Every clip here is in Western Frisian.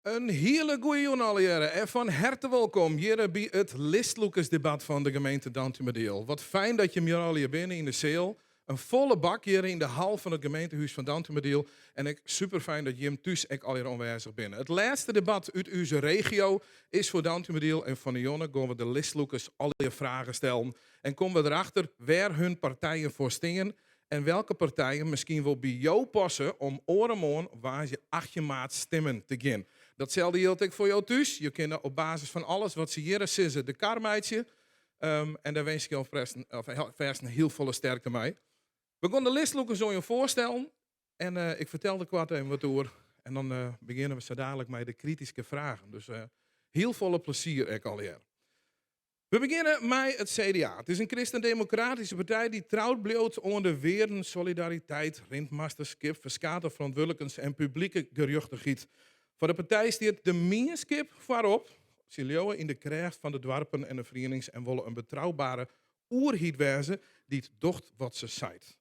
In hiele goeie jûn allegearre en fan herte wolkom hjirre by it listlûkersdebat fan de gemeente Dantumadiel. Wat fijn dat jim hjir allegear binne yn de seal. In folle bak hjirre yn de hal fan it gemeentehûs fan Dantumadiel en ek super fijn dat jim thús ek allegear oanwêzich binne. It lêste debat út ús regio is foar Dantumadiel en fan 'e jûn gean we de listlûkers allegear fragen stellen en komme we derachter wêr hun partijen foar stean En welke partijen miskien wol by jo passe om oaremoarn, woansdei 18 maart, stimmen te gean. Datselde jildt ek foar jo thús. Jo kinne op basis fan alles wat se hjirre sizze de kar meitsje. En dêr winskje ik jo alfêst in hiel folle sterkte mei. We gean de listlûkers oan jo foarstellen en ik fertel der koart even wat oer. En dan begjinne we sa dadelijk mei de krityske fragen. Dus hiel folle plezier ek allegear. We begjinne mei it CDA. It is in kristen-demokratyske partij dy't troud bliuwt oan de wearden solidariteit, rintmasterskip, ferskate ferantwurdlikens en publike gerjochtichheid. Foar de partij stiet de mienskip foarop. Sy leauwe yn de krêft fan de doarpen en de ferienings en wolle in betroubere oerheid wêze dy't docht wat se seit.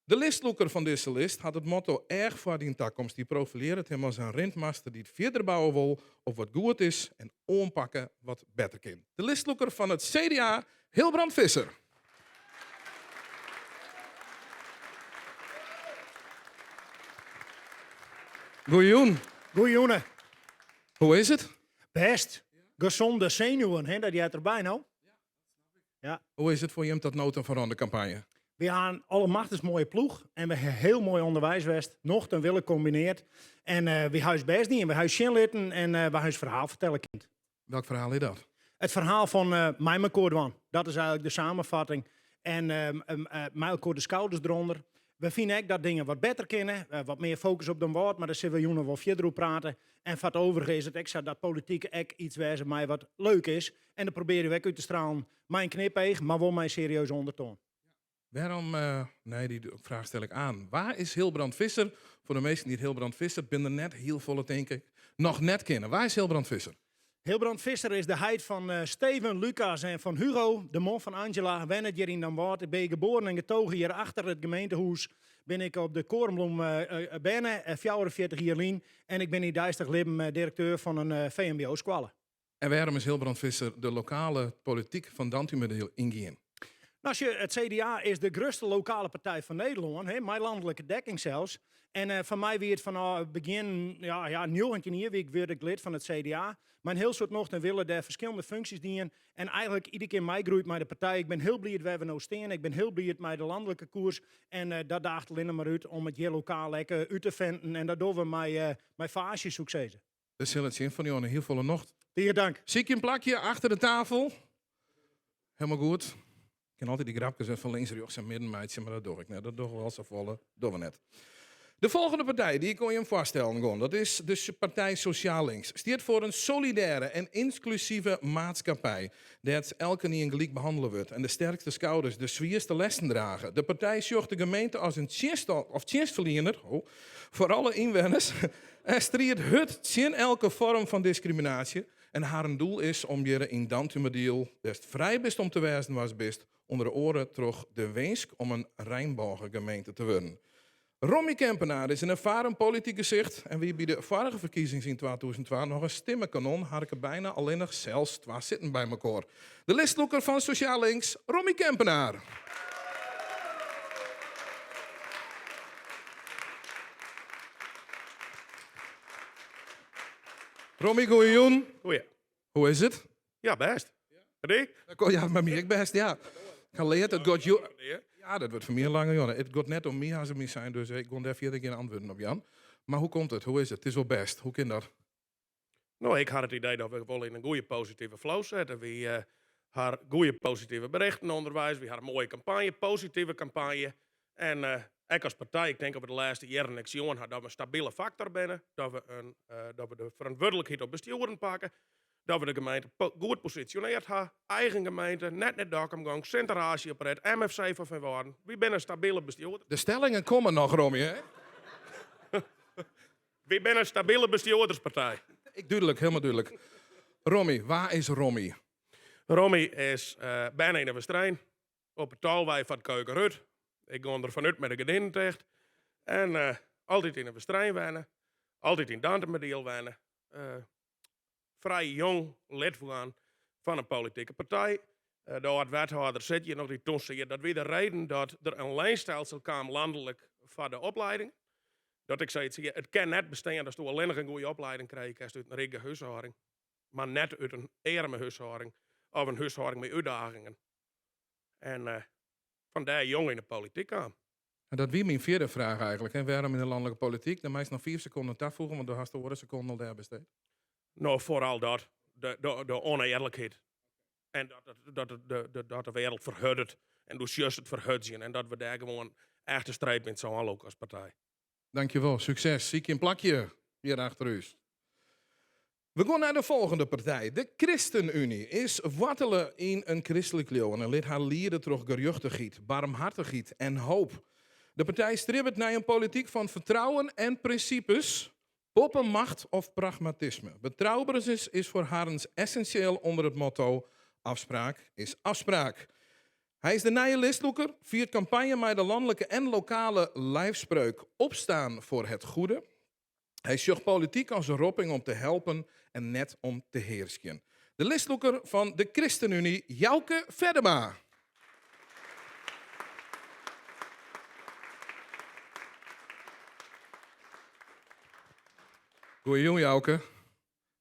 De listlûker fan dizze list hat it motto Each foar dyn takomst. Hy profilearret him as in rintmaster dy't fierder bouwe wol op wat goed is en oanpakke wat better kin. De listlûker fan it CDA, Hilbrand Visser. Goeiejûn. Goeiejûn. Hoe is it? Bêst. Gezonde zenuwen, hè, dat heart derby no. Ja. Hoe is it foar jim tot no ta foar de kampanje? We ha in allemachtens moaie ploech en we ha hiel moai ûnderweis west, nocht en wille kombineard. En uh, wy ha ús bêst dien, wy ha ús sjen litten en uh, wy ha ús ferhaal fertelle kind. Welk ferhaal is dat? It ferhaal fan uh, mei mekoar dwaan. Dat is eigenlik de samenvatting. En uh, mei elkoar de skouders derûnder. We fine ek dat dingen wat better kinne, wat mear fokus op Damwâld, mar dêr sille we jûn noch wol fierder oer prate. En foar it overige is it ek sa dat polityk ek iets wêze mei wat leuk is. En dat probearje we ek út te stralen mei in knipeach, mar wol mei in serieuze ûndertoan. Wêrom, nee, dy fraach stel ik oan. Wa is Hilbrand Visser? Foar de minsken dy't Hilbrand Visser binne der net hiel folle tink ik, noch net kenne. Wa is Hilbrand Visser? Hilbrand Visser is de heit fan Steven, Lucas en fan Hugo, de man fan Angela, wennet hjir yn Damwâld. Ik bin geboren en getogen hjir achter it gemeentehûs. Bin ik op de Korenbloem berne, 44 jier lyn. En ik bin yn deistich libben direkteur fan in VMBO-skoalle. En wêrom is Hilbrand Visser de lokale polityk fan Dantumadiel yngien? No, sjoch, it CDA is de grutste lokale partij fan Nederlân, hè, mei lanlike dekking sels. En uh, foar my wie it fanôf begjin, ja, ja, 19 jier wie ik, wurd ik lid fan it CDA. Mei in hiel soad nocht en wille dêr ferskillende funksjes dien. En eigenlik iedere kear meigroeid mei de partij. Ik bin hiel bliid wêr we no stean. Ik bin hiel bliid mei de lanlike koers. En uh, dat daacht allinne mar út om it hjir lokaal ek uh, út te finen. En dat dogge we mei, uh, mei faasje, soe ik sizze. We sille it sjen fan jûn. Hiel folle nocht. Tige dank. Sykje in plakje achter de tafel. Helemaal goed. Ik kin altyd dy grapkes wer fan links, rjochts en midden meitsje, mar dat doch ik net. Dat dogge we al safolle. Dogge we net. De folgjende partij dy't ik oan jim foarstellen gean, dat is de Partij Sosjaal Links. Stiet foar in solidêre en ynklusive maatskippij, dêr't elkenien gelyk behannele wurdt en de sterkste skouders de swierste lesten drage. De partij sjocht de gemeente as in tsjinst of tsjinstferliener oh, foar alle ynwenners en striidt hurd tsjin elke foarm fan diskriminaasje. En harren doel is om hjir yn Dantumadiel, dêr'tst frij bist om te wêzen wa'tst bist, ûnder oare troch de winsk om in reinbôgegemeente te wurden. Rommy Kempenaar is in erfaren polityk gesicht en wie by de foarige ferkiezings yn 2002 noch in stimmekanon, harke byna allinnich sels twa sitten by mekoar. De listlûker fan Sosjaal Links, Rommy Kempenaar. Rommy, goeiejûn. Goeie. Hoe is it? Ja, bêst. En dy? Ja, mei my ek bêst, ja. Ik ha leard, it giet jo... Ja, dat wurdt foar my in lange jûn. It giet net om my, ha se my sein, dus ik gean dêr fierder gjin antwurden op jaan. Mar hoe komt it? Hoe is it? It is wol bêst. Hoe kin dat? No, ik ha it idee dat we wol yn in goede positive flow sitte. Wy uh, ha goede positive berichten ûnderweis. Wy ha in moaie kampanje, positive kampanje. En uh, ek as partij, ik tink dat we de lêste jierren ek sjoen ha dat we in stabile faktor binne, dat we, in, uh, dat we de ferantwurdlikheid op bestjoeren pakke, dat we de gemeente goed posisjonearre ha, eigen gemeente, net nei Dokkum gong, sinteraasje op rit, MFC foar Feanwâlden. Wy binne in stabile bestjoerder. De stellingen komme noch, Rommy, hè? Wy binne in stabile bestjoerderspartij. Ik dúdlik, hielendal dúdlik. Rommy, wa is Rommy? Rommy is uh, berne yn de Westereen, op de Tolwei foar de keukenrút. Ik gean der fanút mei de gerdinen ticht. En uh, altyd yn de Westereen wenne, altyd yn Dantumadiel wenne. Frij jong lid wurden fan in politike partij. De âld-wethâlder sit hjir noch, dy't toen sei dat wie de reden dat der in leenstelsel kaam landelijk foar de opleiding. Dat ik sei, it kin net bestean datsto allinnich in goede opleiding krije kinst út in rike húshâlding, mar net út in earme húshâlding of in húshâlding mei útdagingen. En fandêr jong yn de polityk kaam. En dat wie myn fjirde fraach eigentlik. Hè? Wêrom yn de lanlike polityk? Dan meist noch 5 sekonden tafoege, want do hast de oare sekonden al dêr besteed. No, foaral dat. De ûnearlikheid. En dat de wereld ferhurdet. En do sjochst it ferhurdzjen. En dat we dêr gewoan echt de streep yn it sân lûke as partij. Dankjewol, sukses. Sykje in plakje hjir achter ús. We gean nei de folgjende partij. De ChristenUnie is woartele yn in kristlik leauwen en lit har liede troch gerjochtichheid, barmhartichheid en hoop. De partij stribbet nei in polityk fan fertrouwen en prinsipes, boppe macht of pragmatisme. Betrouberens is foar harren essinsjeel ûnder it motto afspraak is afspraak. Hy is de nije listlûker, fiert kampanje mei de lanlike en lokale lijfspreuk Opstaan voor het goede. Hy sjocht polityk as in ropping om te helpen en net om te hearskjen. De listlûker fan de ChristenUnie, Jouke Feddema. Goeiejûn Jouke.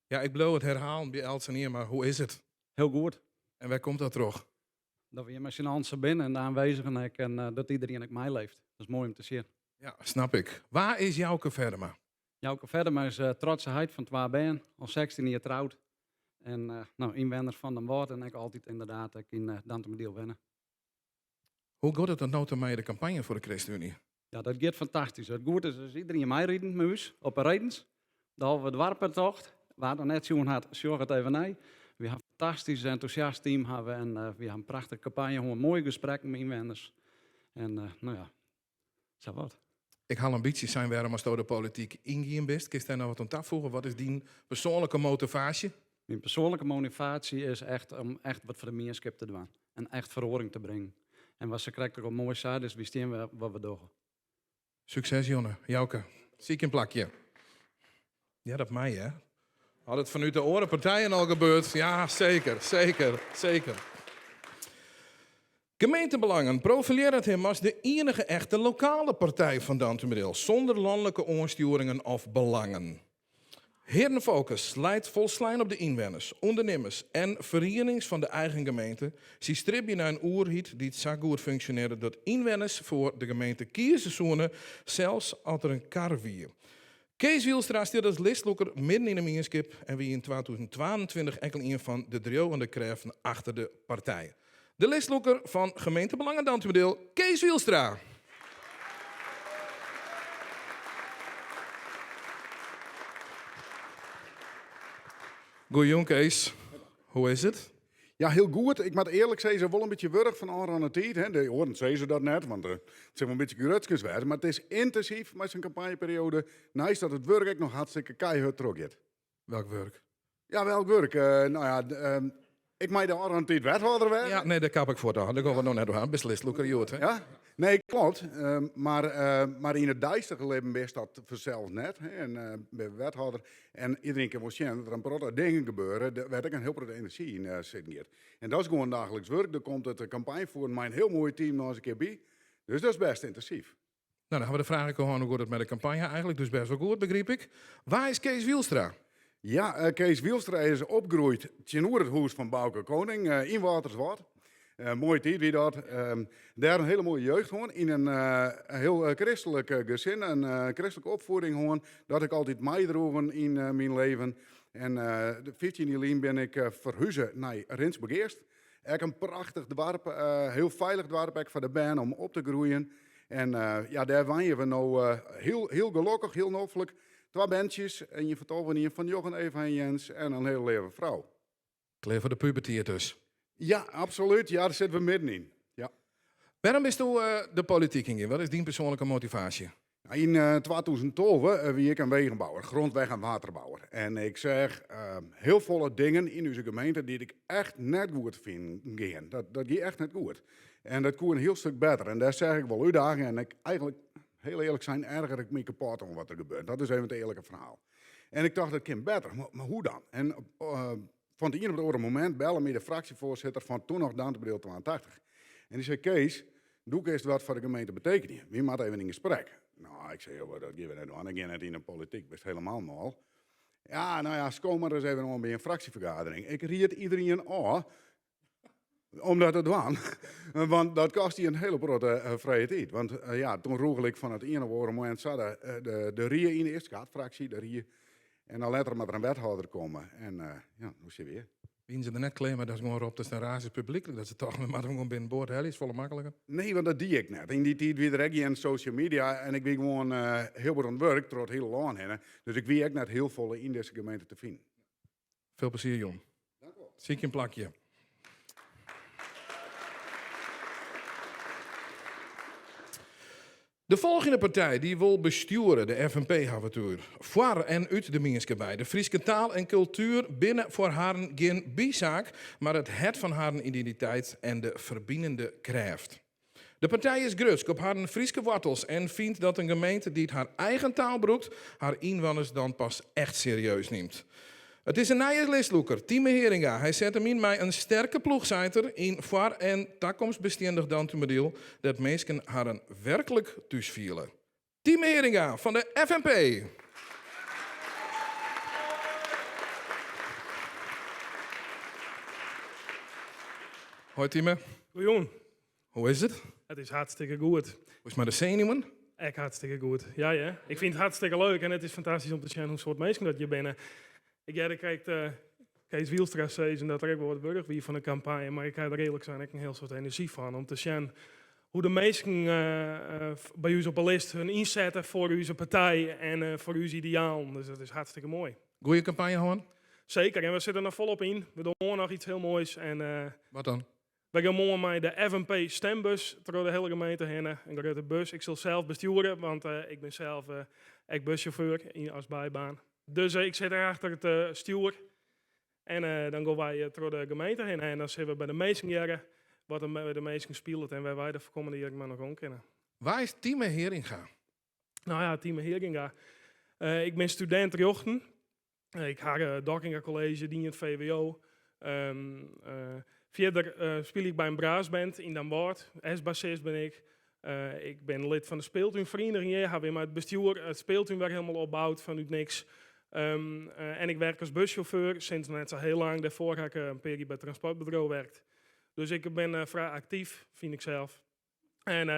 Ja, ik bliuw it herhalen by eltsenien, mar hoe is it? Hiel goed. En wêr komt dat troch? Dat we hjir mei syn allen sa binne en de aanwezigen ek en dat iedereen ek meileved. Dat is moai om te sjen. Ja, snap ik. Wa is Jouke Feddema? Jouke Feddema is trotse heit fan twa bern, al 16 jier troud en no, ynwenner fan Damwâld en ek altyd ynderdaad ek yn Dantumadiel wenne. Hoe giet it oant no ta mei de kampanje foar de ChristenUnie? Ja, dat giet fantastysk. It goed is, is iedereen meiriden mei ús op 'e redens. De halve doarpetocht. Wa't noch net sjoen hat, sjoch it even nei. Wy ha in fantastysk entûsjast team hawwe en wy ha in prachtige kampanje hân, moaie gesprekken mei ynwenners. En no ja, sa wat. Ik ha al in bytsje sein wêrom asto de polityk yngien bist. Kinst dêr noch wat oan tafoege? Wat is dyn persoanlike motivaasje? Myn persoanlike motivaasje is echt om echt wat foar de mienskip te dwaan en echt feroaring te bringen. En wat se krekt ek al moai sei, dus wy stean foar wat we dogge. Sukses Jonne. Jouke, sykje in plakje. Ja, dat mei hè. As it fanút de oare partijen al gebeurt. Ja, seker, seker, seker. Gemeentebelangen profilearret him as de iennige echte lokale partij fan Dantumadiel, sûnder lanlike oanstjoeringen of belangen. Harren fokus leit folslein op de ynwenners, ûndernimmers en ferienings fan de eigen gemeente. Sy stribje nei in oerheid dy't sa goed funksjonearret dat ynwenners foar de gemeente kieze soene, sels as der in kar wie. Kees Wielstra stiet as listlûker midden yn de mienskip en wie yn 2022 ek al ien fan de driuwende krêften achter de partij. De listlûker fan Gemeentebelangen Dantumadiel, Kees Wielstra. Goeiejûn Kees, hoe is it? Ja, hiel goed. Ik moat earlik sizze, wol in bytsje wurch fan ôfrûne tiid. Hè. De oaren sizze dat net, want it sil wol in bytsje grutskens wêze. Mar it is yntinsyf mei sa'n kampanjeperioade. Neist dat it wurk ek noch hartstikke keihurd trochgiet. Welk wurk? Ja, welk wurk? No ja, ik mei de ôfrûne tiid wethâlder wêze. Ja, nee, dêr kap ik fuort ôf. Dêr gean we no net oer ha. Bist listlûker hjoed, hè? Ja, nee, klopt. Mar yn it deistige libben bist dat fansels net. Hè? En bin wethâlder. En iderien kin wol sjen dat der in protte dingen gebeure wêr't ek in hiel protte enerzjy yn sitten giet. En dat is gewoan daagliks wurk. Der komt it kampanjefoeren mei in hiel moai team noch ris in kear by. Dus dat is bêst yntinsyf. No, dan ha we de fraach ek al hân hoe giet it mei de kampanje eigentlik. Dus bêst wol goed, begryp ik. Wa is Kees Wielstra? Ja, Kees Wielstra is opgroeid tsjinoer it hûs fan Bouke Koning yn Wâlterswâld. Moaie tiid wie dat. Dêr in hiele moaie jeugd hân, yn in hiel kristlik gesin, in kristlike opfieding hân, dat ik altyd meidroegen yn myn leven. En 15 jier lyn bin ik ferhuze nei Rinsumageast. Ek in prachtich doarp, hiel feilich doarp ek foar de bern om op te groeien. En ja, dêr wenje we no hiel, hiel gelokkich, hiel noflik. Twa berntsjes, ien fan 12 en ien fan njoggen, Eva en Jens, en in hiele leave frou. Klear foar de pubertiid dus? Ja, absolút. Ja, dêr sitte we middenyn. Ja. Wêrom bisto de polityk yngien? Wat is dyn persoanlike motivaasje? Yn 2012 wie ik in wegenbouwer, grondweg- en waterbouwer. En ik seach hiel folle dingen yn ús gemeente dy't ik echt net goed fyn gean. Dat gie echt net goed. En dat koe in hiel stik better. En dêr seach ik wol útdagingen en ik, eigentlik, hiel earlik sein, erger ik my kapot oan wat der gebeurt. Dat is even it earlike ferhaal. En ik tocht, dat kin better, mar hoe dan? En fan it ien op it oare momint belle my de fraksjefoarsitter fan toen noch Dantumadiel 82. En dy sei, Kees, do kinst wat foar de gemeente betekenje. Wy moatte even yn gesprek. No, ik sei, dat gean we net dwaan, ik gean net yn de polityk, bist helemaal mâl. Ja, no ja, sko mar ris even oan by in fraksjefergadering. Ik ried iderien ôf om dat te dwaan, want dat kost dy in hiele protte frije tiid. Want ja, toen rûgele ik fan it ien op oare momint sa de rie yn, earst de haadfraksje, de rie, en dan letter moat der in wethâlder komme. En ja, no sitte we hjir. Wienen se der net klear mei datst gewoan roptest en raasdest publyklik, dat se tochten, we moatte him gewoan binnenboard helje, is folle makliker? Nee, want dat die ik net. Yn dy tiid wie der ek gjin social media en ik wie gewoan hiel bot oan it wurk troch it hiele lân hinne. Dus ik wie ek net hiel folle yn dizze gemeente te finen. Veel plezier, jong. Sykje in plakje. De folgjende partij dy't wol bestjoere, de FNP hawwe it oer. Foar en út de mienskip. De Fryske taal en kultuer binne foar harren gjin bysaak, mar it hert fan harren identiteit en de ferbinende krêft. De partij is grutsk op harren Fryske woartels en fynt dat in gemeente dy't har eigen taal brûkt, har ynwenners dan pas echt serieus nimt. It is in nije listlûker, Tieme Heeringa. Hy set him yn mei in sterke ploech, seit er, yn foar- en takomstbestindich Dantumadiel, dêr't minsken harren werklik thús fiele. Tieme Heeringa fan de FNP. Hoi Tieme. Goejûn. Hoe is it? It is hartstikke goed. Hoe is it mei de senuwen? Ek hartstikke goed. Ja, ja. Ik fyn it hartstikke leuk en it is fantastysk om te sjen hoe soad minsken dat hjir binne. Ik hearde krekt eh, Kees Wielstra sizzen dat er ek wol wat wurch wie fan de kampanje, mar ik ha der earlik sein ek in hiel soad enerzjy fan om te sjen hoe de minsken eh, eh, by ús op 'e list hun ynsette foar ús partij en foar ús idealen. Dus dat is hartstikke moai. Goeie kampanje hân? Seker, en we sitte der noch folop yn. We dogge noch iets hiel moais. En, Wat dan? Wy gean moarn mei de FNP stembus troch de hiele gemeente hinne. In grutte bus. Ik sil sels bestjoere, want ik bin sels ek buschauffeur as bybaan. Dus ik sit der achter it stjoer. En dan gean wy troch de gemeente hinne en dan sille we by de minsken hearre wat der by de minsken spilet en wêr wy de kommende jierren mei noch oan kinne. Wa is Tieme Heeringa? No ja, Tieme Heeringa. Ik bin studint rjochten. Ik ha Dockinga College dien, it VWO. Fierder spylje ik by in brassband yn Damwâld. S-bassist bin ik. Ik bin lid fan de speeltúnferieniging hjir. Ha wer mei it bestjoer it speeltún wer hielendal opboud fanút niks. En ik werk as buschauffeur sinds net sa hiel lang. Dêrfoar ha ik in pear jier by it transportbedriuw werkt. Dus ik bin frij aktyf, fyn ik sels. En,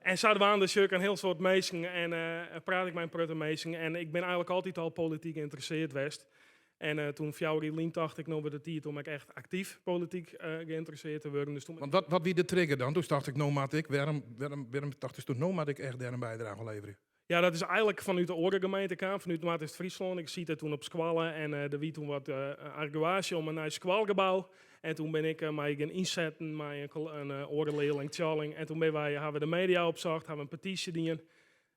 en sadwaande sjoch ik in hiel soad minsken en praat ik mei in protte minsken. En ik bin eigenlik altyd al polityk ynteressearre west. En toen 4 jier lyn tocht ik, no wurdt it tiid om ek echt aktyf polityk geïnteressearre te wurden. Dus toen Want wat wie de trigger dan? Toen tocht ik, no moat ik, wêrom tochtest doe, no moat ik echt dêr in bydrage leverje? Ja, dat is eigenlik fanút de oare gemeente kaam, fanút Noardeast-Fryslân. Ik siet toen op skoalle en der wie toen wat argewaasje om in nij skoalgebou. En toen bin ik my gean ynsetten mei in oare learling, Tjalling. En toen binne wy, hawwe we de media opsocht, hawwe we in petysje dien,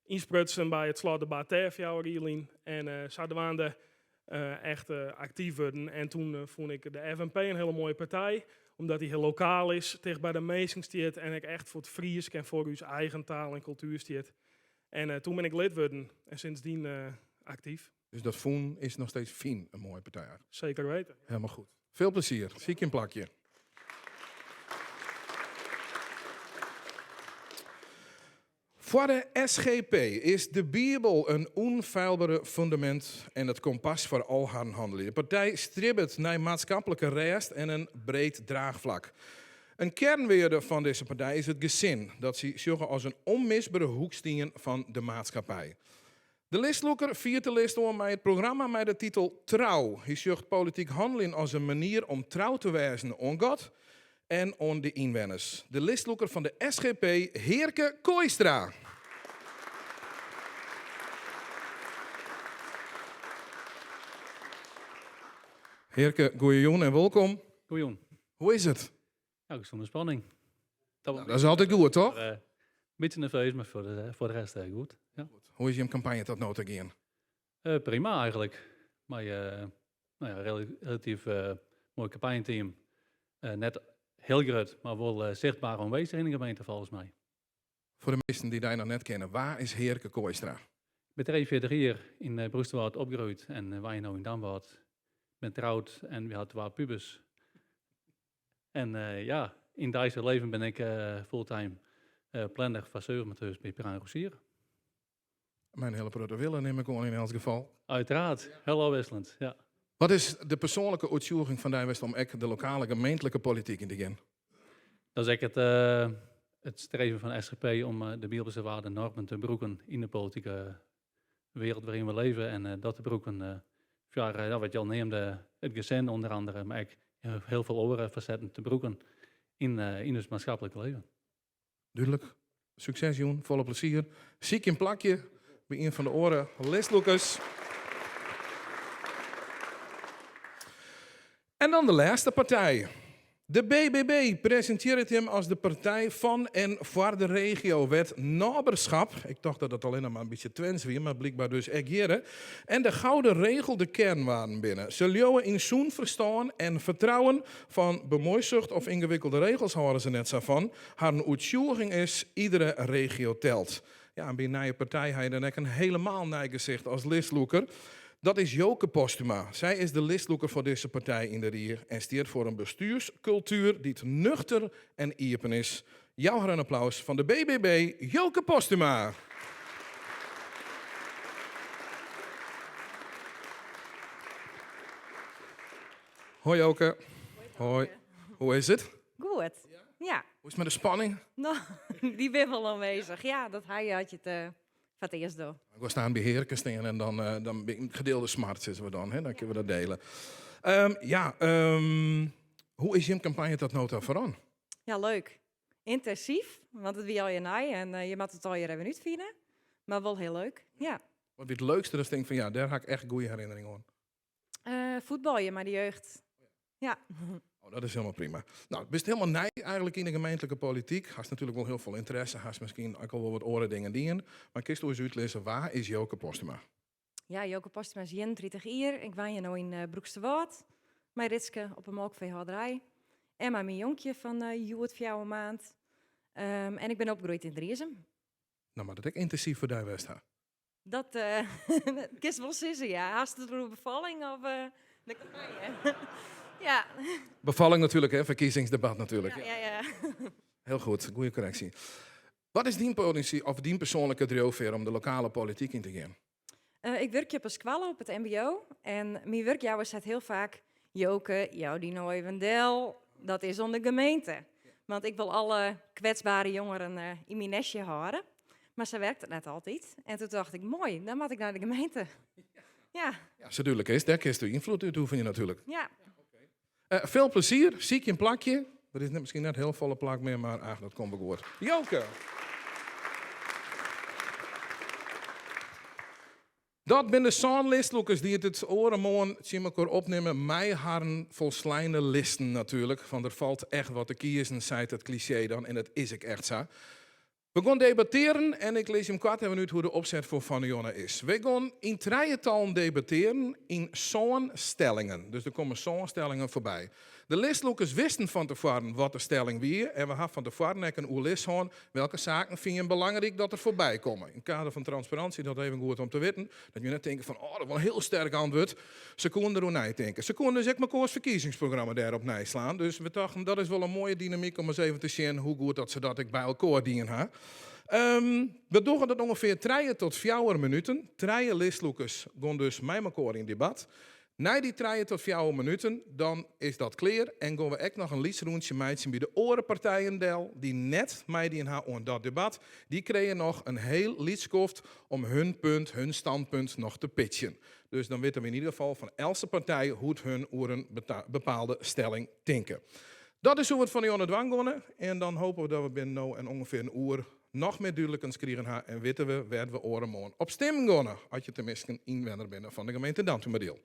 ynsprutsen by it slotdebat dêr 4 jier lyn. En sadwaande echt aktyf wurden. En toen fûn ik de FNP in hiele moaie partij, omdat dy hiel lokaal is, ticht by de minsken stiet en ek echt foar it Frysk en foar ús eigen taal en kultuer stiet. En toen bin ik lid wurden en sindsdien aktyf. Dus dat fûn is noch steeds fyn in moaie partij eigenlik? Zeker weten. Helemaal goed. Veel plezier. Sykje in plakje. Foar de SGP is de Bibel in ûnfeilbere fûndamint en it kompas foar al harren hanneljen. De partij stribbet nei maatskiplike rêst en in breed draachflak. In kearnwearde fan dizze partij is it gesin, dat sy sjogge as in ûnmisbere hoekstien fan de maatskippij. De listlûker fiert de list oan mei it programma mei de titel Trou. Hy sjocht polityk hanneljen as in manier om trou te wêzen oan God en oan de ynwenners. De listlûker fan de SGP, Heerke Kooistra. Heerke, goeiejûn en wolkom. Goeiejûn. Hoe is it? Nou, sûnder spanning. Dat, nou, dat is altyd goed, toch? Een bytsje nerveus, mar foar de rest goed. Ja. Hoe is jim kampanje tot no ta gien? Prima eigenlik. Mar no ja, relatyf moai kampanjeteam. Net hiel grut, mar wol sichtber oanwêzich yn de gemeente folgens my. Foar de minsken dy't dy noch net kenne, wa is Heerke Kooistra? Bin 43 jier yn Broeksterwâld opgroeid en wenje no yn Damwâld. Bin troud en wy ha twa pubers. En ja, yn it deistich leven bin ik fulltime planner foar servemonteurs by Bruin Rosier. Mei in hiele protte wille nim ik oan yn elts gefal. Uiteraard, heel ôfwisselend, ja. Wat is de persoanlike oertsjûging fan dy west om ek de lokale gemeentlike polityk yn te gean? Dat is ek it, it streven fan SGP om de Bibelse waarden en normen te brûken yn de politike wereld waarin we leven en dat te brûken foar, ja, wat je al neamde, it gesin ûnder andere, mar ek hiel folle oare fasetten te brûken yn, yn ús maatskiplik leven. Dúdlik. Sukses jûn, folle plezier. Sykje in plakje by ien fan de oare listlûkers. En dan de lêste partij. De BBB presintearret him as de partij fan en foar de regio. Wet Naberschap, ik tocht dat dat allinnich mar in bytsje Twents wie, mar blykber dus ek hjirre, en de gouden regel de kearnwaarden binne. Se leauwe yn sûn ferstân en fertrouwen. Fan bemuoisucht of yngewikkelde regels hâlde se net sa fan. Harren oertsjûging is, iedere regio telt. Ja, en by in nije partij ha je dan ek in helemaal nij gesicht as listlûker. Dat is Joke Postuma. Sy is de listlûker foar dizze partij yn de rie en stiet foar in bestuurskultuer dy't nuchter en iepen is. Jou har in applaus fan de BBB, Joke Postuma! Hoi Joke. Hoi. Hoe is it? Goed. Ja. Hoe is it mei de spanning? No, dy bin wol oanwêzich. Ja, dat ha je as je it eh, foar it earst dogge. Ik wol staan by hearke stean en dan, eh, dan gedeelde smart sizze we dan, hè? Dan kinne we dat dele. Ja, hoe is jim kampanje tot no ta foaran? Ja, leuk. Yntinsyf, want it wie allegear nij en eh, je moatte it allegear even útfine. Mar wol hiel leuk, ja. Wat wie it leukste datst tinkst fan ja, dêr ha ik echt goede herinnering oan? Fuotbalje mei de jeugd. Ja. Oh, dat is hielendal prima. No, bist hielendal nij eigentlik yn de gemeentlike polityk. Hast natuerlik wol hiel folle ynteresse, hast miskien ek al wol wat oare dingen dien. Mar kinsto ús útlizze, wa is Joke Postuma? Ja, Joke Postuma is 31 jier. Ik wenje no yn Broeksterwâld mei Ritske op 'e molkfeehâlderij. En mei myn jonkje fan hjoed fjouwer maand. En ik bin opgroeid yn Driezum. No moat it ek yntinsyf foar dy west ha. Dat kinst wol sizze, ja. Hast it oer befalling of de kampanje? Ja. Befalling natuerlik, hè? Ferkiezingsdebat natuerlik. Ja, ja, ja. Hiel goed, goede korreksje. Wat is dyn politie, of dyn persoanlike driuwfear om de lokale polityk yn te gean? Ik wurkje op in skoalle, op it mbo. En myn wurkjouwer seit hiel faak, Joke, jou dy no even del, dat is oan de gemeente. Want ik wol alle kwetsbare jongeren yn myn nestje hâlde. Mar sa werkt it net altyd. En toen tocht ik, moai, dan moat ik nei de gemeente. Ja. Ja, sa dúdlik is, dêr kinst ynfloed útoefenje natuerlik. Ja. Veel plezier, sykje in plakje. Der is miskien net hiel folle plak mear, mar ach, dat komt wol goed. Joke! Dat binne de sân listlûkers dy't it oaremoarn tsjin mekoar opnimme mei harren folsleine listen natuerlik. Want der falt echt wat te kiezen, seit it klisjee dan, en dat is ek echt sa. We gean debattearen en ik lis jim koart even út hoe de opset foar fannejonne is. We gean yn trijetallen debattearen yn sân stellingen. Dus der komme sân stellingen foarby. De listlûkers wisten fan tefoaren wat de stelling wie en we ha fan tefoaren ek in oerlis hân welke saken fine jim belangryk dat der foarby komme. Yn it kader fan transparantie dat even goed om te witten, dat je net tinke fan oh dat wol in hiel sterk antwurd. Se koenen deroer neitinke. Se koenen dus ek mekoars ferkiezingsprogramma dêrop neislaan. Dus we tochten dat is wol in moaie dynamyk om ris even te sjen hoe goed dat se dat ek by elkoar dien ha. We dogge dat ûngefear trije tot fjouwer minuten. Trije listlûkers gean dus mei mekoar yn debat. Nei dy trije tot fjouwer minuten, dan is dat klear en gean we ek noch in lyts rûntsje meitsjen by de oare partijen del dy't net meidien ha oan dat debat. Dy krije noch in hiel lyts skoft om hun punt, hun standpunt noch te pitchen. Dus dan witte we yn ieder gefal fan eltse partij hoe't hun oer in bepaalde stelling tinke. Dat is hoe we it fannejonne dwaan geane en dan hope we dat we binnen no en ûngefear in oer noch mear dúdlikens krigen ha en witte we wêr't we oaremoarn op stimmen geane, as je teminsten ynwenner binne fan de gemeente Dantumadiel.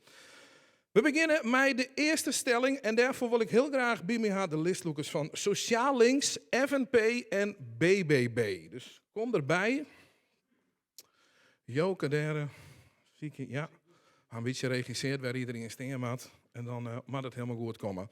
We begjinne mei de earste stelling en dêrfoar wol ik hiel graach by my ha de listlûkers fan Sosjaal Links, FNP en BBB. Dus kom derby. Joke dêr, sykje, ja. Ha in bytsje regisseard wêr iderien stean moat en dan moat it helemaal goed komme.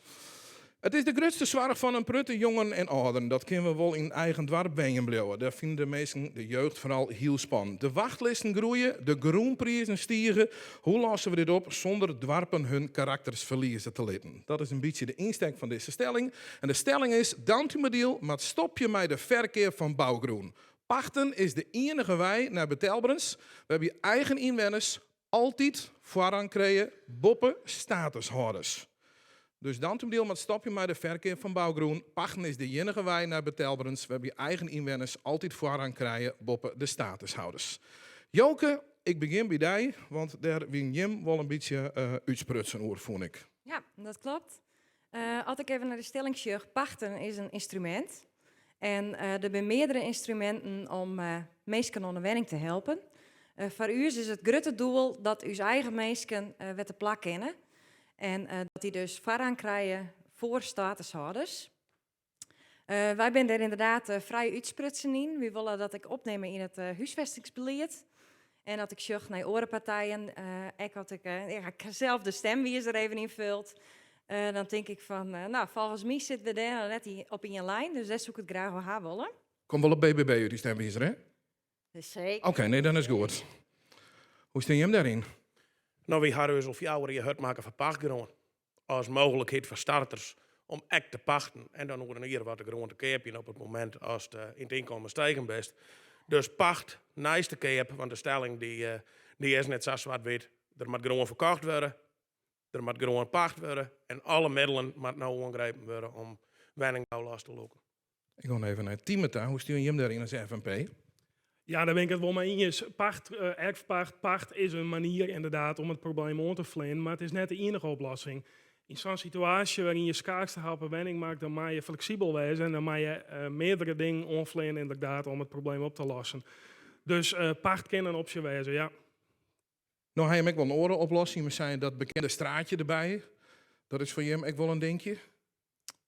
It is de grutste soarch fan in protte jongeren en âlderen. Dat kinne we wol yn eigen doarp wenjen bliuwe. Dêr fine de minsken, de jeugd foaral, hiel spannend. De wachtlisten groeie, de grûnprizen stige. Hoe losse we dit op sûnder doarpen hun karakters ferlieze te litten? Dat is in bytsje de ynstek fan dizze stelling. En de stelling is, Dantumadiel moat stopje mei de ferkeap fan bougrûn. Pachten is de iennige wei nei betelberens, wêrby eigen ynwenners altyd foarrang krije boppe statushâlders. Dus Dantumadiel moat stopje mei de ferkeap fan bougrûn. Pachten is de iennige wei nei betelberens, wêrby eigen ynwenners altyd foarrang krije boppe de statushouders. Joke, ik begjin by dy, want dêr wiene jim wol in bytsje útsprutsen oer, fûn ik. Ja, dat klopt. As ik even nei de stelling sjoch, pachten is in ynstrumint. En der binne meardere ynstruminten om minsken oan de wenning te helpen. Foar ús is it grutte doel dat ús eigen minsken wer te plak kinne. En dat dy dus foarrang krije foar statushâlders. Wy binne dêr ynderdaad frij útsprutsen yn. Wy wolle dat ek opnimme yn it húsfestingsbelied. En as ik sjoch nei oare partijen, ek as ik ja, sels de stemwizer even ynfuld, dan tink ik fan, no, folgens my sitte we dêr noch net op ien lijn, dus dêr soe ik it graach oer ha wolle. Komt wol op BBB út dy stemwizer, hè? Zeker. Oké, nee, dan is goed. Hoe stean jim dêryn? No, wy hawwe ús al 4 jier hurd makke foar pachtgrûn. As mooglikheid foar starters om ek te pachten en dan oer in jier wat de grûn te keapjen op it momint ast yn it ynkommen stegen bist. Dus pacht neist de keap, want de stelling dy, dy is net sa swart-wyt. Der moat grûn ferkocht wurde, der moat grûn pacht wurde en alle middelen moat no oangrepen wurde om wenningbou los te lûken. Ik gean even nei Tieme ta. Hoe stean jim dêryn as FNP? Ja, dêr bin ik it wol mei iens. Pacht, erfpacht, pacht is in manier ynderdaad om it probleem oan te fleanen, mar it is net de iennige oplossing. Yn sa'n situaasje wêryn je skaarste ha op 'e wenningmarkt, dan moatte je fleksibel wêze en dan moatte je meardere dingen oanfleane ynderdaad om it probleem op te lossen. Dus pacht kin in opsje wêze, ja. No ha jim ek wol in oare oplossing. We seinen dat bekende straatje derby. Dat is foar jim ek wol in dinkje?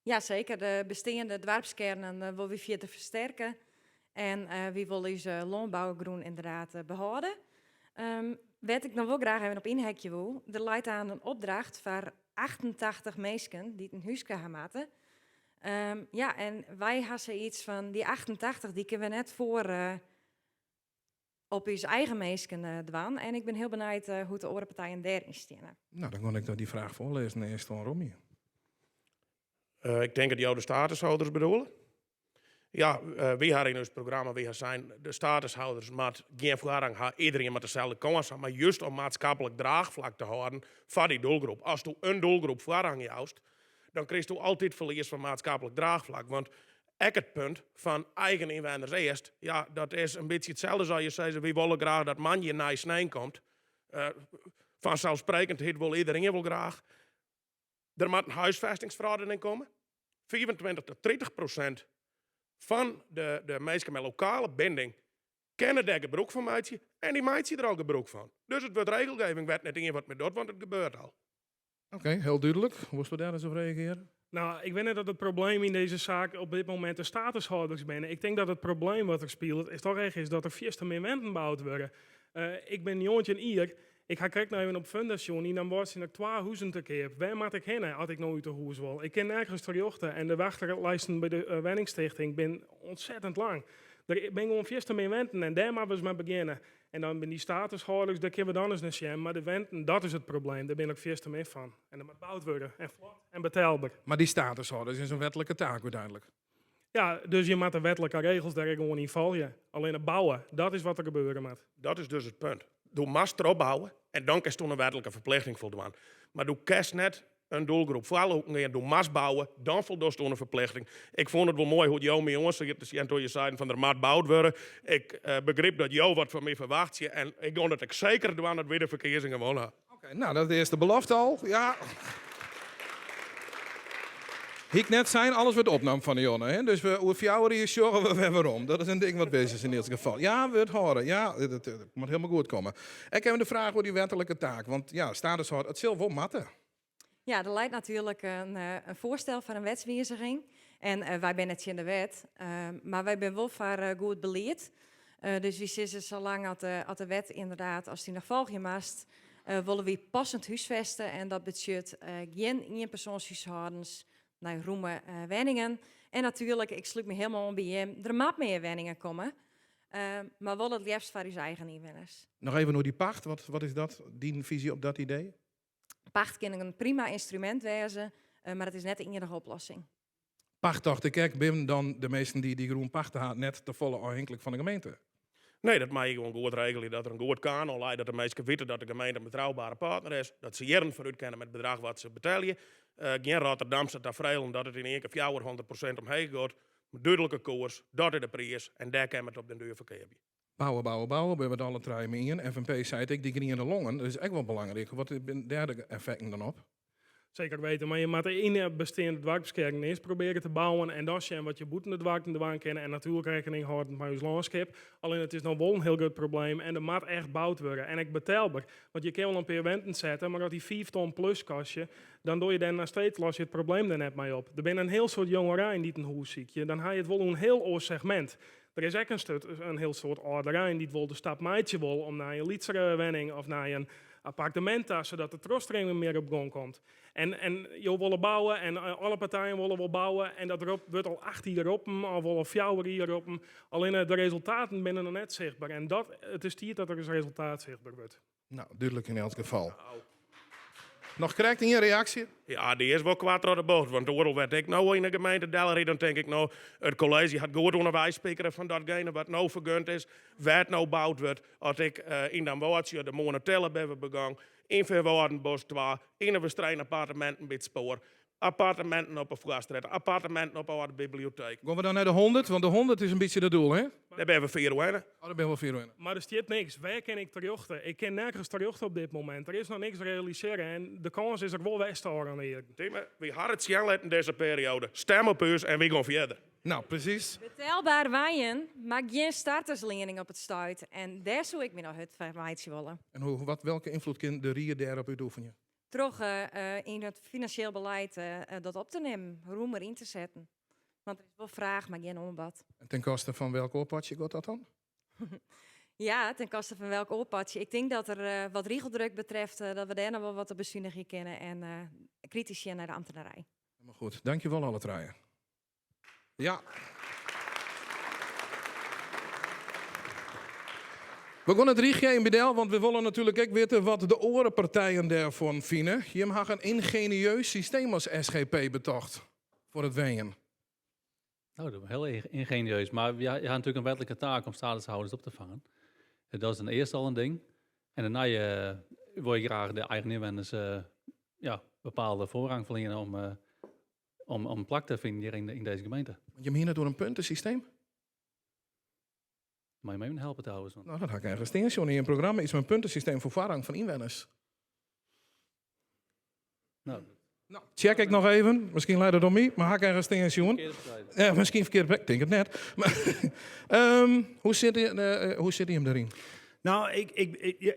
Ja, seker. De besteande doarpskearnen wolle wy fierder fersterke. En wy wolle ús lânbougrûn ynderdaad behâlde. Wêr't ik noch wol graach even op ynhekje woe, der leit aan in opdracht foar 88 minsken dy't in húske ha moatte. Ja, en wy ha sayts fan dy 88, dy kinne we net foar op ús eigen minsken dwaan. En ik bin hiel benijd hoe't de oare partijen dêryn steane. No, dan gean ik dy fraach foarlêzen earst oan Rommie. Ik tink dat jo de statushouders bedoele. Ja, wy ha yn ús programma, wy ha sein, de statushouders moat gjin foarrang ha, iderien moat deselde kâns ha, mar just om maatskiplik draachflak te hâlden foar dy doelgroep. Asto in doelgroep foarrang joust, dan krijsto altyd ferlies fan maatskiplik draachflak, want Ek it punt fan eigen ynwenners earst, ja, dat is in bytsje itselde as je sizze, wy wolle graach dat moandei nei snein komt. Fanselfsprekendheid wol iderien wol graach. Der moat in huisvestingsferordening komme. 25 tot 30% fan de, de minsken mei lokale binding kinne dêr gebrûk fan meitsje en dy meitsje der al gebrûk fan. Dus it wurdt regelgeving wêr't net ien wat mei docht, want it gebeurt al. Oké, hiel dúdlik. Wolsto dêr ris op reagearje? No, ik wit net oft it probleem yn dizze saak op dit momint de statushâlders binne. Ik tink dat it probleem wat der spilet is toch echt is dat der fierste min wenten boud wurde. Ik bin 19 jier, ik ha krekt noch even op Funda sjoen, yn Den Bosch syn der twa huzen te keap. Wêr moat ik hinne as ik no út 'e hûs wol? Ik kin nergens terjochte en de wachtlisten by de wenningstichting binne ontzettend lang. Der binne gewoan fierste min wenten en dêr moatte we ris mei begjinne. En dan binne dy statushâlders, dêr kinne we dan ris nei sjen. Mar de wenten, dat is it probleem, dêr binne ek fierste min fan. En der moat boud wurde, en flot en betelber. Mar dy statushâlders is in wetlike taak úteinlik. Ja, dus je moatte wetlike regels dêr ek gewoan yn folgje. Allinne bouwe, dat is wat der gebeure moat. Dat is dus it punt. Do moatst trochbouwe en dan kinst oan de wetlike ferplichting foldwaan. Mar do kinst net in doelgroep foarlûken gean, do moatst bouwe, dan foldochst oan de ferplichting. Ik fûn it wol moai hoe't jo my oansieten te sjen toen je seiden fan der moat boud wurde. Ik begryp dat jo wat fan my ferwachtsje en ik gean dat ek seker dwaan as wy de ferkiezingen wûn ha. Oké, no dat is de earste belofte al. Ja. Hie ik net sein, alles wurdt opnaam fan 'e jûn, hè? Dus we, oer 4 jier sjogge we wer werom. Dat is in ding wat wis is yn elts gefal. Ja, wurdt hâlden. Ja, it moat hielendal goed komme. Ek even de fraach oer dy wetlike taak. Want ja, statushâlder, it sil wol moatte. Ja, der leit natuerlik in, in foarstel foar in wetswiziging. En wy binne net tsjin de wet, mar wy binne wol foar goed belied. Dus wy sizze, salang at de, at de wet ynderdaad, as dy noch folgje moast, wolle wy passend húsfeste. En dat betsjut gjin ienpersoanshúshâldens. Nei romme wenningen. En natuerlik, ik slút my helemaal oan by jim, der moat mear wenningen komme. Mar wol it leafst foar ús eigen ynwenners. Noch even oer dy pacht, wat is dat, dyn fyzje op dat idee? Pacht kin in prima ynstrumint wêze, mar it is net de iennige oplossing. Pacht tocht ik ek, binne dan de minsken dy't dy grûn pachte ha net te folle ôfhinklik fan de gemeente? Nee, dat mei je gewoan goed regelje, dat der in goed kanon leit, dat de minsken witte dat de gemeente in betroubere partner is, dat se jierren foarút kinne mei it bedrach wat se betelje. Gjin Rotterdamse tafrelen dat it yn ien kear 400% omheech giet. Dúdlike koers, dat is de priis en dêr kinne we it op den duer ferkeapje. Bouwe, bouwe, bouwe, binne we it alle trije mei ien. FNP seit ek, dy griene longen, dat is ek wol belangryk. Wat binne dêr de effekten dan op? Zeker weten, mar je moatte yn de besteande doarpskearnen earst probearje te bouwen en dan sjen wat je bûten de doarpen dwaan kinne en natuerlik rekkening hâldend mei ús lânskip. Allinne it is no wol in hiel grut probleem en der moat echt boud wurde en ek betelber. Want je kinne wol in pear wenten sette, mar as dy 5 ton plus kostje, dan doe je dêr noch steeds los je it probleem der net mei op. Der binne in hiel soad jongerein dy't in hûs sykje, dan ha je it wol oer in hiel oar segmint. Der is ek in, in hiel soad âlderein dy't wol de stap meitsje wol om nei in lytsere wenning of nei in appartemint ta, sadat de trochstreaming mear op gong komt. En jo wolle bouwe en alle partijen wolle wol bouwe en dat wurdt al 8 jier roppen of wol al 4 jier roppen. Allinne de resultaten binne noch net sichtber en dat, it is tiid dat der ris resultaat sichtber wurdt. Nou, dúdlik yn elts gefal. Noch krekt ien reaksje? Ja, dy is wol koart troch de bocht, want oeral wêr't ik no yn de gemeente delryd, dan tink ik no, it kolleezje hat goed oan 'e wei spikere fan datgene wat no fergund is, wêr't no boud wurdt. As ik yn Damwâld sjoch, de Moanetille binne we begong, yn Feanwâlden-Bosk 2, yn de Westreen apparteminten by it spoar, Apparteminten op 'e Foarstrjitte, apparteminten op 'e âlde biblioteek. Gean we dan nei de 100? Want de 100 is in bytsje it doel, hè? Dêr binne we fier oerhinne. Oh, dêr binne we al fier oerhinne. Mar der stiet niks. Wêr kin ik terjochte? Ik kin nergens terjochte op dit momint. Der is noch niks realisearre en de kâns is der wol west ôfrûne jierren. Tieme, wy ha it sjen litten dizze perioade. Stim op ús en wy gean fierder. Nou, presys. Betelber wenjen, mar gjin startersliening op it stuit. En dêr soe ik my noch hurd foar meitsje wolle. En hoe, wat, welke ynfloed kin de rie dêrop útoefenje? Troch yn it finansjeel beleid dat op te nimmen, rûmer yn te setten. Want der is wol fraach, mar gjin oanbod. En ten koste fan welk oar potsje giet dat dan? Ja, ten koste fan welk oar potsje. Ik tink dat der wat rigeldruk betreft, dat we dêr noch wol wat op besunigje kinne en kritysk sjen nei de ambtenarij. Helemaal goed. Dankjewol alle trije. Ja. We gean it rychje yn by del, want we wolle natuerlik ek witte wat de oare partijen dêrfan fine. Jim ha in yngenieus systeem as SGP betocht foar it wenjen. Nou, dat is heel ingenieus. Maar je hebt natuurlijk een wettelijke taak om statushouders op te vangen. Dat is ten eerste al een ding. En daarna wil je graag de eigen inwoners ja, bepaalde voorrang verlenen om plak te vinden hier in deze gemeente. Want jim hiene it oer in puntesysteem? Mei je me even helpen trouwens. Want... Nou, dat ha ik ergens stean sjoen yn in programma. Iets mei in puntesysteem foar foarrang fan ynwenners. Nou. Nou, check ik noch even. Miskien leit it oan my, mar ha ik ergens stean sjoen. Ja, miskien ferkearde plek, tink it net. Mar, hoe sit jim deryn? Nou,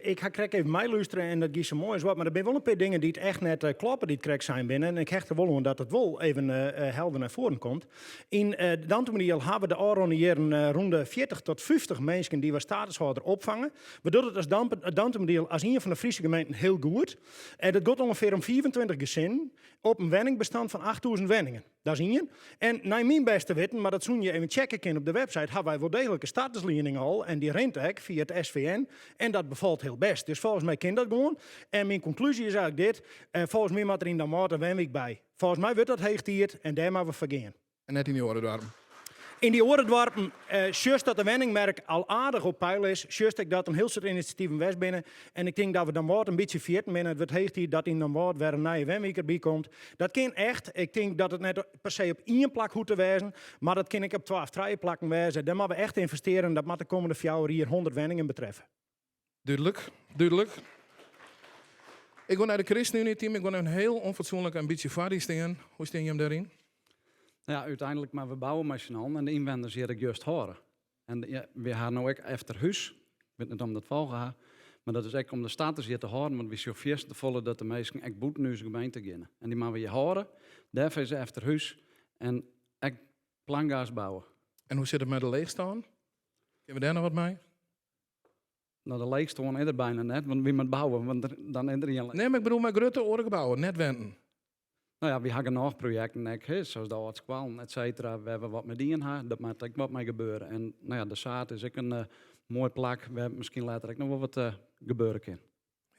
ik ha krekt even meilústere en dat gie sa moai as wat, mar der binne wol in pear dingen dy't echt net kloppe, dy't krekt sein binne. En ik hecht der wol oan dat it wol even helder nei foaren komt. Yn Dantumadiel ha we de ôfrûne jierren rûn de 40 tot 50 minsken dy't we statushâlder opfange. We dogge it as Dantumadiel as ien fan de Fryske gemeenten hiel goed. Dat giet ûngefear om 25 gesinnen op in wenningbestand fan 8000 wenningen. Dat is ien. En nei myn bêste witten, mar dat soene je even checke kinne op de website, ha wy wol deeglik in startersliening al en dy rint ek fia it SVN en dat befalt hiel bêst. Dus folgens my kin dat gewoan. En myn konklúzje is eigentlik dit, folgens my moat der yn Damwâld in wenwyk by. Folgens my wurdt dat heech tiid en dêr moatte we foar gean. En net yn dy oare doarpen? Yn dy oare doarpen sjochst dat de wenningmerk al aardich op peil is. Sjochst ek dat in hiel soad inisjativen west binne. En ik tink dat we Damwâld in bytsje ferjitten binne. It wurdt heech tiid dat yn Damwâld wer in nije wenwyk derby komt. Dat kin echt. Ik tink dat it net per se op ien plak hoecht te wêzen, mar dat kin ek op twa of trije plakken wêze. Dêr moatte we echt ynvestearje en dat moat de kommende 4 jier 100 wenningen betreffe. Dúdlik, dúdlik. Ik gean nei de ChristenUnie-team. Ik gean in hiel ûnfatsoenlik in bytsje foar dy stean. Hoe stean jim dêryn? Nou ja, úteinlik moatte we bouwe mei syn allen en de ynwenners hjir ek just hâlde. En ja, we ha no ek efter hús, ik wit net oft dat folge ha, mar dat is ek om de status hjir te hâlden, want wy sjogge fierste folle dat de minsken ek bûten ús gemeente geane. En dy moatte we hjir hâlde, dêrfoar is efter hús en ek plangas bouwe. En hoe sit it mei de leechstân? Kinne we dêr noch wat mei? Nou, de leechstân is der byna net, want wy moatte bouwe, want dan is der gjin Nee, mar ik bedoel mei grutte oare gebouwen, net wenten. No ja, wy ha genôch projekten ek, hè, sa as de âld skoallen, et cetera, wêr't we wat mei dien ha. Dat moat ek wat mei gebeure. En no ja, de Saad is ek in uh, moai plak wêr't miskien letter ek noch wol wat uh, gebeure kin.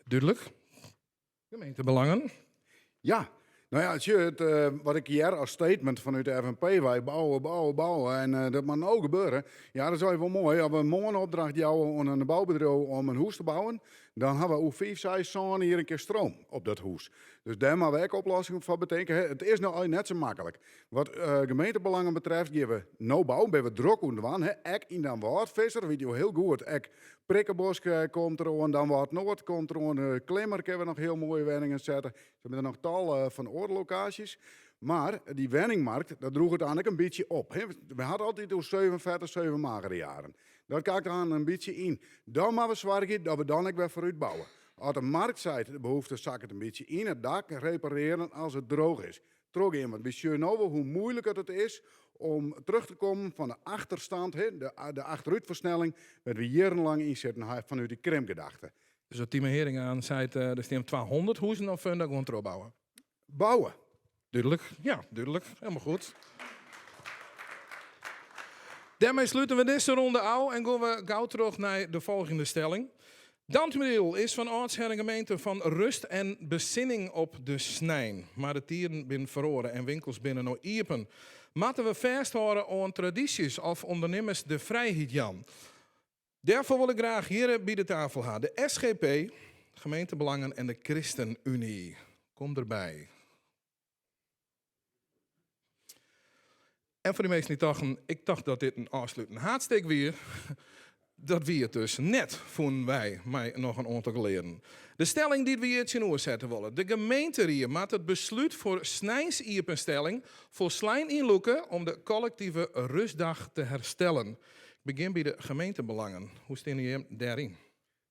Dúdlik. Gemeentebelangen. Ja, no ja, sjoch, it, uh, wat ik hear as statement fanút de FNP, wy bouwe, bouwe, bouwe en uh, dat moat no gebeure. Ja, dat is wol moai. As we moarn opdracht jouwe oan in boubedriuw om in hûs te bouwen, dan ha we oer 5, 6, 7 jier in kear stroom op dat hûs. Dus dêr moatte we ek oplossingen foar betinke. It is no net sa maklik. Wat uh, gemeentebelangen betreft, gean we no bouwen, binne we drok oan dwaan. Ek yn Damwâld-Visser, witte jo hiel goed, ek Prikkebosk eh, komt deroan, Damwâld Noard komt deroan, eh, Klimmer kinne we noch hiel moaie wenningen sette. Der binne noch tal eh, fan oare lokaasjes. Mar dy wenningmarkt, dat droeget dan ek in bytsje op. We hadden altyd oer 7 fette, 7 magere jaren. Dat kakt dan in bytsje yn. Dan moatte we soargje dat we dan ek wer foarút bouwe. As de markt seit, de behoefte sakket in bytsje yn, it dak reparearje as it droech is. Trochgean, want wy sjogge no wol hoe muoilik it is om terug te kommen fan de achterstand, de, de achterútfersnelling, wêr't we jierrenlang yn sitten ha fanút dy krimpgedachte. Dus as Tieme Heeringa seit, uh, der stean 200 huzen of dan gewoan trochbouwe? Bouwe. Dúdlik, ja, dúdlik. Hielendal goed. Dêrmei slute we dizze ronde ôf en gean we gau troch nei de folgjende stelling. Dantumadiel is fan âldsher in gemeente fan rust en besinning op de snein. Mar de tiden binne feroare en winkels binne no iepen. Moatte we fêsthâlde oan tradysjes of ûndernimmers de frijheid jaan? Dêrfoar wol ik graach hjir by de tafel ha de SGP, Gemeentebelangen en de ChristenUnie. Kom derby. En foar de minsken dy't tochten, ik tocht dat dit in ôfslutend haadstik wie. Dat wie it dus net, fûnen wy mei noch in oantal gelearden. De stelling dy't we hjir tsjinoer sette wolle. De gemeenterie moat it beslút foar sneinsiepenstelling folslein ynlûke om de kollektive rustdag te herstellen. Ik begjin by de gemeentebelangen. Hoe steane jim dêryn?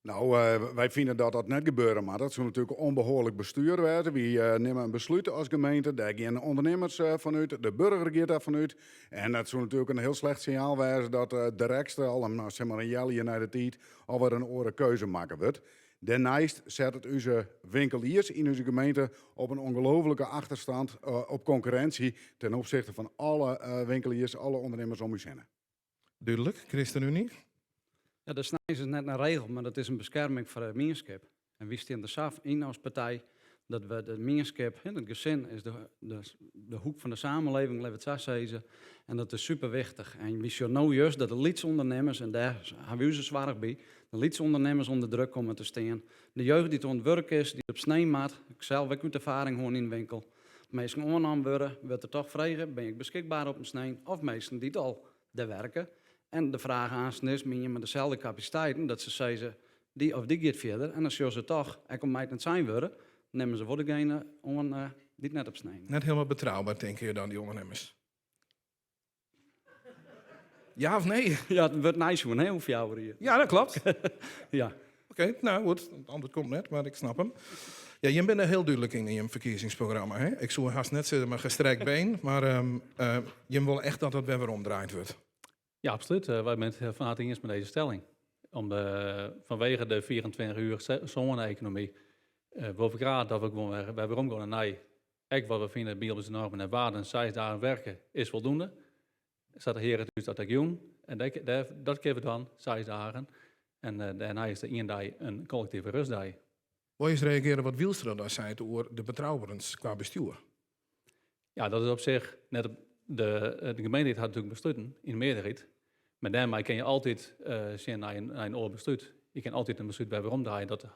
No, uh, wy fine dat dat net gebeure moat. Dat soe natuerlik ûnbehoarlik bestjoer wêze. Wy uh, nimme in beslút as gemeente, dêr gean ûndernimmers uh, fanút, de burger giet dêr fanút. En dat soe natuerlik in hiel slecht sinjaal wêze dat uh, direkt al in, sis mar in healjier nei de tiid alwer in oare keuze makke wurdt. Dêrneist set it ús winkeliers yn ús gemeente op in ongelooflike achterstand uh, op konkurrinsje ten opsichte fan alle uh, winkeliers, alle ûndernimmers om ús hinne. Dúdlik, ChristenUnie? Ja, de sneins is net in regel, mar dat is in beskerming foar de mienskip. En wy stean der sa yn as partij dat we de mienskip, it gesin is de, de, de hoek fan de samenleving, lit it sa sizze. En dat is super wichtich. En wy sjogge no just dat de lytse ûndernimmers, en dêr ha wy ús soarch by, de lytse ûndernimmers ûnder druk komme te stean. De jeugd dy't oan it wurk is, dy't op snein moat, ik sels ek út erfaring hân yn de winkel. Minsken oannommen wurde, wurdt der toch frege, bin ik beskikber op in snein? Of minsken dy't al dêr werke. En de fraach aansten is, mei mei deselde kapasiteiten, dat se sizze, dy of dy giet fierder. En dan sjogge se toch, ek al mei it net sein wurde, nimme se wol degene oan uh, dy't net op snein. Net hielendal betrouber, tinke je dan, dy ûndernimmers? Ja of nee? Ja, it wurdt neisjoen, hè, oer 4 jier. Ja, dat kloppet. ja. Oké, no goed, it antwurd komt net, mar ik snap him. Ja, jim binne hiel dúdlik yn jim ferkiezingsprogramma. Hè? Ik soe hast net sizze, mei gestrekt been, mar um, uh, jim wolle echt dat dat wer weromdraaid wurdt. Ja, absoluut. Uh, wy binne it fan herte iens mei dizze stelling. Om de, fanwege de 24 uur zone-ekonomy uh, wolle we graach dat we gewoan wer, wer weromgean nei ek wat we fine Bibelse normen en waarden, 6 dagen werke is voldoende. Sa't de Hear it ús dat ek jûn. En dêr, dat kinne we dwaan, 6 dagen. En uh, dêrnei is der ien dei in kollektive rustdei. Wol je ris reagearje wat Wielstra dan seit oer de betrouberens kwa bestjoer? Ja, dat is op sich net de, de gemeente hat natuerlik besluten yn de mearderheid. Mar dêrmei kinne je altyd uh, sjen nei in, nei in oar beslút. Je kinne altyd in beslút wer weromdraaie dat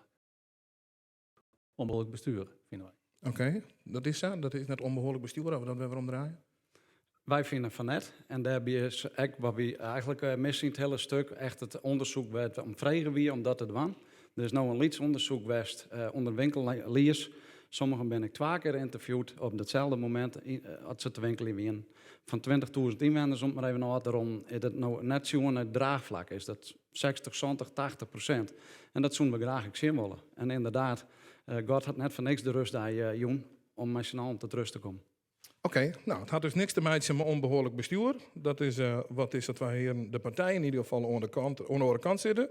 ûnbehoarlik bestjoer, fine wy. Oké, dat is sa? Dat is net ûnbehoarlik bestjoer, as we dat wer weromdraaie? Wy fine fan net. En dêrby is ek wat wy eigentlik eh, misse yn it hiele stik, echt it ûndersyk wêr't om frege wie om dat te dwaan. Der is no in lyts ûndersyk west uh, ûnder winkeliers. Sommigen bin ik twa kear ynterviewd op datselde momint eh, as se te winkeljen wienen. Fan 20.000 ynwenners, om it mar even ôf te ronden, is dat no net sjoen it draachflak. Is dat 60, 70, 80%. En dat soenen we graach ek sjen wolle. En ynderdaad, God hat net foar niks de rustdei jûn om mei syn allen tot rust te kommen. Oké, no, it hat dus niks te meitsjen mei ûnbehoarlik bestjoer. Dat is uh, wat is dat wy hjir de partijen yn ieder gefal oan de, kant, oan de oare kant sitte.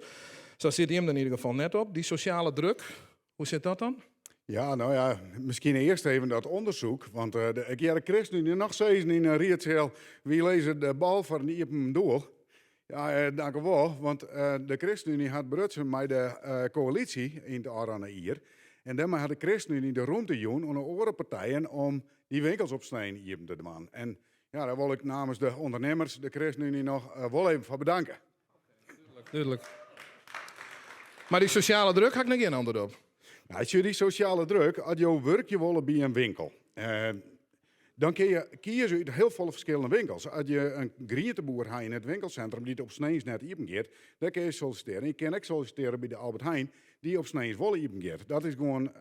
Sa sit jim der yn ieder gefal net op. Dy sosjale druk, hoe sit dat dan? Ja, no ja, miskien earst even dat ûndersyk. Want ik hear de ChristenUnie noch sizzen yn 'e riedseal, wy lizze de bal foar in iepen doel. Ja, dank u wol, want de ChristenUnie hat brutsen mei de koälysje yn it ôfrûne jier. En dêrmei hat de ChristenUnie de rûmte jûn oan de oare partijen om dy winkels op snein iepen te dwaan. En ja, dêr wol ik namens de ûndernimmers de ChristenUnie noch wol even foar bedanke. Dúdlik. Mar dy sosjale druk ha ik noch gjin antwurd op. Nou, sjoch, dy sosjale druk, as jo wurkje wolle by in winkel, dan kinne je kieze út hiel folle ferskillende winkels. As je in grienteboer ha yn it winkelsintrum dy't op sneins net iepen giet, dêr kinne je sollicitearje. Je kinne ek sollicitearje by de Albert Heijn dy't op sneins wol iepen giet. Dat is gewoan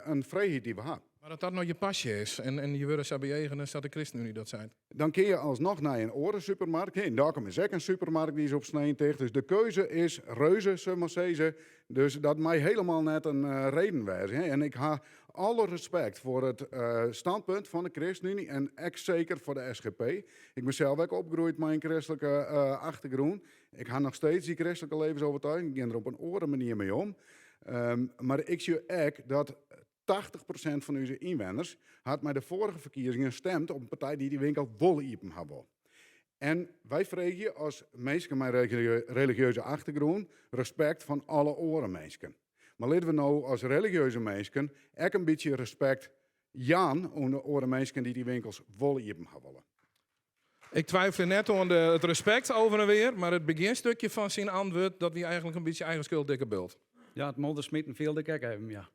in frijheid dy't we ha. Mar as dat no je pasje is en je wurde sa bejegene sa't de ChristenUnie dat seit? Dan kinne je alsnoch nei in oare supermarkt. Yn Dokkum is ek in supermarkt dy is op snein ticht. Dus de keuze is reuze, sil ik mar sizze. Dus dat mei helemaal net in reden wêze. En ik ha alle respekt foar it standpunt fan de ChristenUnie en ek seker foar de SGP. Ik bin sels ek opgroeid mei in kristlike achtergrûn. Ik ha noch steeds dy kristlike levensovertuiging. Ik gean der op in oare manier mei om. Mar ik sjoch ek dat 80% fan ús ynwenners hat mei de foarige ferkiezingen stemd op in partij dy't dy winkel wol iepen ha wol. En wy freegje as minsken mei religieuze achtergrûn respekt fan alle oare minsken. Mar litte we no as religieuze minsken ek in bytsje respekt jaan oan de oare minsken dy't dy winkels wol iepen ha wolle. Ik twivelje net oan it respekt over en weer, mar it begjinstukje fan syn antwurd, dat wie eigenlik in bytsje eigen skuld dikke bult. Ja, it moddersmiten fielde ik ek even, ja.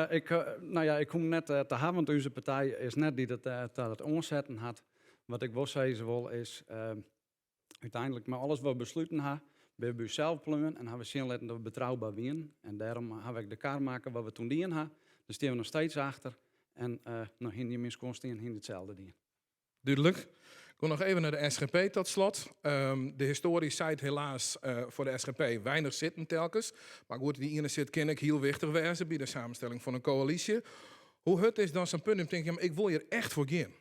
Ik, no ja, ik hoech net te hawwen, want ús partij is net dy't it ta it oansetten hat. Wat ik wol sizze wol is, úteinlik mei alles wat we besluten ha, binne we by ússels bleaun en hawwe we sjen litten dat we betrouber wienen. En dêrom hawwe we ek de kar makke wat we toen dien ha. Dêr stean we noch steeds achter. En no hiene jim yn skuon stean, hiene itselde dien. Dúdlik. Ik wol noch even nei de SGP tot slot. De histoarje seit helaas foar de SGP weinich sitten telkens. Mar goed, dy iene sit kin ek hiel wichtich wêze by de samenstelling fan in koälysje. Hoe hurd is dan sa'n punt om te tinken, ja, mar ik wol hjir echt foar gean?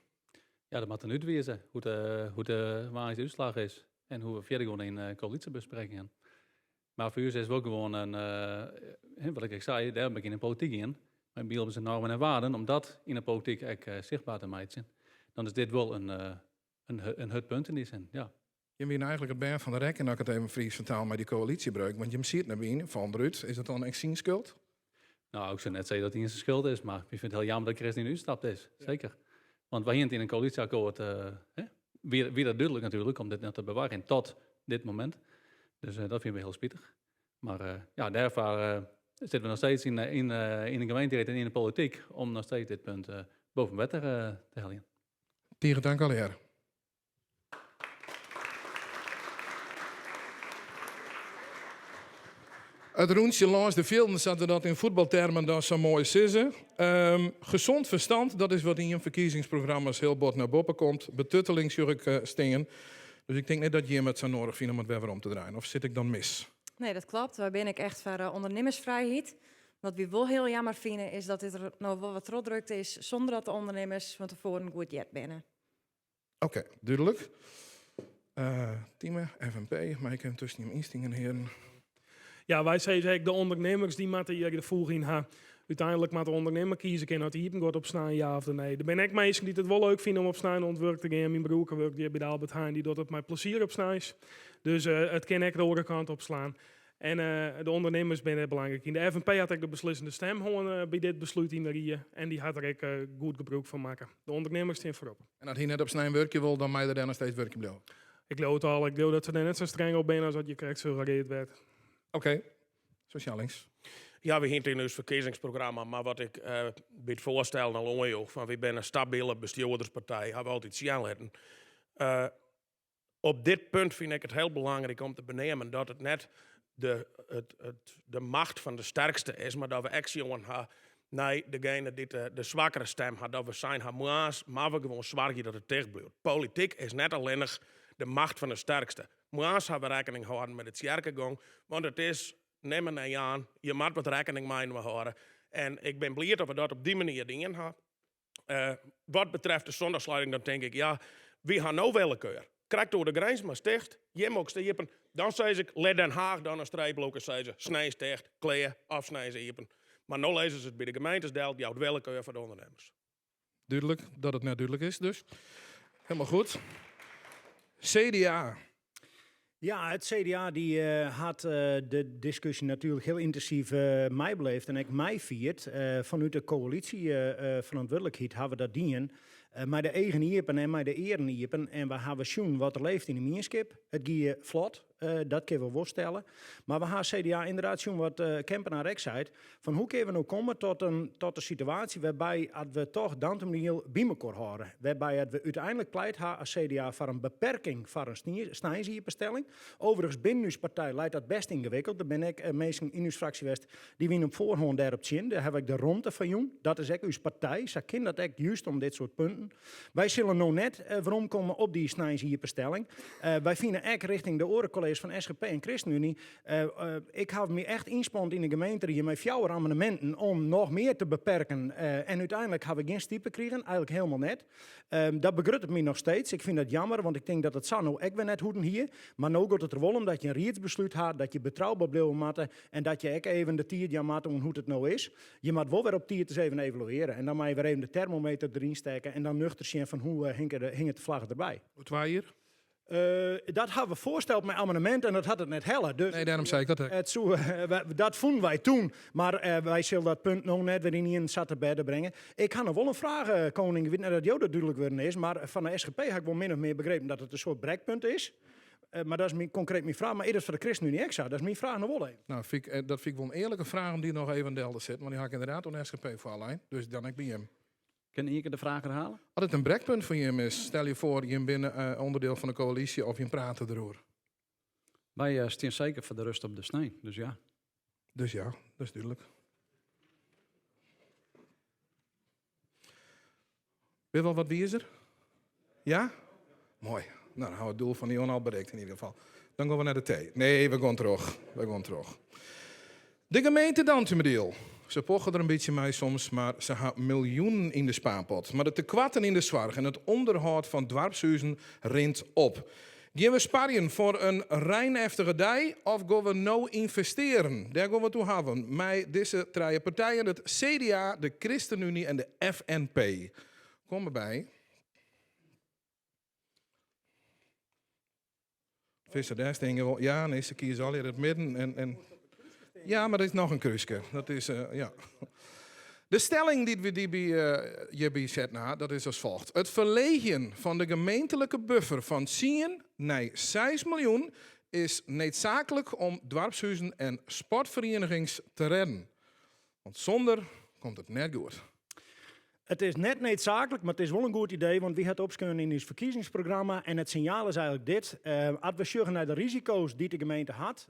Ja, dat moat dan útwize hoe't de, hoe't de woansdei útslach is en hoe we fierder gean yn koälysjebesprekkingen. Mar foar ús is wol gewoan in, wat ik ek sei, dêrom bin ik yn de polityk gien, mei bibelske normen en waarden, om dat yn de polityk ek sichtber te meitsjen. Dan is dit wol in, in hurd punt yn dy sin, ja. Jim wiene eigenlik it bern fan de rekken, as ik it even Frysk fertaal, mei dy koälysjebreuk, want jim sieten der by yn, fal derút. Is dat dan ek syn skuld? Nou, ik soe net sizze dat ien syn skuld is, mar ik fyn it hiel jammer dat ChristenUnie útstapt is. Seker. Want wy hiene it yn in koälysjeakkoart, hè, wie, wie dat dúdlik natuerlik om dit net te bewarjen tot dit momint. Dus dat fine we hiel spitich. Mar ja, dêrfoar sitte we noch steeds yn, yn, yn de gemeenteried en yn de polityk om noch steeds dit punt boven wetter te heljen. Tige tank allegear. It rûntsje lâns de fjilden, sa't we dat yn fuotbaltermen dan sa moai sizze. Gezond verstand, dat is wat yn jim ferkiezingsprogramma's hiel bot nei boppe komt. Betutteling sjoch ik stean. Dus ik tink net dat jim it sa noadich fine om it wer werom te draaien. Of sit ik dan mis? Nee, dat klopt. Wy binne ek echt foar ûndernimmersfrijheid. Wat wy wol hiel jammer fine is dat dit der no wol wat trochdrukt is sûnder dat de ûndernimmers fan tefoaren goed heard binne. Oké, dúdlik. Tieme, FNP, mei ik even tusken jim ynstingen, hearen? Ja, wy sizze ek, de ûndernimmers dy moatte hjir de foech yn ha. Uteinlik moat de ûndernimmer kieze kinne oft iepen giet op snein, ja of nee. Der binne ek minsken dy't it wol leuk fine om op snein oan it wurk te gean. Myn broerke wurket hjir by de Albert Heijn, dy docht it mei plezier op sneins. Dus it kin ek de oare kant op slaan. En de ûndernimmers binne dêr belangryk yn. De FNP hat ek de beslissende stem hân by dit beslút yn de rie en dy hat der ek goed gebrûk fan makke. De ûndernimmers stean foarop. En as hy net op snein wurkje wol, dan mei er dêr noch steeds wurkjen bliuwe? Ik leau it al. Ik leau dat se dêr net sa streng op binne as dat je krekt suggereard werd. Oké. Sosjaal Links. Ja, wy hiene it yn ús ferkiezingsprogramma, mar wat ik by it foarstellen al oanjoech, fan wy binne in stabile bestjoerderspartij, hawwe we altyd sjen litten. Op dit punt fyn ik it hiel belangryk om te beneamen dat it net de, it, it, de macht fan de sterkste is, mar dat we ek sjoen ha nei degene dy't de, de swakkere stem hat, dat we sein ha, moarns moatte we gewoan soargje dat it ticht bliuwt. Polityk is net allinnich de macht fan de sterkste. Moarns ha we rekkening hâlden mei de tsjerkegong, want it is nimmen en jaan, je moat wat rekkening mei-inoar hâlde. En ik bin bliid dat we dat op dy manier dien ha. Wat betreft de zondagssluiting, dan tink ik, ja, wy ha no willekeur. Krekt oer de grins, mar ticht, jim ook iepen. Dan sis ik, lit Den Haag dan in streep lûke, sizze, sneins ticht, klear, of sneins iepen. Mar no lizze se it by de gemeentes del, it jout willekeur foar de ûndernimmers. Dúdlik dat it net dúdlik is, dus. Helemaal goed. CDA. Ja, it CDA dy hat de diskusje natuerlik hiel yntinsyf meibeleefd en ek meifierd. Fanút de koälysjeferantwurdlikheid hawwe we dat dien. Mei de eagen iepen en mei de earen iepen. En we hawwe sjoen wat der leeft yn de mienskip. It gie flot, dat kinne we wol stelle. Mar we ha CDA ynderdaad sjoen wat Kempenaar ek seit, fan hoe kinne we no komme tot in tot de situaasje wêrby at we toch Dantumadiel by mekoar hâlde. Wêrby at we úteinlik pleit ha as CDA foar in beperking foar in sneinsiepenstelling. Overigens binnen ús partij leit dat best yngewikkeld. Der binne ek minsken yn ús fraksje west dy wiene op foarhân dêrop tsjin. Dêr haw ik de romte foar jûn. Dat is ek ús partij. Sa kin dat ek just om dit soart punten. Wy sille no net weromkomme op dy sneinsiepenstelling. Wy fine ek richting de oare kollega's fan SGP en ChristenUnie, ik haw my echt ynspand yn de gemeenterie mei fjouwer amendeminten om noch mear te beperken en úteinlik haw ik gjin stipe krigen, eigenlik hielendal net. Dat begruttet my noch steeds. Ik fyn dat jammer, want ik tink dat it sa no ek wer net hoeden hie. Mar no giet it der wol om dat je in riedsbeslút ha, dat je betrouber bliuwe moatte en dat je ek even de tiid jaan moatte oan hoe't it no is. Je moat wol wer op tiid ris even evalueare en dan mei je wer even de termometer deryn stekke en dan nuchter sjen fan hoe hinget de flagge derby. Oer twa jier? Dat hawwe we foarsteld mei amendemint en dat hat it net helle. Dus Nee, dêrom sei ik dat ek. It soe, dat fûnen wy toen, mar wy sille dat punt no net wer ynienen sa te bêde bringe. Ik ha noch wol in fraach, Koning, ik wit net oft jo dat dúdlik wurden is, mar fan de SGP ha ik wol min of mear begrepen dat it in soart brekpunt is. Mar dat is myn, konkreet myn fraach. Mar is dat foar de ChristenUnie ek sa? Dat is myn fraach noch wol even. Nou, fyn ik, dat fyn ik wol in earlike fraach om dy noch even del te setten, want dy ha ik ynderdaad oan de SGP foarlein. Dus dan ek by jim. Kin ien kear de fraach herhale? As it in brekpunt foar jim is, stel je foar, jim binne ûnderdiel fan de koälysje of jim prate deroer. Wy stean seker foar de rust op de snein, dus ja. Dus ja, dat is dúdlik. Binne we al wat wizer? Ja? Moai. Nou, dan hawwe we it doel fan de jûn al berikt yn ieder gefal. Dan gean we nei de tee. Nee, we gean troch. We gean troch. De gemeente Dantumadiel. Se poche der in bytsje mei soms, mar se ha miljoenen yn de spaarpot. Mar de tekoarten yn de soarch en it ûnderhâld fan doarpshuzen rint op. Gean we sparjen foar in reineftige dei of gean we no ynvestearen? Dêr gean we it oer hawwen mei dizze trije partijen, it CDA, de ChristenUnie en de FNP. Kom derby. Visser, dêr stean je wol. Ja, nee, se kieze allegear it midden. En, en... Ja, mar der is noch in krúske. Dat is, uh, ja. De stelling dy't we dy by, uh, hjirby setten ha, dat is as folget. It ferleegjen fan de gemeentlike buffer fan 10 nei 6 miljoen is needsaaklik om doarpshuzen en sportferienigings te redden. Want sûnder komt it net goed. It is net needsaaklik, mar it is wol in goed idee, want wy ha it opskreaun yn ús ferkiezingsprogramma en it sinjaal is eigenlik dit, As we sjogge nei de risiko's dy't de gemeente hat,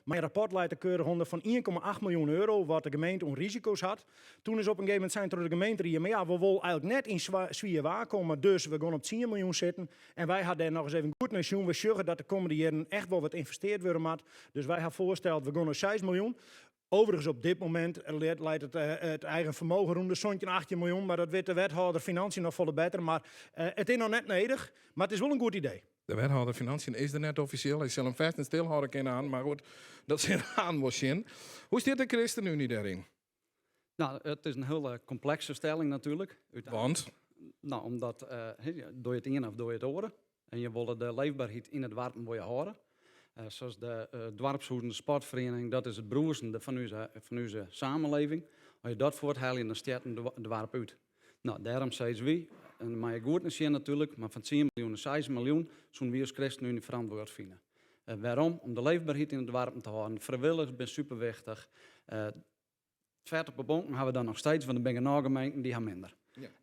Myn rapport leit der keurich ûnder fan 1,8 miljoen euro wat de gemeente oan risiko's hat. Toen is op in gegeven momint sein troch de gemeenterie, mar ja, we wolle eigenlik net yn swier waar komme, dus we gean op tsien miljoen sitten. En wy ha dêr noch ris even goed nei sjoen. We sjogge dat de kommende jierren echt wol wat ynvesteard wurde moat. Dus wy ha foarsteld, we gean nei seis miljoen. Overigens op dit momint leit it it eigen fermogen rûn de santjin, achttjin miljoen, mar dat wit de wethâlder Financiën noch folle better. Mar it is noch net nedich, mar it is wol in goed idee. De wethâlder Financiën is der net offisjeel. Hy sil him fêst net stilhâlde kinne aan, mar goed, dat sil Han wol sjen. Hoe stiet de ChristenUnie dêryn? Nou, it is in hiele komplekse stelling natuerlik. Want? Nou, omdat uh, doe je it ien of doe je it oare. En je wolle de leefbaarheid yn it doarpen wol je hâlde. Uh, zoals de uh, doarpshuzen, de sportferiening, dat is it brûzende fan ús, fan ús samenleving. As je dat fuorthelje, dan stjert in doarp út. No, dêrom sizze wy, en mei je goed nei sjen natuerlik, mar fan tsien miljoen nei seis miljoen soene wy as ChristenUnie ferantwurd fine. Wêrom? Om de leefberheid yn de doarpen te hâlden. Frijwilligers binne superwichtich. Fet op 'e bonken hawwe we dan noch steeds, want der binne genôch gemeenten dy ha minder.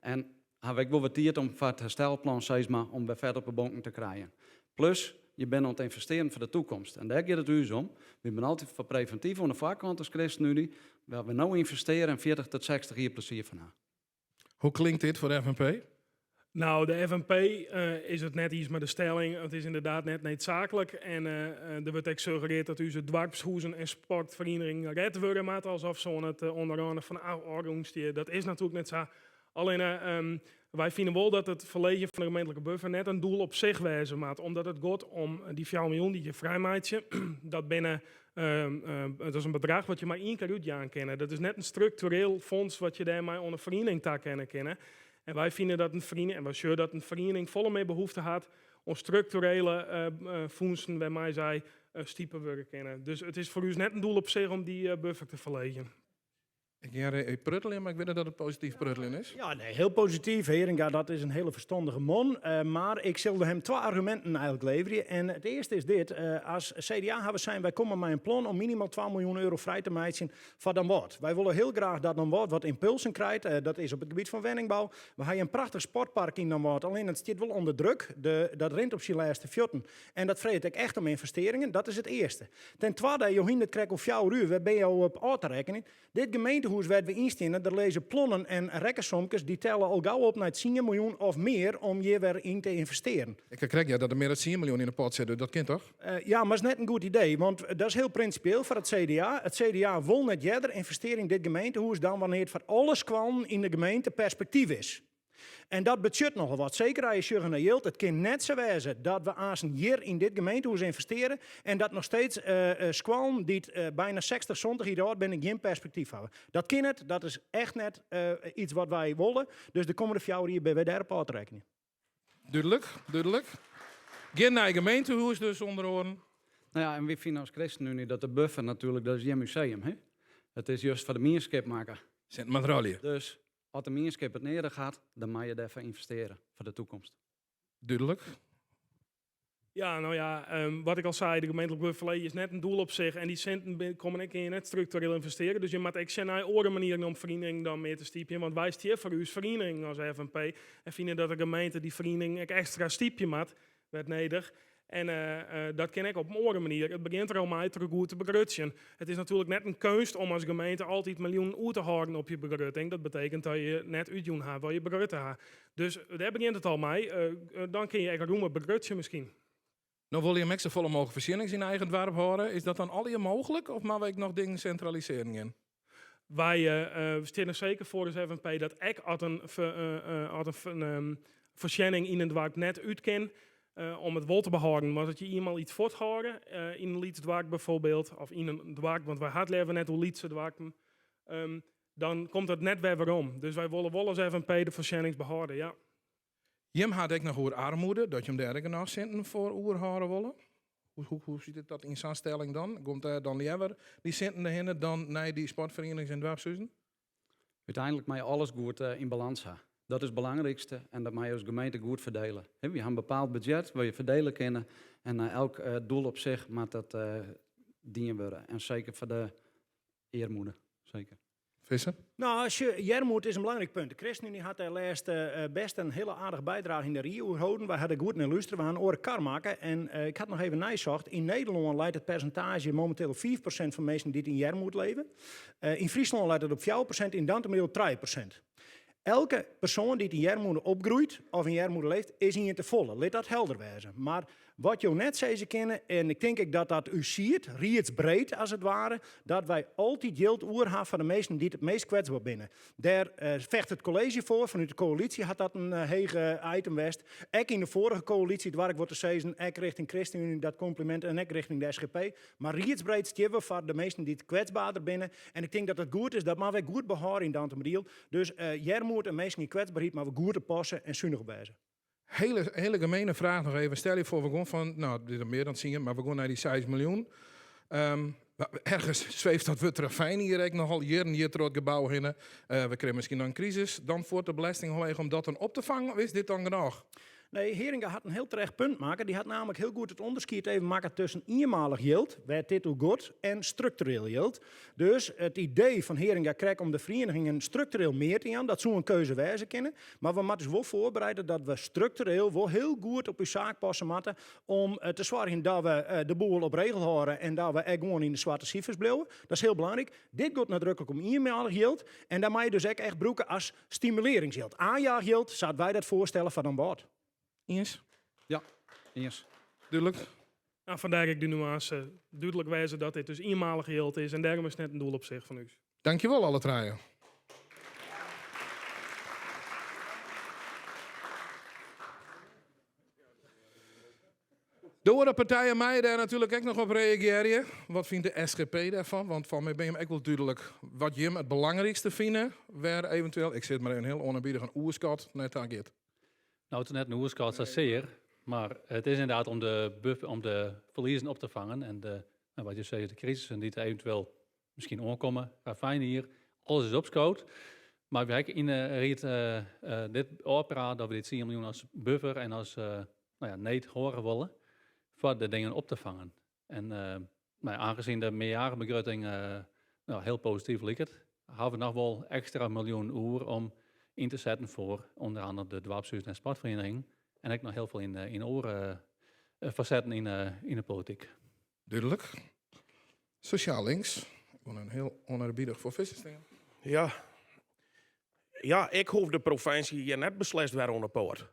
En hawwe ek wol wat tiid om foar it herstelplan sis mar, om wer fet op 'e bonken te krijen. Plus, je binne oan it ynvestearjen foar de toekomst. En dêr giet it ús om. Wy binne altyd foar previntyf oan de foarkant as ChristenUnie, wêr't we no ynvestearje en 40 tot 60 jier plezier fan ha. Hoe klinkt dit foar de FNP? Nou, de FNP uh, is it net iens mei de stelling. It is ynderdaad net needsaaklik. En uh, der wurdt ek suggereard dat ús doarpshuzen en sportferienigingen red wurde moatte, alsof se oan it oan de râne fan de ôfgrûn stean. Dat is natuerlik net sa. Allinne, um, wy fine wol dat it ferleegjen fan de gemeentlike buffer net in doel op sich wêze moat, omdat it giet om dy 4 miljoen dy't je frijmeitsje. Dat binne Dat is in bedrach wat je mar ien kear útjaan kinne. Dat is net in struktureel fonds wat je dêrmei oan in feriening takenne kinne. En wy fine dat in feriening, en wy sjogge dat in feriening folle mear behoefte hat oan strukturele fûnsen wêrmei sy stipe wurde kinne. Dus it is foar ús net in doel op sich om dy buffer te ferleegjen. Ik hear u prutteljen, mar ik wit net dat it posityf prutteljen is. Ja, nee, hiel posityf. Heeringa, dat is in hiele ferstannige man. Mar ik sil him twa arguminten eigenlik leverje. En it earste is dit, as CDA hawwe sein, wy komme mei in plan om minimaal 2 miljoen euro frij te meitsjen foar Damwâld. Wy wolle hiel graach dat Damwâld wat ympulsen krijt. Dat is op it gebiet fan wenningbou. We hawwe in prachtich sportpark yn Damwâld, allinne it stiet wol ûnder druk. De, dat rint op syn lêste fuotten. En dat freget ek echt om ynvestearringen. Dat is it earste. Ten twadde, jo hiene it krekt oer fjouwer uur, wêr binne jo op ôf te rekkenjen? Dit gemeentehûs wêr't we yn steane, der lizze plannen en rekkensomkes, dy telle al gau op nei tsien miljoen of mear om hjir wer yn te ynvestearen. Ik ha krekt heard dat der mear as tsien miljoen yn de pot sit, dus dat kin toch? Ja, mar is net in goed idee, want dat is hiel prinsipieel foar it CDA. It CDA wol net earder ynvestearje yn dit gemeentehûs dan wannear't foar alle skoallen yn de gemeente perspektyf is. En dat betsjut nochal wat, seker as je sjogge nei jild. It kin net sa wêze dat we aansen hjir yn dit gemeentehûs ynvestearje en dat noch steeds skoallen dy't byna 60, 70 jier âld binne gjin perspektyf hawwe. Dat kin net, dat is echt net iets wat wy wolle. Dus de kommende fjouwer jier binne wy dêrop ôf te rekkenjen. Dúdlik, dúdlik. Gjin nij gemeentehûs dus ûnder oaren. No ja, en wy fine as ChristenUnie dat de buffer natuerlik, dat is gjin museum, hè? It is just foar de mienskip makke. Sint moat rôlje. Dus as de mienskip it nedich hat, dan mei je dêrfoar ynvestearje, foar de toekomst. Dúdlik. Ja, no ja, wat ik al sei, de gemeentlike buffer ferleegje is net in doel op sich en dy sinten komme ek, kinne je net struktureel ynvestearje. Dus je moatte ek sjen nei oare manieren om ferieningen dan mear te stypjen, want wy stean foar ús ferieningen as FNP en fine dat de gemeente dy ferieningen ek ekstra stypje moat, wêr't nedich. En dat kin ek op in oare manier. It begjint der al mei troch goed te begrutsjen. It is natuerlik net in keunst om as gemeente altyd miljoenen oer te hâlden op je begrutting. Dat betekent dat je net útjûn ha wat je begrutte ha. Dus dêr begjint it al mei. Dan kin je ek rûmer begrutsje miskien. No wolle jim ek safolle mooglik foarsjennings yn eigen doarp hâlde. Is dat dan allegear mooglik of moatte we ek noch dingen sintralisearjen gean? Wy stean der seker foar as FNP dat ek as in, as in foarsjenning yn in doarp net út kin, om it wol te behâlden. Want as je ienmaal iets fuorthâlde yn in lyts doarp bijvoorbeeld, of yn in doarp, want wy ha it leaver net oer lytse doarpen, dan komt dat net wer werom. Dus wy wolle wol as FNP de foarsjennings behâlde, ja. Jim ha it ek noch oer armoede, dat jim dêr ek genôch sinten foar oerhâlde wolle. Hoe, hoe sit dat yn sa'n stelling dan? Komt dêr dan leaver dy sinten derhinne dan nei dy sportferienings en doarpshuzen? Uteinlik mei je alles goed yn balans ha. Dat is it belangrykste en dat mei je as gemeente goed ferdele. We ha in bepaald budzjet wat je ferdele kinne en nei elk doel op sich moat dat dien wurde. En seker foar de earmoede, seker. Visser? No, sjoch, earmoed is in belangryk punt. De ChristenUnie hat dêr lêst bêst in hiele aardige bydrage yn de rie oer holden. Wy ha der goed nei lústere, we ha in oare kar makke. En ik ha noch even neisocht. Yn Nederlân leit it persintaazje mominteel op 5% fan minsken dy't yn earmoed leve. Yn Fryslân leit it op 4%, yn Dantumadiel op 3%. Elke persoan dy't yn earmoede opgroeit of yn earmoede leeft, is ien te folle. Lit dat helder wêze. Mar wat jo net sizze kinne, en ik tink ek dat dat ús siert, riedsbreed as it ware, dat wy altyd jild oer ha foar de minsken dy't it meast kwetsber binne. Dêr fecht it kolleezje foar, fanút de koälysje hat dat in hege item west. Ek yn de foarige koälysje doar ik wol te sizzen, ek richting ChristenUnie dat komplimint en ek richting de SGP. Mar riedsbreed stean we foar de minsken dy't kwetsberder binne. En ik tink dat it goed is, dat moatte wy goed behâlde yn Dantumadiel. Dus earmoed en minsken yn kwetsberheid moatte we goed oppasse en sunich op wêze. Hele, hele gemene fraach noch even. Stel je foar, we gean fan, no, dit is mear dan tsien, mar we gean nei dy 6 miljoen. Ergens sweeft dat wurd ravijn hjir ek nochal jierren hjir troch it gebou hinne. We krije miskien dan in krisis. Dan fuort de belesting omheech om dat dan op te fangen, of is dit dan genôch? Nee, Heeringa hat in hiel terecht punt makke. Dy hat nammentlik hiel goed it ûnderskied even makke tusken ienmalich jild, wêr't dit oer giet, en struktureel jild. Dus it idee fan Heeringa krekt om de ferienigingen struktureel mear te jaan, dat soe in keuze wêze kinne. Mar we moatte ús wol foarbereide dat we struktureel wol hiel goed op ús saak passe moatte om te soargjen dat we de boel op regel hâlde en dat we ek gewoan yn de swarte sifers bliuwe. Dat is hiel belangryk. Dit giet nadruklik om ienmalich jild en dat mei je dus ek echt brûke as stimulearringsjild, aanjaachjild, sa't wy dat foarstelle foar Damwâld. Iens? Ja, iens. Dúdlik. Nou, fandêr ek de nuânse. Dúdlik wêze dat dit dus ienmalich jild is en dêrom is it net in doel op sich fan ús. Dankjewol alle trije. De oare partijen meie dêr natuerlik ek noch op reagearje. Wat fynt de SGP dêrfan? Want foar my binne jim ek wol dúdlik wat jim it belangrykste fine, wêr eventueel, ik sis mar even hiel oneerbiedich, in oerskot nei ta giet. Nou, it is net in oerskot sasear, mar it is ynderdaad om de, om de ferliezen op te fangen en de, nou, wat je sizze, de krisissen dy't eventueel miskien oankomme, fijn jier, alles is opskood. Mar wy ha yn de ried dit ôfpraat dat we dit 10 miljoen as buffer en as nou ja, need hâlde wolle foar de dingen op te fangen. En nou ja, aangezien de meerjarenbegrutting nou, hiel posityf liket, hawwe we noch wol ekstra miljoen oer om yn te setten foar ûnder oare de doarpshuzen en sportferienigingen en ek noch hiel folle yn oare fasetten yn de polityk. Dúdlik. Sosjaal Links. Ik wol in hiel oneerbiedich foar Visser stean. Ja. Ja, ik hoef de provinsje hjir net beslist wer oan de poat.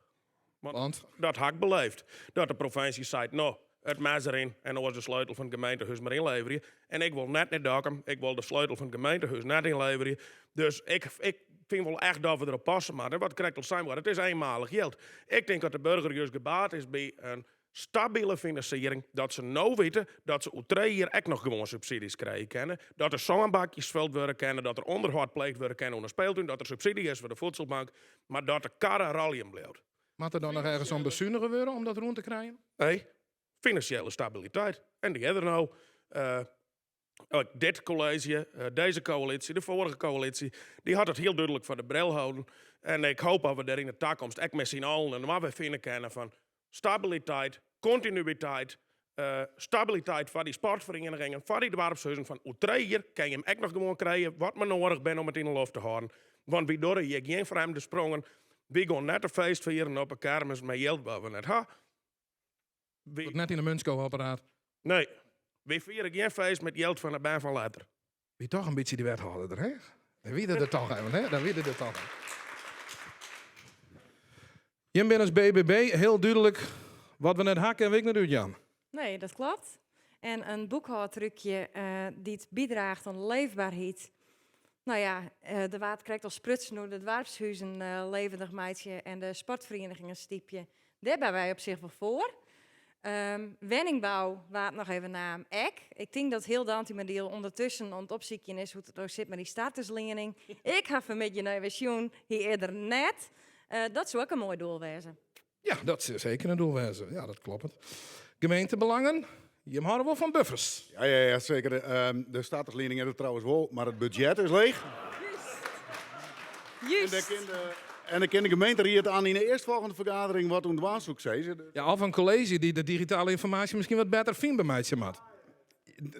Want? Dat ha ik beleefd. Dat de provinsje seit, no, it mes deryn en oars de sleutel fan it gemeentehûs mar ynleverje. En ik wol net nei Dokkum, ik wol de sleutel fan it gemeentehûs net ynleverje. Dus ik, ik fyn wol echt dat we derop passe moatte. Wat krekt al sein waard, it is eenmalich jild. Ik tink dat de burger juist gebaat is by in stabile finansiering, dat se no witte dat se oer trije jier ek noch gewoan subsidies krije kinne, dat der sânbakjes fuld wurde kinne, dat der ûnderhâld pleegd wurde kin oan de speeltún, dat der subsidie is foar de voedselbank, mar dat de karre rôljen bliuwt. Moat der dan noch ergens om besunige wurde om dat rûn te krijen? Nee, finansjele stabiliteit. En dy is der no. Dit kolleezje, deze koalitie, de foarige koalitie, dy hat it hiel dúdlik foar de bril holden. En ik hoop dat we dêr yn de takomst ek mei syn allen inoar wer fine kinne fan stabiliteit, kontinuïteit, stabiliteit foar dy sportferienigingen, foar dy doarpshuzen. Fan oer trije jier kin jim ek noch gewoan krije wat mar noadich binne om it yn 'e loft te hâlden. Want wy dogge hjir gjin frjemde sprongen. Wy gean net in feest fieren op 'e kermis mei jild wat we net ha. Wy... Net yn 'e muntsko-apparaat. Nee, wy fiere gjin feest met jild fan de bern fan letter. Wie toch in bytsje de wethâlder der, hè? Dan wie er der toch even, hè? Dan wie er der toch. Jim binne as BBB hiel dúdlik wat we net ha, kinne we ek net útjaan. Nee, dat klopt. En in boekhâldtrúkje dy't bydraacht oan leefbaarheid. Nou ja, der waard krekt al sprutsen oer de doarpshuzen levendig meitsje en de sportferienigingen stypje. Dêr binne wy op sich wol foar. Wenningbou waard noch even naam ek. Ik tink dat hiel Dantumadiel ûndertusken oan it opsykjen is hoe't it no sit mei dy startersliening. Ik ha fanmiddei noch even sjoen, hy is der net. Dat soe ek in moai doel wêze. Ja, dat soe seker in doel wêze. Ja, dat kloppet. Gemeentebelangen, jim hâlde wol fan buffers. Ja, ja, ja seker. De startersliening is der trouwens wol, mar it budzjet is leech. Juist. En dan kin de gemeenteried oan yn de earstfolgjende fergadering wat oan dwaan, soe ik sizze. Ja, of in kolleezje dy't de digitale ynformaasje miskien wat better fynber meitsje moat.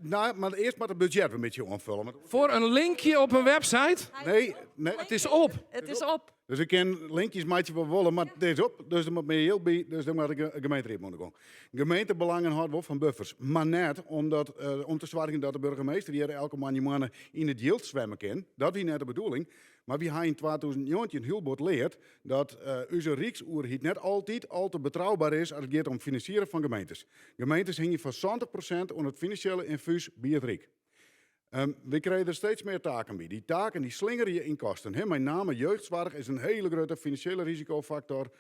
Nou, mar earst moat it budzjet in bytsje oanfolje. Want... Foar in linkje op in website? Nee, nee. It is op. It is op. Dus ik kin linkjes meitsje wat we wolle, mar it is op. Dus der moat mear jild by, dus dan moat de gemeenteried oan de gong. Gemeentebelangen hâldt wol fan buffers, mar net omdat, om te soargjen dat de burgemeester hjir elke moanne yn it jild swimme kin. Dat wie net de bedoeling. Mar wy ha yn 2019 hiel bot leard dat ús ryksoerheid net altyd al te betrouber is as it giet om finansieren fan gemeentes. Gemeentes hingje foar 70% oan it finansjele ynfús by it Ryk. Wy krije der steeds mear taken by. Dy taken dy slingerje yn kosten. Mei name jeugdsoarch is in hiele grutte finansjele risikofaktor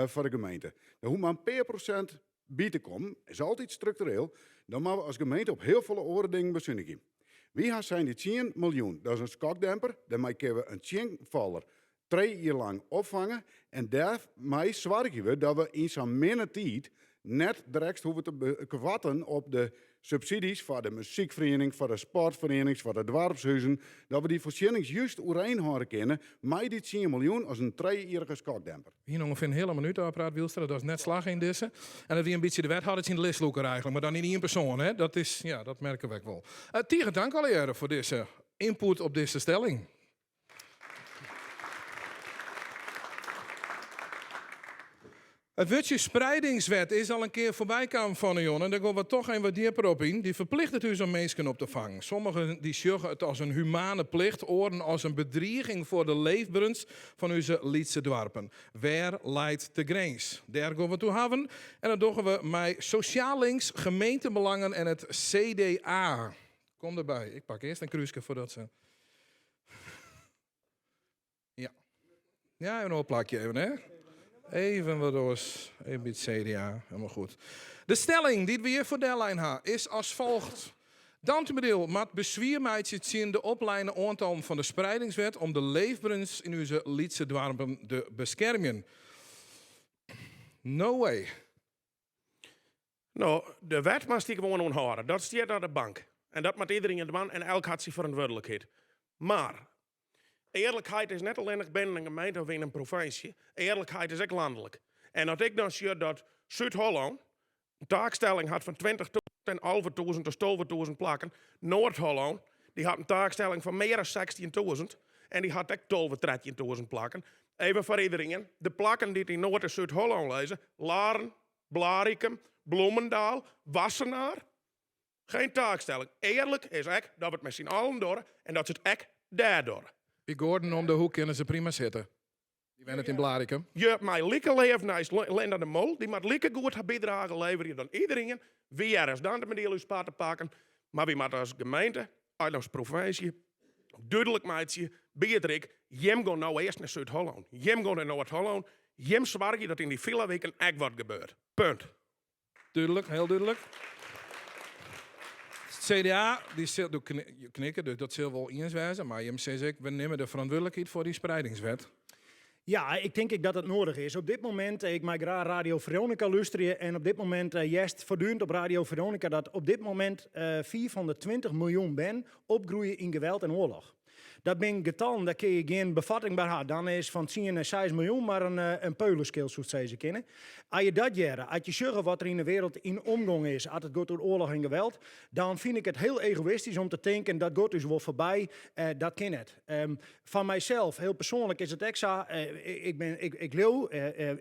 foar de gemeente. Der hoecht mar in pear prosint by te kommen, is altyd struktureel, dan moatte we as gemeente op hiel folle oare dingen besunigje. Wy ha sein dy tsien miljoen, dat is in skokdemper, dêrmei kinne we in tsjinfaller trije jier lang opfange en dêrmei soargje we dat we yn sa'n minne tiid net direkt hoege te koarten op de subsidies foar de muzykferiening, foar de sportferienings, foar de doarpshuzen, dat we dy foarsjennings just oerein hâlde kinne mei dy tsien miljoen as in trijejierrige skokdemper. We hiene ûngefear in heale minút ôfpraat, Wielstra, dat is net slagge yn dizze. En dat wie in bytsje de wethâlder tsjin de listlûker eigentlik, mar dan yn ien persoan, hè. Dat is, ja, dat merke we ek wol. Tige tank allegearre foar dizze ynput op dizze stelling. It wurdsje spreidingswet is al in kear foarby kaam fan 'e jûn en dêr gean we toch even wat djipper op yn. Dy ferplichtet ús om minsken op te fangen. Sommigen dy sjogge it as in humane plicht, oaren as in bedriging foar de leefberens fan ús lytse doarpen. Wêr leit de grins? Dêr gean we it oer hawwen en dat dogge we mei Sosjaal Links, Gemeentebelangen en it CDA. Kom derby. Ik pak earst in krúske foardat se. Ja. Ja, even oar plakje even, hè? Even wat oars, even by it CDA, helemaal goed. De stelling dy't we hjir foar dellein ha is as folget, Dantumadiel moat beswier meitsje tsjin de opleine oantallen fan de spreidingswet om de leefberens yn ús lytse doarpen te beskermjen. No way. No, de wet moatst dy gewoan oan hâlde. Dat stiet oan de bank. En dat moat iderien dwaan en elk hat syn ferantwurdlikheid. Mar, earlikheid is net allinnich binnen in gemeente of yn in provinsje, earlikheid is ek lanlik. En as ik dan sjoch dat Súd-Hollân in taakstelling hat fan 20.000 en 11.000 as 12.000 plakken, Noard-Hollân dy hat in taakstelling fan mear as 16.000 en dy hat ek 12, 13.000 plakken. Even foar iderien, de plakken dy't yn Noard en Súd-Hollân lizze, Laren, Blaricum, Bloemendaal, Wassenaar. Geen taakstelling. Earlik is ek dat we it mei syn allen dogge en dat se it ek dêr dogge. By Gordon om de hoek kinne se prima sitte. Dy wennet yn Blaricum. Je mei like leaf neist Linda de Mol, dy moat like goed har bydrage leverje dan iderien. Wy hearre as Dantumadiel ús part te pakken, mar wy moatte as gemeente en as provinsje dúdlik meitsje by it Ryk, jim gean no earst nei Súd-Hollân, jim gean nei Noard-Hollân, jim soargje dat yn dy fillawiken ek wat gebeurt. Punt. Dúdlik, hiel dúdlik. It CDA, dy sil, do knikke, dus dat sil wol iens wêze, mar jim sizze ek, we nimme de ferantwurdlikheid foar dy spreidingswet. Ja, ik tink ek dat it noadich is. Op dit momint, ik mei graach Radio Veronica lústerje en op dit momint hearst foartdurend op Radio Veronica dat op dit momint 520 miljoen bern opgroeie yn geweld en oarloch. Dat binne getallen, dêr kinne je gjin befatting by ha. Dan is fan tsien nei seis miljoen mar in peuleskil, soest sizze kinne. As je dat hearre, as je sjogge wat der yn de wereld yn omgong is as it giet oer oarloch en geweld, dan fyn ik it hiel egoïstysk om te tinken dat giet ús wol foarby. Dat kin net. Fan mysels, hiel persoanlik, is it ek sa, ik bin, ik, ik leau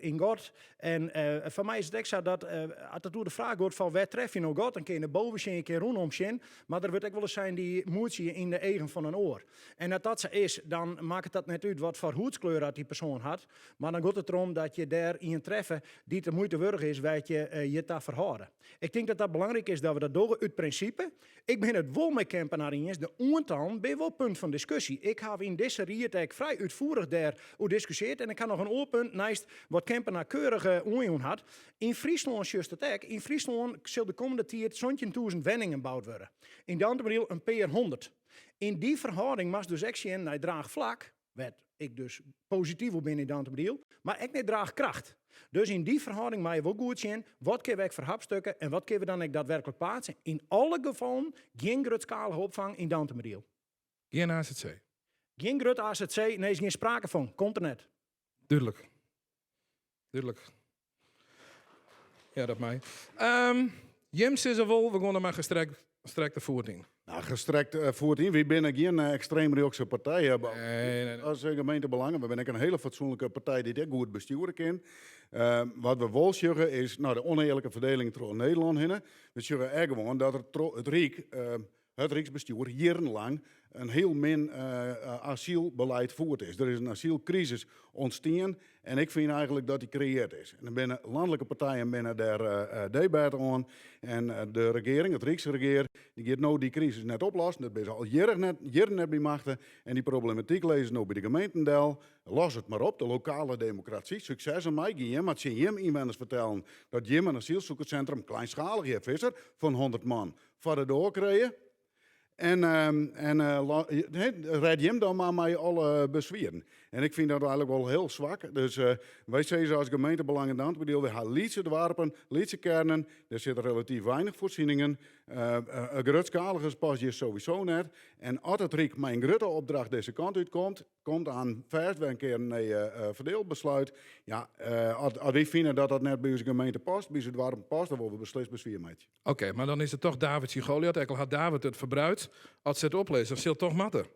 yn God. En foar my is it ek sa dat as it oer de fraach giet fan wêr tref je no God, dan kin je nei boven sjen, je kin rûnom sjen, mar der wurdt ek wolris sein dy moetsje je yn de eagen fan in oar. En as dat sa is, dan makket dat net út wat foar hûdskleur dat dy persoan hat, mar dan giet it derom dat je dêr ien treffe dy't de muoite wurdich is wêr't je je ta ferhâlde. Ik tink dat dat belangryk is dat we dat dogge út prinsipe. Ik bin it wol mei Kempenaar iens, de oantallen binne wol punt fan diskusje. Ik haw yn dizze ried ek frij útfoerich dêr oer diskusjeard en ik ha noch in oar punt neist wat Kempenaar keurich oanjûn hat. Yn Fryslân sjochst it ek, yn Fryslân sil de kommende tiid 17.000 wenningen boud wurde. Yn Dantumadiel in pear hûndert. Yn dy ferhâlding moatst dus ek sjen nei draachflak, wêr't ik dus posityf oer bin yn Dantumadiel, mar ek nei draachkracht. Dus yn dy ferhâlding moatte je wol goed sjen, wat kinne we ek ferhapstukke en wat kinne we dan ek daadwerklik pleatse. Yn alle gefallen gjin grutskalige opfang yn Dantumadiel. Gjin AZC? Gjin grut AZC, nee is gjin sprake fan, komt der net. Dúdlik. Dúdlik. Ja, dat mei. Jim sizze wol, we gean der mei gestrekte foet yn. Nou, gestrekt foet yn. Wy binne gjin ekstreemrjochtse partij. Nee, nee, nee. As gemeentebelangen. We binne ek in hiele fatsoenlike partij dy't ek goed bestjoere kin. Wat we wol sjogge is nou, de ûnearlike ferdeling troch Nederlân hinne. We sjogge ek gewoan dat der troch it Ryk, it Ryksbestjoer, jierrenlang in hiel min asylbeleid fierd is. Der is in asylkrisis ûntstien en ik fyn eigenlik dat dy kreëard is. En der binne lanlike partijen binne dêr debet oan en de regearing, it Ryksregear, dy giet no dy krisis net oplossen. Dat binne se al jierren net, jierren net by machte en dy problematyk lizze no by de gemeenten del. Los it mar op, de lokale demokrasy. Sukses dermei. Gean jim mar tsjin jim ynwenners fertellen dat jim in asylsoekersintrum, kleinschalig hear Visser, fan 100 man foar de doar krije. En, en red jim dan mar mei alle beswieren. En ik fyn dat eigenlik wol hiel swak. Dus wy sizze as gemeentebelangen Dantumadiel, wy ha lytse doarpen, lytse kearnen, dêr sitte relatyf weinich foarsieningen. Grutskaligens past hjir sowieso net. En as it Ryk mei in grutte opdracht dizze kant útkomt, komt aan fêst wer in kear in nij ferdeelbesluit. Ja, as wy fine dat dat net by ús gemeente past, by ús doarpen past, dan wolle we beslist beswier meitsje. Oké, mar dan is it toch David tsjin Goliath. Ek al hat David it ferbruid, as se it oplizze, dan sil it toch moatte.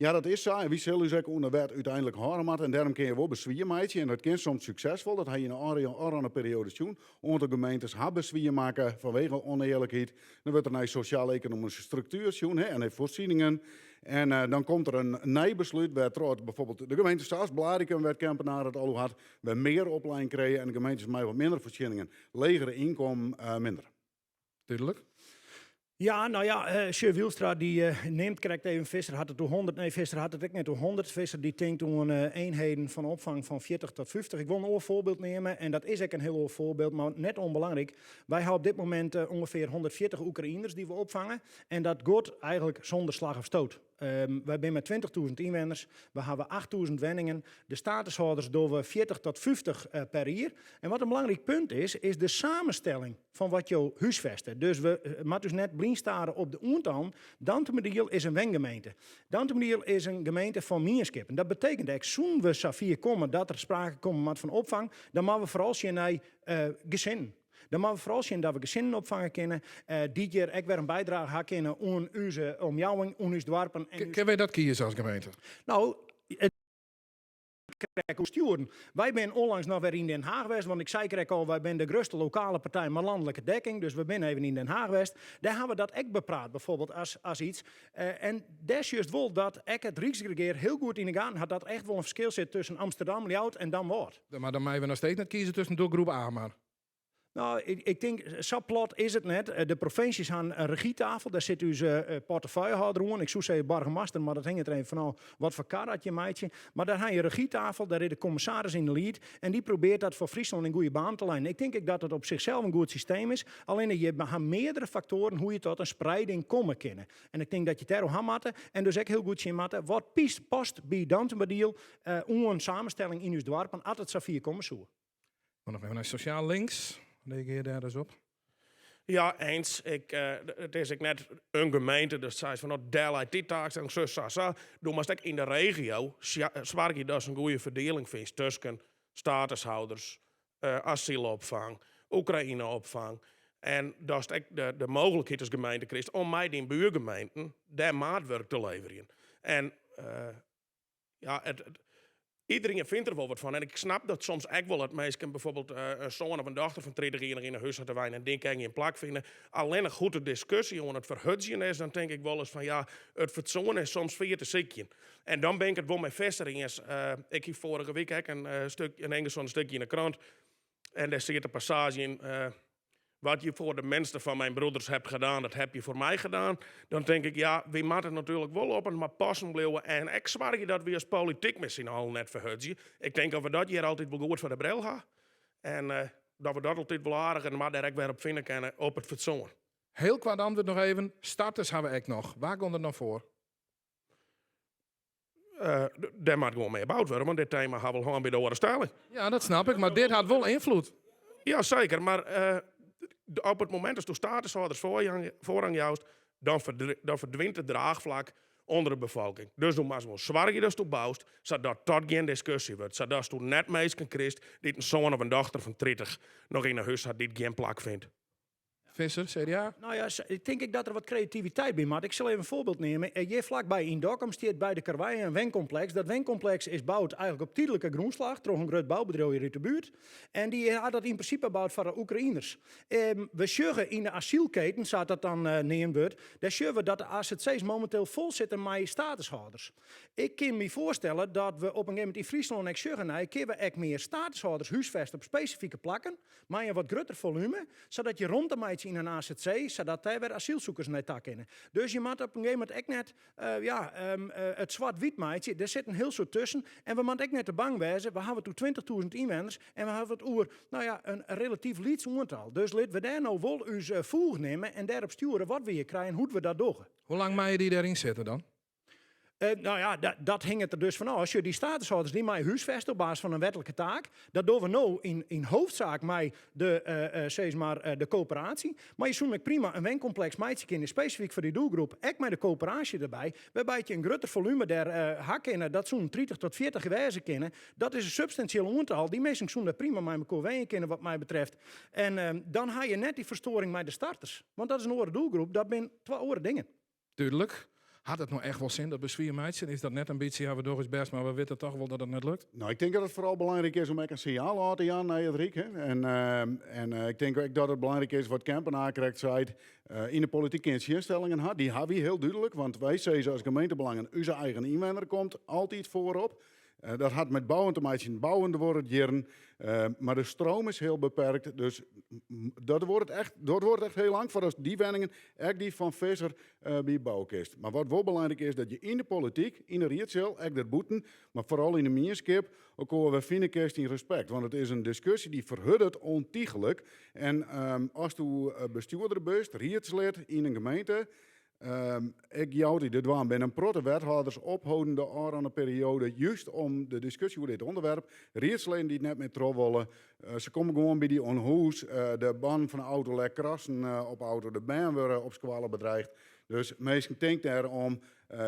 Ja, dat is sa. En wy sille ús ek oan de wet úteinlik hâlde moatte. En dêrom kinne je wol beswier meitsje. En dat kin soms suksesfol. Dat ha je yn de ôfrûne perioade sjoen. Oantal gemeentes ha beswier makke fanwege ûnearlikheid. Dan wurdt der nei sosjaal-ekonomyske struktuer sjoen en nei foarsieningen. En dan komt der in nij beslút wêrtroch't bijvoorbeeld de gemeente sa as Blaricum, wêr't Kempenaar it al oer hat, wer mear oplein krije en de gemeentes mei wat minder foarsieningen, legere ynkommen, minder. Dúdlik. Ja, no ja, sjoch, Wielstra dy nimt krekt even, Visser hat it oer 100, nee, Visser hat it ek net oer 100. Visser dy tinkt oan eenheden fan opfang fan 40 tot 50. Ik wol in oar foarbyld neame en dat is ek in hiel oar foarbyld, mar net ûnbelangryk. Wy ha op dit momint ûngefear 140 Oekraïners dy't we opfange en dat giet eigenlik sûnder slach of stoot. Wy binne mei 20.000 ynwenners, we hawwe 8.000 wenningen, de statushâlders dogge we 40 tot 50 per jier. En wat in belangryk punt is, is de samenstelling fan wat jo húsfeste. Dus we moatte ús net blyn stare op de oantallen. Dantumadiel is in wengemeente. Dantumadiel is in gemeente fan mienskippen. Dat betekent ek, soenen we safier komme dat der sprake komme moat fan opfang, dan moatte we foaral sjen nei gesinnen. Dan moatte we foaral sjen dat we gesinnen opfange kinne, dy't hjir ek wer in bydrage ha kinne oan ús omjouwing, oan ús doarpen. Kinne wy dat kieze as gemeente? No, it krekt oer stjoeren. Wy binne onlangs noch wer yn Den Haag west, want ik sei krekt al, wy binne de grutste lokale partij mei lanlike dekking, dus we binne even yn Den Haag west. Dêr hawwe we dat ek bepraat, bijvoorbeeld as iets. En dêr sjochst wol dat ek it Ryksregear hiel goed yn 'e gaten hat dat echt wol in ferskil sit tusken Amsterdam, Ljouwert en Damwâld. Mar dan meie we noch steeds net kieze tusken doelgroep A mar. No, ik tink, sa plat is it net. De provinsjes ha in regietafel, dêr sit ús portefeuillehâlder oan. Ik soe sizze boargemaster, mar dat hinget der even fanôf wat foar kar dat je meitsje. Mar dêr ha je in regietafel, dêr is de kommissaris yn de lied en dy probeart dat foar Fryslân yn goede banen te leinen. Ik tink ek dat dat op sichsels in goed systeem is, allinne je ha meardere faktoaren hoe je tot in spreiding komme kinne. En ik tink dat je it dêroer ha moatte en dus ek hiel goed sjen moatte wat past by Dantumadiel oan samenstelling yn ús doarpen at it safier komme soe. Dan noch even nei Sosjaal Links. Reagear dêr ris op. Ja, eens. Ik, it is ek net in gemeente, dus seist fan no, dêr leit dy taakstelling, sus, sa, sa. Do moatst ek yn de regio soargje datst in goede ferdieling fynst tusken statushouders, asylopfang, Oekraïne-opfang. En datst ek de mooglikheid as gemeente krijst om mei dyn buorgemeenten dêr maatwurk te leverjen. En ja, it, iedereen fynt der wol wat fan. En ik snap dat soms ek wol, dat minsken bijvoorbeeld in soan of in dochter fan 30 jier noch yn 'e hús ha te wenjen en dy kin gjin plak fine. Allinnich hoe't de diskusje oan it ferhurdzjen is, dan tink ik wolris fan ja, it fatsoen is soms fier te sykjen. En dan bin ik it wol mei Visser iens. Ik hie foarige wike ek in stuk, in ingezonden stikje yn 'e krant. En dêr siet de passaazje yn, Wat je voor de minste van mijn broeders hebt gedaan, dat heb je voor mij gedaan. Dan tink ik, ja, wy moatte natuerlik wol op en mar passen bliuwe en ek soargje dat wy as polityk mei syn allen net ferhurdzje. Ik tink dat we dat hjir altyd wol goed foar de bril ha. En dat we dat altyd wol aardich en mar dêr ek wer op fine kinne op it fatsoen. Hiel koart antwurd noch even, starters ha we ek noch. Wa komt der noch foar? Dêr moat gewoan mear boud wurde, want dit tema ha wol hân by de oare stelling. Ja, dat snap ik, mar dit hat wol ynfloed. Ja, seker, mar op it momint datsto statushâlders foarrang joust, dan dan ferdwynt it draachflak ûnder de befolking. Dus do moatst wol soargje datsto boust, sadat dat gjin diskusje wurdt, sadatsto net minsken krijst dy't in soan of in dochter fan 30 noch yn 'e hús hat dy't gjin plak fynt. Visser, CDA? No ja, ik tink ek dat der wat kreativiteit by moat. Ik sil even in foarbyld neame. Hjir flakby yn Dokkum stiet by de Karwei in wenkompleks. Dat wenkompleks is boud eigenlik op tydlike grûnslach troch in grut boubedriuw hjir út de buert. En dy hat dat yn prinsipe boud foar de Oekraïners. We sjogge yn de asylketen, sa't dat dan neamd wurdt, dêr sjogge we dat de AZC's mominteel fol sitte mei statushâlders. Ik kin my foarstelle dat we op in gegeven momint yn Fryslân ek sjogge nei, kinne we ek mear statushâlders húsfeste op spesifike plakken, mei in wat grutter folume, sadat je romte meitsje yn in azc, sadat dêr wer asylsoekers nei ta kinne. Dus je moatte op in gegeven momint ek net ja, it swart-wyt meitsje, der sit in hiel soad tusken. En we moatte ek net te bang wêze, we hawwe it oer 20.000 ynwenners en we hawwe it oer, no ja, in relatyf lyts oantal. Dus litte we dêr no wol ús foech nimme en dêrop stjoere wat we hjir krije en hoe't we dat dogge. Hoe lang meie dy dêryn sitte dan? No ja, dat hinget der dus fan ôf. Sjoch, dy statushâlders dy meie húsfeste op basis fan in wetlike taak. Dat dogge we no yn hoofdzaak mei de, sis mar, de koöperaasje. Mar je soene ek prima in wenkompleks meitsje kinne, spesifyk foar dy doelgroep, ek mei de koöperaasje derby, wêrby't je in grutter folume dêr ha kinne. Dat soenen 30 tot 40 wêze kinne. Dat is in substansjeel oantal. Dy minsken soenen dêr prima mei mekoar wenje kinne, wat my betreft. En dan ha je net dy ferstoaring mei de starters. Want dat is in oare doelgroep. Dat binne twa oare dingen. Dúdlik. Hat it no echt wol sin, dat beswier meitsjen? Is dat net in bytsje, ja, we dogge ús bêst, mar we witte toch wol dat it net lukt? No, ik tink dat it foaral belangryk is om ek in sinjaal ôf te jaan nei it Ryk. Hè. En ik tink ek dat it belangryk is wat Kempenaar krekt seit. Yn de polityk kin tsjinstellingen ha. Dy ha wy hiel dúdlik, want wy sizze as gemeentebelangen, ús eigen ynwenner komt altyd foarop. Dat hat met bouwen te meitsjen. Bouwen duorret jierren, mar de stroom is hiel beperkt. Dus dat duorret echt, dat duorret echt hiel lang foardat dy wenningen, ek dy fan Visser, bybouwe kinst. Mar wat wol belangryk is, dat je yn de polityk, yn de riedseal, ek dêrbûten, mar foaral yn de mienskip, elkoar wer fine kinst yn respekt. Want it is in diskusje dy't ferhurdet ûntychlik. En asto bestjoerder bist, riedslid yn in gemeente, Ik jou dy de dwaan binne in protte wethâlders opholden de ôfrûne perioade just om de diskusje oer dit ûnderwerp. Riedsleden dy't net mear troch wolle, se komme gewoan by dy oan hûs. De bannen fan de auto lek krassen op auto, de bern wurde op skoalle bedreigd. Dus minsken, tink dêr om.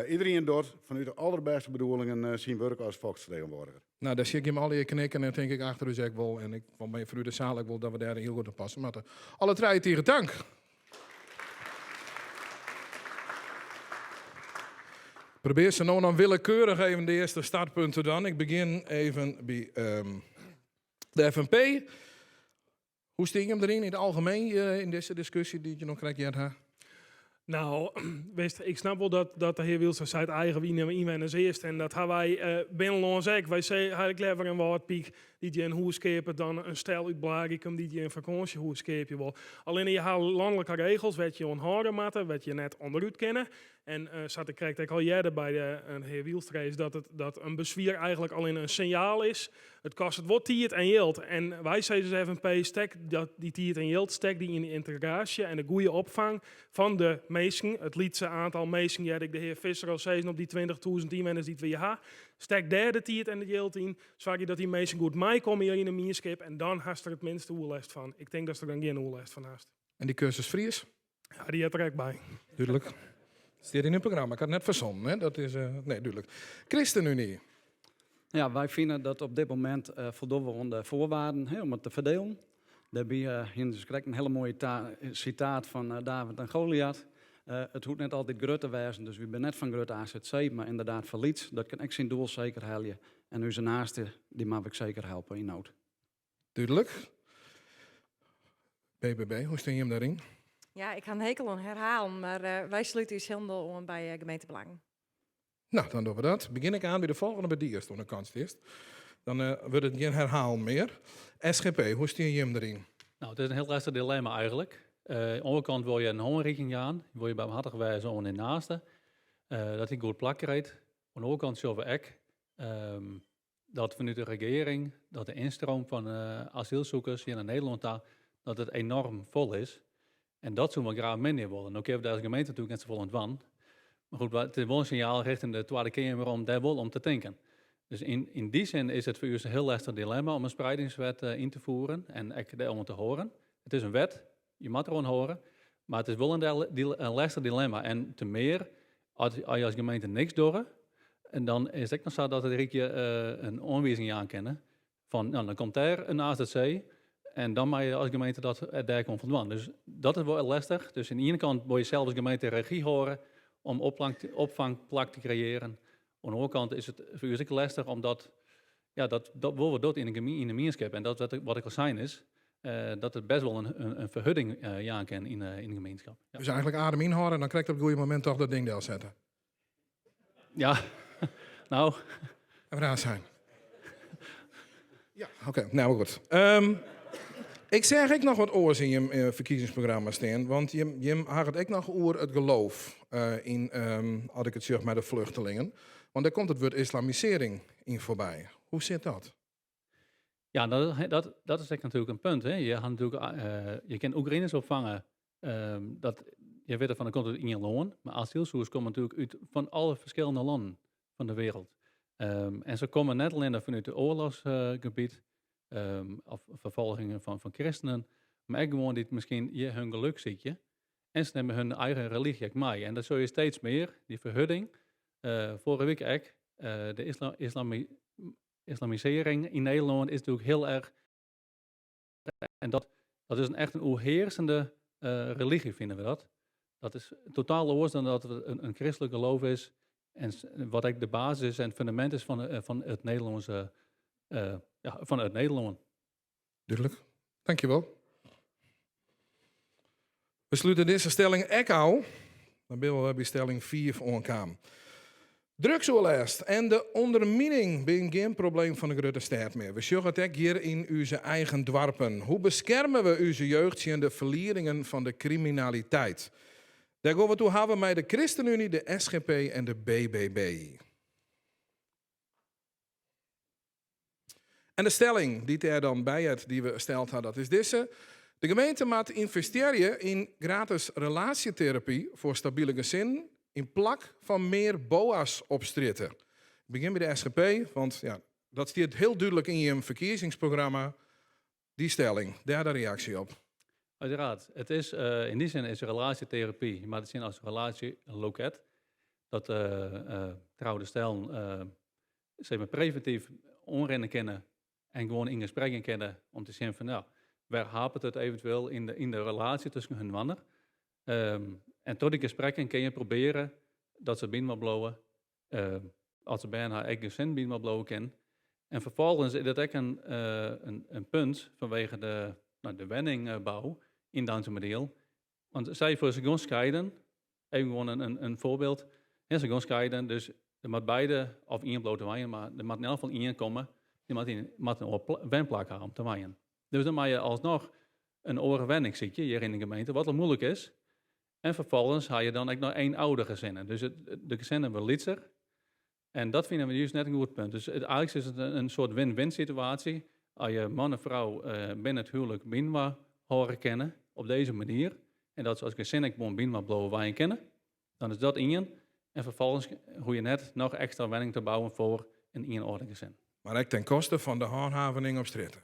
Iderien docht fanút de alderbêste bedoelingen syn wurk as folksfertegenwoardiger. No, dêr sjoch ik jim allegear knikken en tink ik achter ús ek wol. En ik wol my fanút de saal ek wol dat we dêr hiel goed op passe moatte. Alle trije tige tank. Probear se no dan willekeurich even de earste startpunten dan. Ik begjin even by de FNP. Hoe stean jim deryn yn it algemeen yn dizze diskusje dy't je no krekt heard ha? No, witst, ik snap wol dat, dat de hear Wielstra seit eigen ynwenners earst. En dat ha wy binnenlâns ek. Wy sizze ha ek leaver in Wâldpyk dy't hjir in hûs keapet dan in stel út Blaricum dy't hjir in fakânsjehûs keapje wol. Allinne je ha lanlike regels wêr't je oan hâlde moatte, wêr't je net ûnderút kinne. En sa't ik krekt ek al hearde by de hear Wielstra is dat it dat in beswier eigentlik allinne in sinjaal is. It kostet wol tiid en jild. En wy sizze as FNP, stek dat dy tiid en jild, stek dy yn de yntegraasje en de goede opfang fan de minsken. It lytse oantal minsken, hearde ik de hear Visser al sizzen, op dy 20.000 ynwenners dy't we hjir ha. Stek dêr de tiid en it jild yn. Soargje dat dy minsken goed meikomme hjir yn de mienskip en dan hast der it minste oerlêst fan. Ik tink datst der dan gjin oerlêst fan hast. En dy kursus Fries? Ja, dy heart der ek by. Dúdlik. Stiet yn it programma. Ik ha it net fersonnen, hè? Dat is, nee, dúdlik. ChristenUnie. Ja, wy fine dat op dit momint foldogge we oan de foarwaarden, hè, om it te ferdielen. Dêrby hiene se krekt in hiele moaie sitaat fan David en Goliath. It hoecht net altyd grut te wêzen, dus wy binne net fan grut AZC, mar ynderdaad fan lyts. Dat kin ek syn doel seker helje. En ús naaste, dy moatte we ek seker helpe yn nood. Dúdlik. BBB, hoe stean jim dêryn? Ja, ik ha in hekel oan herhalen, mar wy slute ús hielendal oan by Gemeentebelangen. No, dan dogge we dat. Begjin ik oan by de folgjende by dy ast oan de kant stiest. Dan wurdt it gjin herhalen mear. SGP, hoe stean jim deryn? No, it is in hiel lestich dilemma eigentlik. Oan de oare kant wol je in hânreiking jaan, wol je barmhartich wêze oan dyn naaste, dat hy goed plak krijt. Oan de oare kant sjogge we ek dat fanút de regearing, dat de ynstroom fan asylsoekers hjir nei Nederlân ta, dat it enorm fol is. En dat soene we graach minder wolle. No kinne we dêr as gemeente natuerlik net safolle oan dwaan. Mar goed, it is wol in sinjaal rjochting de Twadde Keamer om dêr wol om te tinken. Dus yn dy sin is it foar ús in hiel lestich dilemma om in spreidingswet yn te fieren en ek dêr oan te hâlden. It is in wet, je moatte deroan hâlde, mar it is wol in lestich dilemma. En te mear as je as gemeente niks dogge, en dan is it ek noch sa dat it Ryk je in oanwizing jaan kinne fan, no, dan komt dêr in AZC en dan mei je as gemeente dat dêr kon foldwaan. Dus dat is wol lestich. Dus oan de iene kant wol je sels as gemeente regy hâlde om opfangplak te kreëaren. Oan de oare kant is it foar ús ek lestich omdat, ja, dat, dat wol we docht yn de mienskip. En dat wat ik al sein is, dat it best wol in ferhurding jaan kin yn de gemeenskap. Ja. Dus eigentlik adem ynhâlde en dan krekt op it goede momint toch dat ding delsette. Ja, no. En raar zijn. Ja, oké, nou goed. Ik seach ek noch wat oars yn jim ferkiezingsprogramma stean, want jim ha it ek noch oer it geloof yn, as ik it sjoch mei de flechtelingen. Want dêr komt it wurd islamisearring yn foarby. Hoe sit dat? Ja, dat is ek natuerlik in punt. Hè. Je ha natuerlik, je kinne Oekraïners opfange. Dat, je witte fan, dat komt út ien lân, mar asylsoekers komme natuerlik út fan alle ferskillende lannen fan de wereld. En se komme net allinne fanút it oarlochsgebiet of ferfolgingen fan kristenen, mar ek gewoan dy't miskien hjir hun geluk sykje. En se nimme hun eigen religy ek mei. En dat sjogge je steeds mear, dy ferhurding. Foarige wike ek, de islamisearring yn Nederlân is natuerlik hiel erch. En dat is echt in oerhearsende religy, fine we dat. Dat is totaal oars dan dat it in kristlik geloof is. En wat ek de basis is en it fundamint is fan it Nederlânske, ja, fan it Nederlân. Dúdlik. Dankjewol. We slute dizze stelling ek ôf. Dan binne we wer by stelling 5 oankaam. Drugsoerlêst en de ûndermining binne gjin probleem fan de grutte stêd mear. We sjogge it ek hjir yn ús eigen doarpen. Hoe beskerme we ús jeugd tsjin de ferliedingen fan de kriminaliteit? Dêr gean we it oer hawwe mei de ChristenUnie, de SGP en de BBB. En de stelling dy't dêr dan by heart, dy't we steld ha, dat is dizze. De gemeente moat ynvestearje yn gratis relaasjeterapy foar stabile gesinnen yn plak fan mear boa's op strjitte. Ik begjin by de SGP, want ja, dat stiet hiel dúdlik yn jim ferkiezingsprogramma. Dy stelling, dêr de reaksje op. Uiteraard. Het is, in die zin is relatietherapie, je moet het zien als een relatieloket. Dat trouwde stellen zeg maar, preventief oanrinne kinne en gewoan yn gesprek gean kinne om te sjen fan, nou, wêr haperet it eventueel yn de relaasje tusken hun wanner. En troch dy gesprekken kinne je probearje dat se byinoar bliuwe. As se bern ha, ek gesin byinoar bliuwe kin. En ferfolgens is dat ek in punt fanwege de, nou, de wenningbou yn Dantumadiel. Want stel je voor, se gean skieden, even gewoan in foarbyld. Ja, se gean skieden, dus der moat beide, of ien bliuwt te wenjen, mar der moat yn elk gefal ien komme, dy moat in oar wenplak ha om te wenjen. Dus dan moatte je alsnoch in oare wenning sykje hjir yn de gemeente, wat al muoilik is. En ferfolgens ha je dan ek noch eenoudergezinnen. Dus de gesinnen wurde lytser. En dat fine we juist net in goed punt. Dus eigentlik is it in soart win-win situaasje. As je man en frou binnen it houlik byinoar hâlde kinne op dizze manier, en dat se as gesin ek gewoan byinoar bliuwe wenjen kinne, dan is dat ien. En ferfolgens hoege je net noch ekstra wenning te bouwen foar in ienâldergesin. Mar ek ten koste fan de hanthavening op strjitte.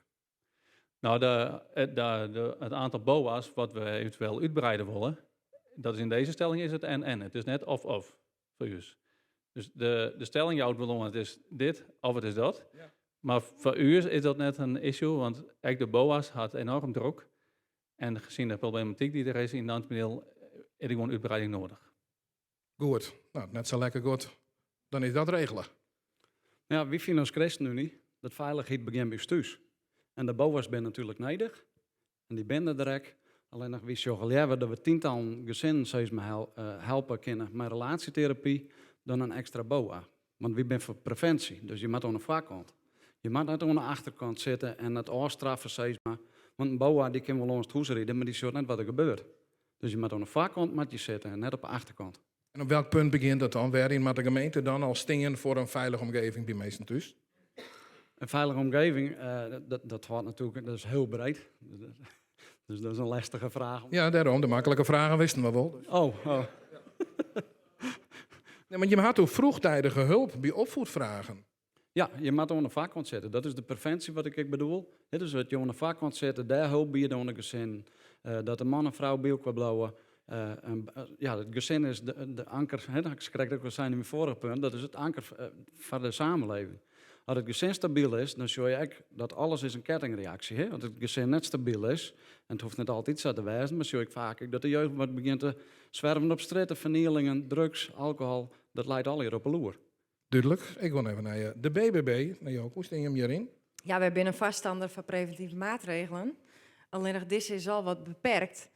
Nou, het aantal BOA's wat we eventueel útwreide wolle, dat is yn dizze stelling is it en-en. It is net of-of foar ús. Dus de stelling jout wol oan, it is dit of it is dat. Mar foar ús is dat net in issue, want ek de BOA's hat enoarm drok. En gezien de problematyk dy't der is yn Dantumadiel, is der gewoan útwreiding nedich. Goed, nou, net sa lekker goed. Dan is dat regele. Ja, wy fine as ChristenUnie dat feilichheid begjint by ús thús. En de BOA's binne natuerlik nedich. En dy binne der ek. Allinnich wy sjogge leaver dat we tientallen gesinnen sis mar, helpe kinne mei relasjeterapy dan in ekstra BOA. Want wy binne foar previnsje, dus je moatte oan de foarkant. Je moatte net oan de achterkant sitte en it ôfstraffe, sis mar. Want in BOA dy kin wol lâns it hûs ride, mar dy sjocht net wat der gebeurt. Dus je moatte oan de foarkant moat je sitte en net op de achterkant. En op welk punt begjint dat dan? Wêryn moat de gemeente dan al stean foar in feilige omgeving by minsken thús? In feilige omgeving, dat hâldt natuerlik, dat is hiel breed. Dus dat is in lêstige fraach. Ja, dêrom. De maklike fragen wisten we wol. Oh. Nee, want je hat oer vroegtijdige hulp by opfiedfragen. Ja, je moatte oan de foarkant sitte. Dat is de previnsje wat ik ek bedoel. Dus dat je oan de foarkant sitte, dêr help biede oan de gesin. Dat de man en frou by elkoar bliuwe. En, ja, it gesin is de anker, hè, dat krekt ek al sein yn myn foarige punt, dat is it anker foar de samenleving. As it gesin stabyl is, dan sjogge je ek dat alles is in kettingreaksje. Hè? As it gesin net stabyl is, en it hoecht net altyd sa te wêzen, mar sjoch ik faak ek dat de jeugd wat begjint te swerven op strjitte, fernielingen, drugs, alkohol, dat leit allegear op 'e loer. Dúdlik. Ik wol even nei de BBB. Nei jo, hoe stean jim hjiryn? Ja, wy binne in foarstanner fan previntive maatregelen. Allinnich dizze is al wat beperkt.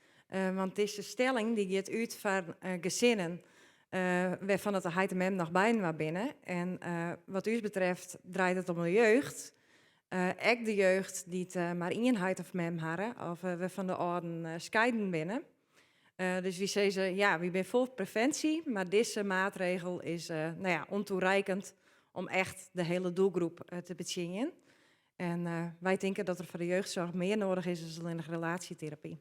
Want dizze stelling dy giet út foar gesinnen wêrfan it de heit en mem noch byinoar binne. En wat ús betreft draait it om de jeugd. Ek de jeugd dy't mar ien heit of mem hawwe of wêrfan de âlden skeiden binne. Dus wy sizze, ja, wy binne foar previnsje, mar dizze maatregel is nou ja, ûntarekkend om echt de hiele doelgroep te betsjinjen. En wy tinke dat der foar de jeugdsoarch mear nedich is as allinnich relasjeterapy.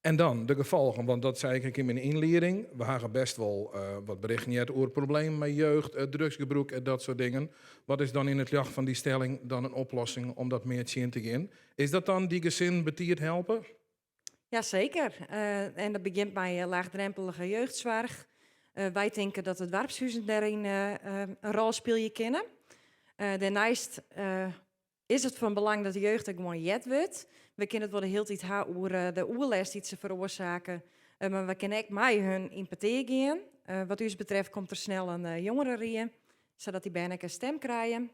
En dan de gefolgen, want dat sei ik yn myn ynlieding. We hawwe bêst wol wat berjochten heard oer problemen mei jeugd, drugsgebrûk en dat soart dingen. Wat is dan yn it ljocht fan dy stelling dan in oplossing om dat mear tsjin te gean? Is dat dan dy gesin betiid helpe? Jaseker. En dat begjint mei laagdrompelige jeugdsoarch. Wy tinke dat de doarpshuzen dêryn in rol spylje kinne. Dêrneist is it fan belang dat de jeugd ek gewoan heard wurdt. We kinne it wol de hiele tiid ha oer de oerlêst dy't se feroarsaakje, mar we kinne ek mei hun yn petear gean. Wat ús betreft komt der snel in jongerenrie, sadat dy bern ek in stim krije.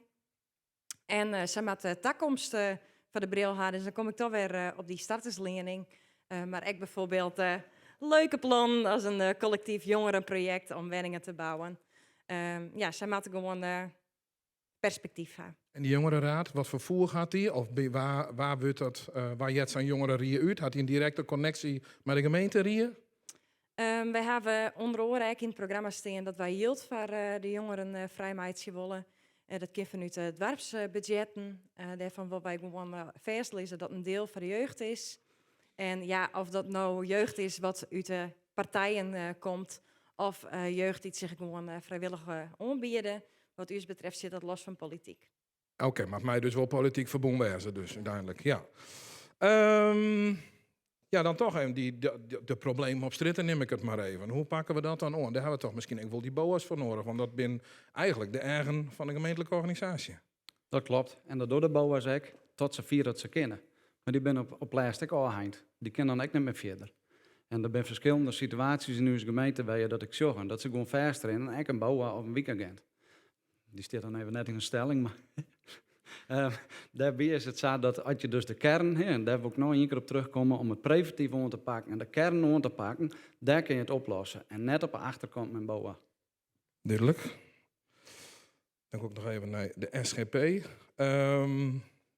En sy moatte de takomst foar de bril ha, dus dan kom ik dochs wer op dy startersliening. Mar ek bygelyks leuke plannen as in kollektyf jongerenprojekt om wenningen te bouwen. Ja, sy moatte gewoan perspektyf ha. En dy jongerenraad, wat foar foech hat dy? Of by wa, wa wurdt dat, wa heart sa'n jongerenrie út? Hat dy in direkte konneksje mei de gemeenterie? Wy hawwe ûnder oare ek yn it programma stean dat wy jild foar de jongeren frijmeitsje wolle. Dat kin fanút de doarpsbudzjetten. Dêrfan wolle wy gewoan fêstlizze dat in diel foar de jeugd is. En ja, of dat no jeugd is wat út de partijen komt of jeugd dy't sich gewoan frijwillich oanbiede, wat ús betreft sit dat los fan polityk. Oké, mar it mei dus wol polityk ferbûn wêze dus úteinlik, ja. Ja, dan toch even dy, de, de problemen op strjitte nim ik it mar even. Hoe pakke we dat dan oan? Dêr hawwe we toch miskien ek wol dy boa's foar noadich, want dat binne eigentlik de eagen fan de gemeentlike organisaasje. Dat klopt. En dat dogge de boa's ek, tot safier dat se kinne. Mar dy binne op, op lêst ek ôfheind. Dy kinne dan ek net mear fierder. En der binne ferskillende situaasjes yn ús gemeente wêr je dat ek sjogge. Dat se gewoan fêstrinne, ek in boa of in wykagint. Dy stiet dan even net yn in stelling, mar dêrby is it sa dat as je dus de kern, hè, en dêr wol ik noch ien kear op terugkomme, om it previntyf oan te pakken en de kern oan te pakken, dêr kin je it oplosse. En net op de achterkant mei in boa. Dúdlik. Dan kom ik noch even nei de SGP.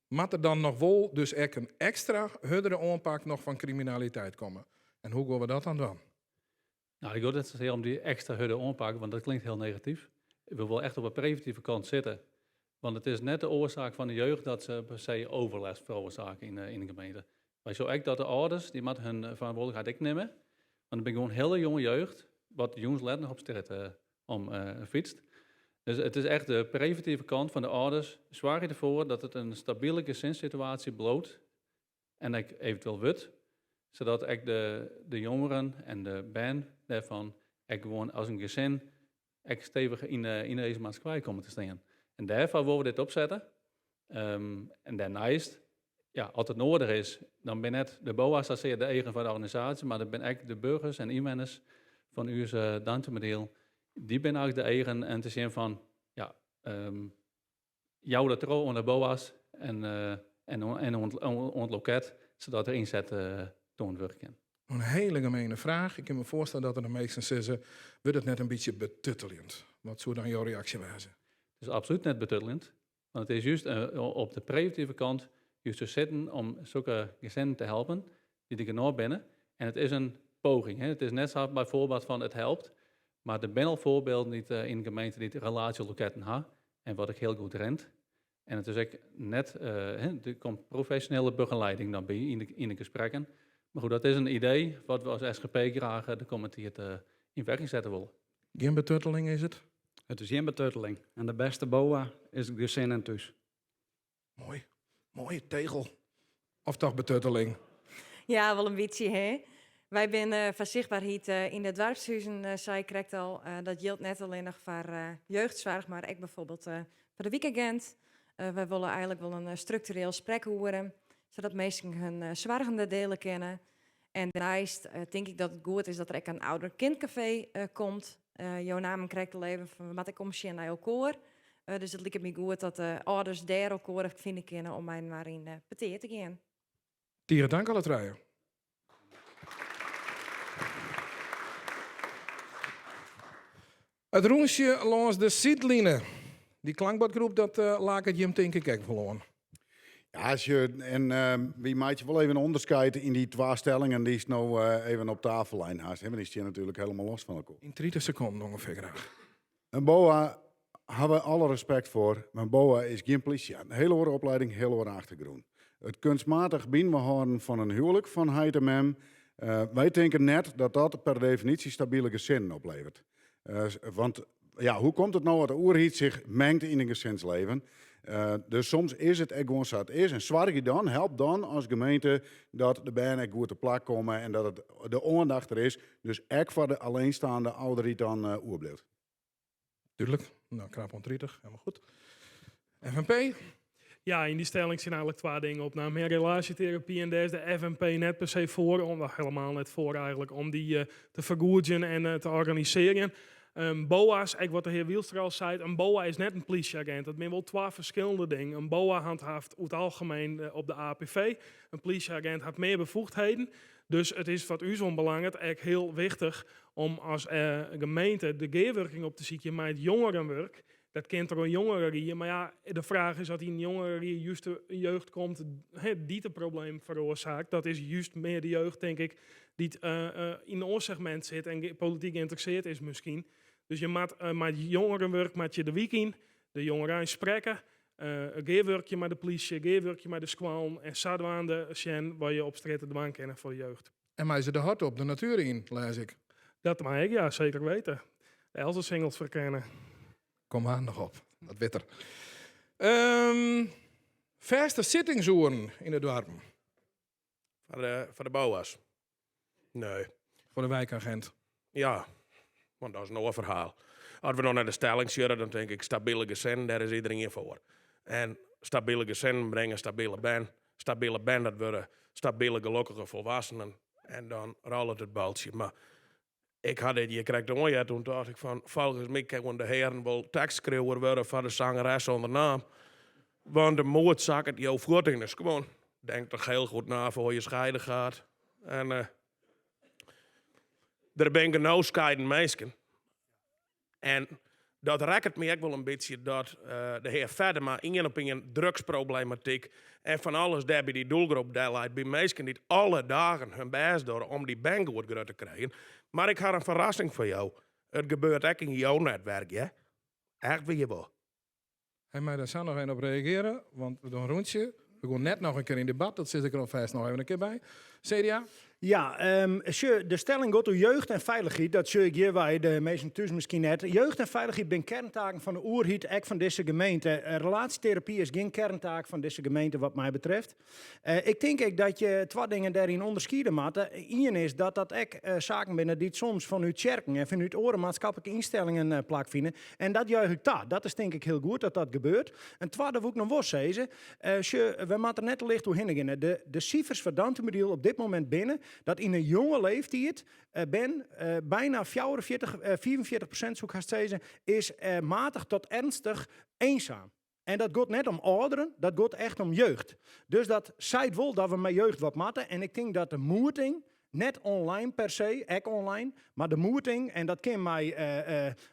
Moat der dan noch wol dus ek in ekstra hurdere oanpak noch fan kriminaliteit komme? En hoe gean we dat dan dwaan? Nou, ik wil net sasear om dy ekstra hurde oanpak, want dat klinkt hiel negatyf. Ik wil wol echt op de previntive kant sitte. Want it is net de oarsaak fan de jeugd dat se per se overlast feroarsaakje yn de gemeente. Wy sjogge ek dat de âlders, dy moatte hun ferantwurdlikheid ek nimme. Want der binne gewoan hiele jonge jeugd wat jûns let noch op strjitte om fytst. Dus it is echt de previntive kant fan de âlders. Soargje derfoar dat it in stabile gesinssituaasje bliuwt en ek eventueel wurdt, sadat ek de, de jongeren en de bern dêrfan ek gewoan as in gesin ek stevich yn, yn dizze maatskippij komme te stean. En dêrfoar wolle we dit opsette. En dêrneist, ja, as it noadich is, dan binne net de BOA's sasear de eagen fan de organisaasje, mar dat binne ek de burgers en ynwenners fan ús Dantumadiel. Dy binne eigentlik de eagen en te sjen fan, ja, jou dat troch oan de BOA's en, en, en oan, oan it loket, sadat der ynset toand wurde kin. In hiele gemene fraach. Ik kin my foarstelle dat der de minsken sizze, wurdt it net in bytsje betutteljend? Wat soe dan jo reaksje wêze? It is absolút net betutteljend. Want it is just op de previntive kant just te sitten om sokke gesinnen te helpen dy't der genôch binne. En it is in poging. Hè. It is net sa byfoarbyld fan it helpt, mar der binne al foarbylden dy't yn de gemeente dy't relaasjeloketten ha en wat ek hiel goed rint. En it is ek net, hè, der komt profesjonele begeleiding dan by yn de gesprekken. Mar goed, dat is in idee wat we as SGP graach de kommende tiid yn werking sette wolle. Gjin betutteling is it? It is gjin betutteling. En de bêste boa is it gesin en thús. Moai. Moaie tegel. Of toch betutteling? Ja, wol in bytsje, hè. Wy binne foar sichtberheid yn de doarpshuzen, sei ik krekt al. Dat jildt net allinnich foar jeugdsoarch, mar ek byfoarbyld foar de wykagint. Wy wolle eigenlik wol in struktureel sprekoere, sadat minsken hun soargen dêr diele kinne. En dêrneist tink ik dat it goed is dat der ek in ouder-kindcafé komt. Jo namen krekt al even fan we moatte ek omsjen nei elkoar. Dus it liket my goed dat de âlders dêr elkoar fine kinne om mei inoar yn petear te gean. Tige tank alle trije. It rûnsje lâns de sydline. Dy klankbordgroep dat laket jim tink ik ek wol oan. Ja, as je, en wy meitsje wol even ûnderskied yn dy twa stellingen dy'tst no even op tafel lein hast. Hè, want dy stean natuerlik hielendal los fan elkoar. Yn 30 sekonden ûngefear graach. In BOA ha we alle respekt foar, mar in BOA is gjin plysje. In hiel oare oplieding, hiel oare achtergrûn. It kunstmatich byinoar hâlden fan in huwlik fan heit en mem, wy tinke net dat dat per definysje stabile gesinnen opleveret. Want ja, hoe komt it no dat de oerheid sich mengt yn in gesinslibben? Dus soms is it ek gewoan sa't it is. En soargje dan, help dan as gemeente dat de bern ek goed te plak komme en dat it, de oandacht der is. Dus ek foar de alleenstaande ouder dy't dan oerbliuwt. Dúdlik. No, krap oan 30, hielendal goed. FNP? Ja, yn dy stelling stean eigenlik twa dingen opnaam. Mear relaasjeterapy en dêr is de FNP net per se foar, om, hielendal net foar eigenlik, om dy te fergoedzjen en te organisearjen. Boa's, ek wat de hear Wielstra al seit, in boa is net in plysjeagint. Dat binne wol twa ferskillende dingen. In boa handhaaft oer it algemeen op de APV. In plysjeagint hat mear befoegdheden. Dus it is wat ús oanbelanget ek hiel wichtich om as gemeente de gearwurking op te sykjen mei it jongerenwurk. Dat kin troch in jongerenrie, mar ja, de fraach is oft yn in jongerenrie just de jeugd komt dy't de problemen feroarsaakt. Dat is just mear de jeugd, tink ik, dy't yn in oar segmint sit en polityk geïnteresseerd is miskien. Dus je moat mei it jongerenwurk moat je de wyk yn, de jongerein sprekke, gearwurkje mei de plysje, gearwurkje mei de skoallen en sadwaande sjen wat je op strjitte dwaan kinne foar de jeugd. En mei se de hort op de natuer yn, lês ik. Dat mei ik, ja, seker weten. De Elzensingels ferkenne. Kom maar noch op, dat wit er. Fêste sittingsoeren yn de doarpen. Foar de boa's? Nee. Foar de wykagint? Ja, want dat is in oar ferhaal. As we noch nei de stelling sjogge, dan tink ik stabile gesinnen, dêr is iderien foar. En stabile gesinnen bringe stabile bern. Stabile bern, dat wurde stabile, gelokkige folwassenen. En dan rôlet it baltsje. Mar ik ha dit hjir krekt oanheard, toen tocht ik fan, folgens my kinne de hearen wol tekstskriuwer wurde foar de Zangeres zonder naam. Want de moed sakket jo fuort yn de skuon. Denk toch heel goed na voor je scheiden gaat. En der binne genôch skeiden minsken. En dat rekket my ek wol in bytsje dat de hear Feddema ien op ien drugsproblematyk en fan alles dêr by dy doelgroep delleit by minsken dy't alle dagen hun bêst dogge om dy bern goed grut te krijen. Mar ik ha in ferrassing foar jo, it gebeurt ek yn jo netwerk, hear. Echt wier wol. Hy mei dêr sa noch even op reagearje, want we dogge in rûntsje. We gean net noch in kear yn debat, dat sis ik der alfêst noch even in kear by. CDA? Ja, sjoch, de stelling giet oer jeugd en feilichheid. Dat sjoch ik hjirwei, de minsken thús miskien net. Jeugd en feilichheid binne kerntaken fan de oerheid, ek fan dizze gemeente. Relatieterapy is gjin kerntaak fan dizze gemeente wat my betreft. Ik tink ek dat je twa dingen dêryn ûnderskiede moatte. Ien is dat dat ek saken binne dy't soms fanút tsjerken en fanút oare maatskiplike ynstellingen plakfine. En dat juich ik ta. Dat is tink ik hiel goed dat dat gebeurt. In twadde woe ik noch wol sizze. Sjoch, we moatte der net te licht oerhinne gean. De sifers foar Dantumadiel op dit momint binne dat yn in jonge leeftiid bern byna 44, 45% soe ik hast sizze, is matig tot ernstig eenzaam. En dat giet net om âlderen, dat giet echt om jeugd. Dus dat seit wol dat we mei jeugd wat moatte. En ik tink dat de moeting, net online per se, ek online, mar de moeting, en dat kin mei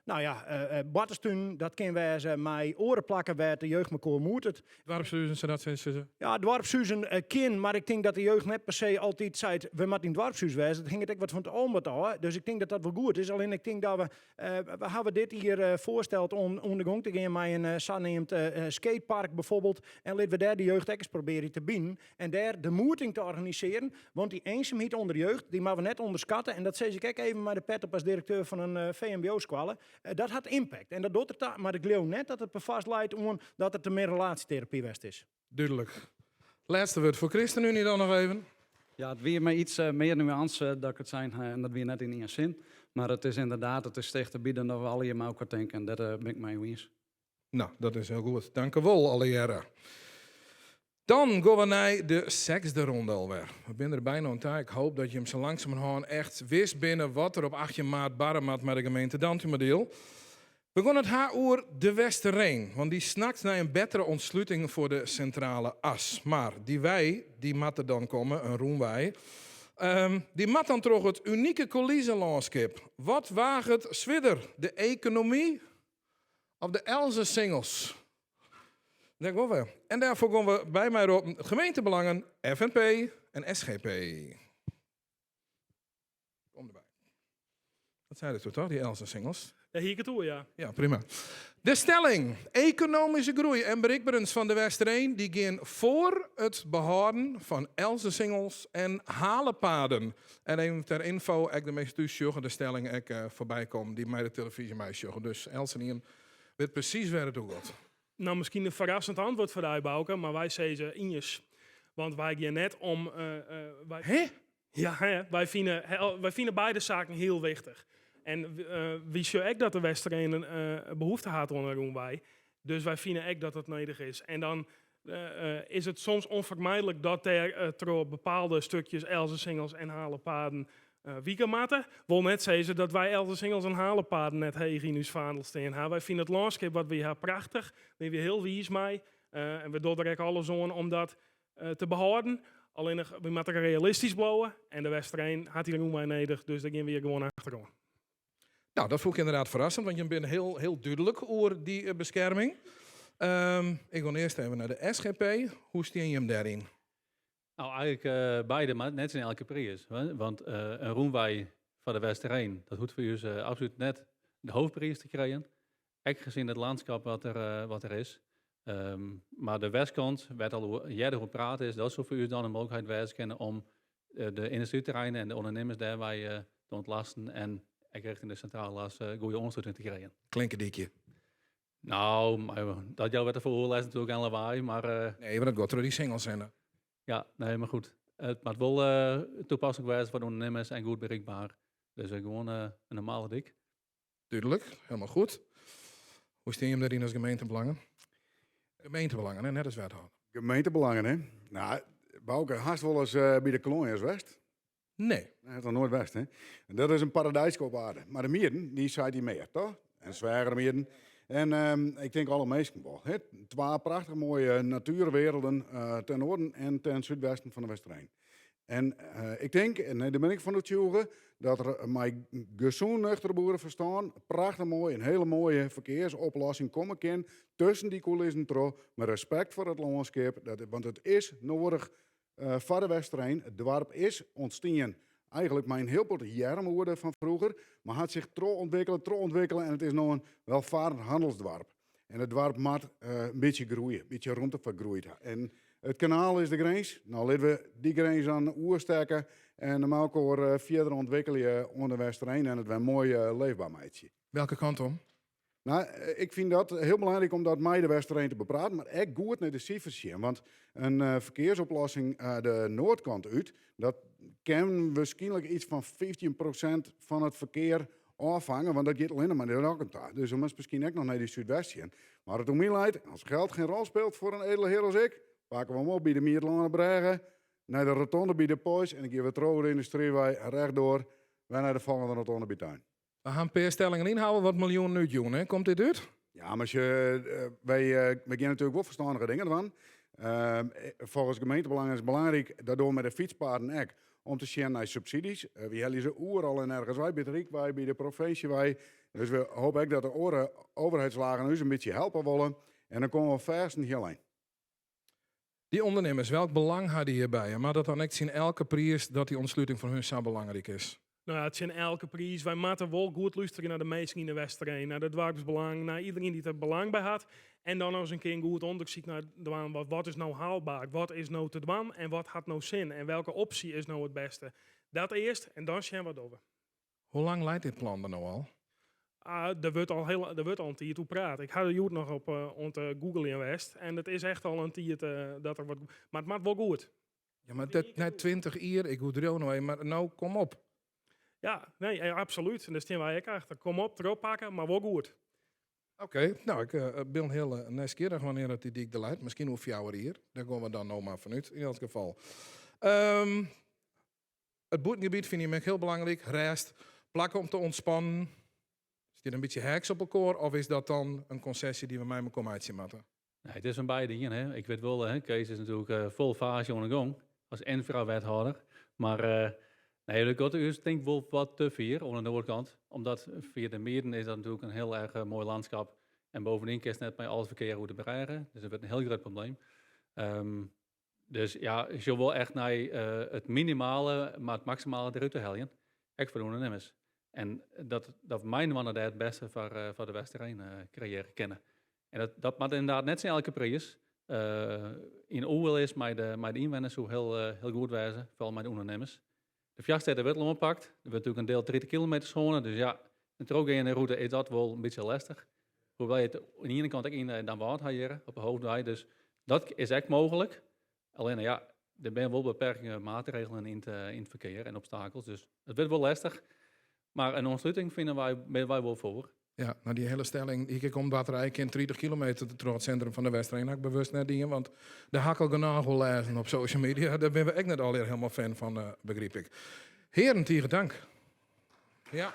nou ja, boarterstunen, dat kin wêze mei oare plakken wêr't de jeugd mekoar moetet. Doarpshuzen, sa dat sizze? Ja, doarpshuzen kin, mar ik tink dat de jeugd net per se altyd seit, we moatte yn doarpshús wêze. Dat hinget ek wat fan it oanbod ôf. Dus ik tink dat dat wol goed is. Allinne ik tink dat we We hawwe dit jier foarsteld om oan de gong te gean mei in saneamd skatepark bijvoorbeeld. En litte we dêr de jeugd ek ris probearje te binen en dêr de moeting te organisearjen. Want dy eensumheid ûnder jeugd, dy moatte we net ûnderskatte. En dat sis ik ek even mei de pet op as direkteur fan in VMBO-skoalle. Dat hat impact en dat docht der ta, mar ik leau net dat it perfoarst leit oan dat der te min relatieterapy west is. Dúdlik. Lêste wurd foar ChristenUnie dan noch even. Ja, it wie mei iets mear nuance dat ik it sein ha en dat wie net yn ien sin. Mar it is ynderdaad, it is tichterby dan dat we allegear mei elkoar tinke en dêr bin ik mei jo iens. No, dat is hiel goed. Dankewol allegearre. Dan gean we nei de sechsde ronde alwer. We binne der byna oan ta. Ik hoop dat jim sa langsumerhân echt wis binne wat der op 18 maart barre moat mei de gemeente Dantumadiel. We gean it ha oer de Westereen, want dy snakt nei in bettere ûntsluting foar de Sintrale As. Mar dy wei, dy moat der dan komme, in rûnwei, dy moat dan troch it unike couliselânskip. Wat waget swierder, de ekonomy of de Elzensingels? Dêr gean we. En dêrfoar gean we by my roppen Gemeentebelangen, FNP en SGP. Kom derby. Dat sei it toch, dy Elzensingels? Dêr hie ik it oer, ja. Ja, prima. De stelling, ekonomyske groei en berikberens fan de Westereen dy gean foar it behâlden fan Elzensingels en Halepaden. En even ter ynfo, ek de minsken thús sjogge de stelling ek foarby kommen dy't mei de telefyzje meisjogge. Dus eltsenien wit presys wêr it oer giet. No, miskien in ferrassend antwurd foar dy, Bauke, mar wy sizze iens. Want wy gean net om... Wy, Hè? Ja, hè, wy fine beide saken hiel wichtich. En wy sjogge ek dat de Westereen in behoefte hat oan in rûnwei. Dus wy fine ek dat dat nedich is. En dan is it soms ûnfermijdlik dat dêr troch bepaalde stikjes Elzensingels en Halepaden Wike moatte. Wol net sizze dat wy Alde Singels en Halepaden net heech yn ús fandel stean ha. Wy fine it lânskip wat wy ha prachtich, binne wy hiel wiis mei en we dogge der ek alles oan om dat te behâlden. Allinnich, wy moatte realistysk bliuwe en de Westereen hat dy rûnwei nedich, dus dêr gean wy gewoan achteroan. Nou, dat fûn ik ynderdaad ferrassend, want jim binne hiel, hiel dúdlik oer dy eh, beskerming. Um, ik gean earst even nei de SGP. Hoe stean jim dêryn? Nou, eigentlik uh, beide, mar net tsjin elke priis. Want uh, in rûnwei foar de Westereen, dat hoecht foar ús uh, absolút net de hoofdpriis te krijen. Ek gezien it lânskip wat der, wat der is. Um, mar de westkant, wêr't al oer, earder oer praat is, dat soe foar ús dan in mooglikheid wêze kinne om de yndustryterreinen en de ûndernimmers dêrby te ûntlêsten en ek rjochting de sintrale as goede oansluting te krijen. Klinkerdykje. Nou, dat jout wer te folle oerlêst natuerlik en lawaai, mar... Nee, mar dat giet troch dy singels hinne. Ja, nee, mar goed. It moat wol toepaslik wêze foar de ûndernimmers en goed berikber. Dus gewoan in normale dyk. Dúdlik, helemaal goed. Hoe stean jim dêryn as gemeentebelangen? Gemeentebelangen, hè? Net as wethâlder. Gemeentebelangen, hè? Nou, Bouke, hast wolris uh, by de Kloanjers west? Nee. Dat hat noch noait west, hè? Dat is in paradyske op aarde. Mar de Mieden, dy seit dy mear, toch? En Sweagermieden. En um, ik tink alle minsken wol. Hè? Twa prachtich moaie natuerwerelden uh, ten noarden en ten súdwesten fan de Westereen. En uh, ik tink, en dêr bin ik fan oertsjûge, dat der mei gesûn nuchter boereferstân prachtich moai in hiele moaie ferkearsoplossing komme kin tusken dy kûlissen troch, mei respekt foar it lânskip, dat, want it is noadich uh, foar de Westereen. It doarp is ûntstien eigentlik mei in hiel protte earmoede fan froeger, mar hat sich trochûntwikkele, trochûntwikkele en it is no in welfarend hannelsdoarp. En it doarp moat uh, in bytsje groeie, in bytsje romte foar groei ha. En it kanaal is de grins. No litte we dy grins dan oerstekke en mei elkoar uh, fierder ûntwikkelje oan de Westereen en it wer moai uh, leefber meitsje. Welke kant om? Nou, ik fyn dat hiel belangryk om dat mei de Westereen te bepraten, mar ek goed nei de sifers sjen. Want in uh, ferkearsoplossing uh, de noardkant út, dat kin wierskynlik yts fan 15% fan it ferkear ôffange, want dat giet allinnich mar nei de Dokkum ta. Dus dan moatst miskien ek noch nei dy súdwest sjen. Mar it oan my leit, as geld geen rol speelt foar in edele hear as ik, pakke we him op by de Miedlânebrêge, nei de rotonde by de Poiesz en dan gean we troch de Yndustrywei rjochtdoar wer nei de folgjende rotonde by Tuin. We ha in pear stellingen ynhouwe wat miljoenen útjûn, hè? Komt dit út? Ja, mar sjoch, wy, wy gean natuerlik wol ferstannige dingen dwaan. Uh, folgens gemeentebelangen is it belangryk, dat dogge we mei de fytspaden ek, om te sjen nei subsidies. Uh, wy helje se oeral en ergens wei, by it Ryk wei, by de provinsje wei. Dus we hoopje ek dat de oare overheidslagen ús in bytsje helpe wolle. En dan komme we fêst in hiel ein. Dy ûndernimmers, welk belang ha dy hjirby? En moat dat dan ek tsjin elke priis dat dy ûntsluting foar hun sa belangryk is? Nou ja, tsjin elke priis. Wy moatte wol goed lústerje nei de minsken yn de Westereen, nei de doarpsbelang, nei iderien dy't der belang by hat. En dan nochris in kear in goed ûndersyk nei dwaan. Wat, wat is no haalbaar? Wat is no te dwaan en wat hat no sin? En welke opsje is no it bêste? Dat earst en dan sjen wat dogge we. Hoe lang leit dit plan der no al? Ah, der wurdt al, hiel, der wurdt al in tiid oer praat. Ik ha der hjoed noch op uh, oan te googlejen west. En it is echt al in tiid uh, dat der wat... Mar it moat wol goed. Ja, mar dat nei 20 jier, ik oerdriuw no even, mar no kom op. Ja, nee, eh, absolút. En dêr stean wy ek achter. Kom op, trochpakke, mar wol goed. Oké, no, ik uh, bin hiel uh, nijsgjirrich wannear dat dy dyk der leit. Miskien oer 4 jier. Dêr gean we dan no mar fanút, yn elts gefal. Um, it bûtengebiet fyn ik hiel belangryk. Rêst, plak om te ûntspannen. Is dit in bytsje heaks op elkoar of is dat dan in konsesje dy't we mei mekoar meitsje moatte? Nee, it is fan beide ien. Hè. Ik wit wol, hè, Kees is natuerlik uh, fol faasje oan de gong as ynfrawethâlder. Mar uh, nee, dat giet ús tink wol wat te fier oan de noardkant. Omdat fia de Mieden is dat natuerlik in hiel erch uh, moai lânskip. En bovendien kinst net mei al it ferkear oer de brêge. Dus dat wurdt in hiel grut probleem. Um, dus ja, ik sjoch wol echt nei uh, it minimale, mar it maksimale derút te heljen. Ek foar de ûndernimmers. En dat, dat mei-inoar dêr it bêste foar, uh, foar de Westereen uh, kreëarje kinne. En dat, dat moat ynderdaad net tsjin elke priis. Uh, yn oerlis mei de, mei de ynwenners soe hiel, uh, hiel goed wêze, foaral mei de ûndernimmers. De Fjachstêd wurdt al oanpakt. Der wurdt natuerlik in diel 30 kilometer sône, dus ja, in trochgeande rûte is dat wol in bytsje lestich. Hoewol je it oan de iene kant ek yn Damwâld ha hjir op de Hoofdwei, dus dat is ek mooglik. Allinne ja, der binne wol beperkingen, maatregelen yn it, yn it ferkear en obstakels, dus it wurdt wol lestich. Mar in oansluting fine wy, binne wy wol foar. Ja, no dy hiele stelling, ik om batterij kin 30 kilometer troch it sintrum fan de Westereen, ha ik bewust net dien, want dêr ha ik al genôch oer lêzen op social media. Dêr binne we ek net allegear hielendal fan fan, uh, begryp ik. Hearen, tige tank. Ja.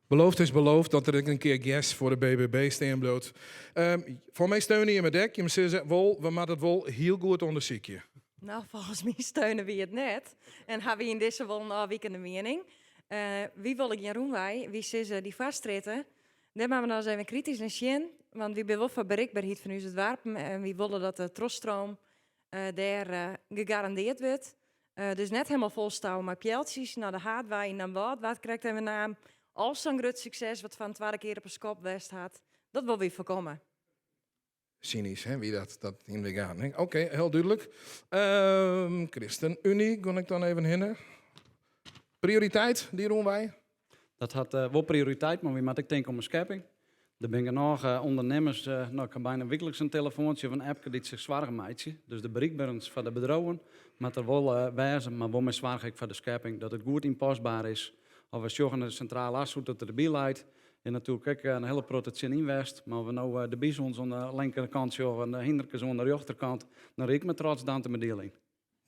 Beloofd is beloofd dat der ek in kear gjers foar de BBB stean bliuwt. Um, foar my steune jimme dek. Jimme sizze wol, we moatte it wol hiel goed ûndersykje. No, folgens my steune wy it net. En ha wy yn dizze wol in ôfwikende miening. Uh, wy wolle gjin rûnwei. Wy sizze dy foarstrjitte, dêr moatte we noch ris even kritysk nei sjen. Want wy binne wol foar berikberheid fan ús doarpen en wy wolle dat de trochstroom uh, dêr uh, gegarandeard wurdt. Dus net helemaal folstouwe mei pjeltsjes. No, de Haadwei yn Damwâld waard krekt even naam. Al sa'n grut sukses wat foar in twadde kear op 'e skop west hat. Dat wolle wy foarkomme. Synysk, hè, wie dat, dat yn de gaten. Oké, hiel dúdlik. Um, ChristenUnie, gean ik dan even hinne. Prioriteit, dy rûnwei? Dat hat uh, wol prioriteit, mar wy moatte ek tinke om 'e skepping. Der binne genôch uh, ûndernimmers, uh, no, ik ha byna wykliks in telefoantsje of in appke dy't sich soargen meitsje. Dus de berikberens foar de bedriuwen moat der wol uh, wêze, mar wol mei soarch ek foar de skepping, dat it goed ynpasber is. As we sjogge nei de Sintrale As, hoe't it derby leit, is natuerlik ek in hiele protte tsjinyn west. Mar as we no de bizons oan de linkerkant sjogge en de hynderkes oan de rjochterkant, dan rid ik mei trots Dantumadiel yn.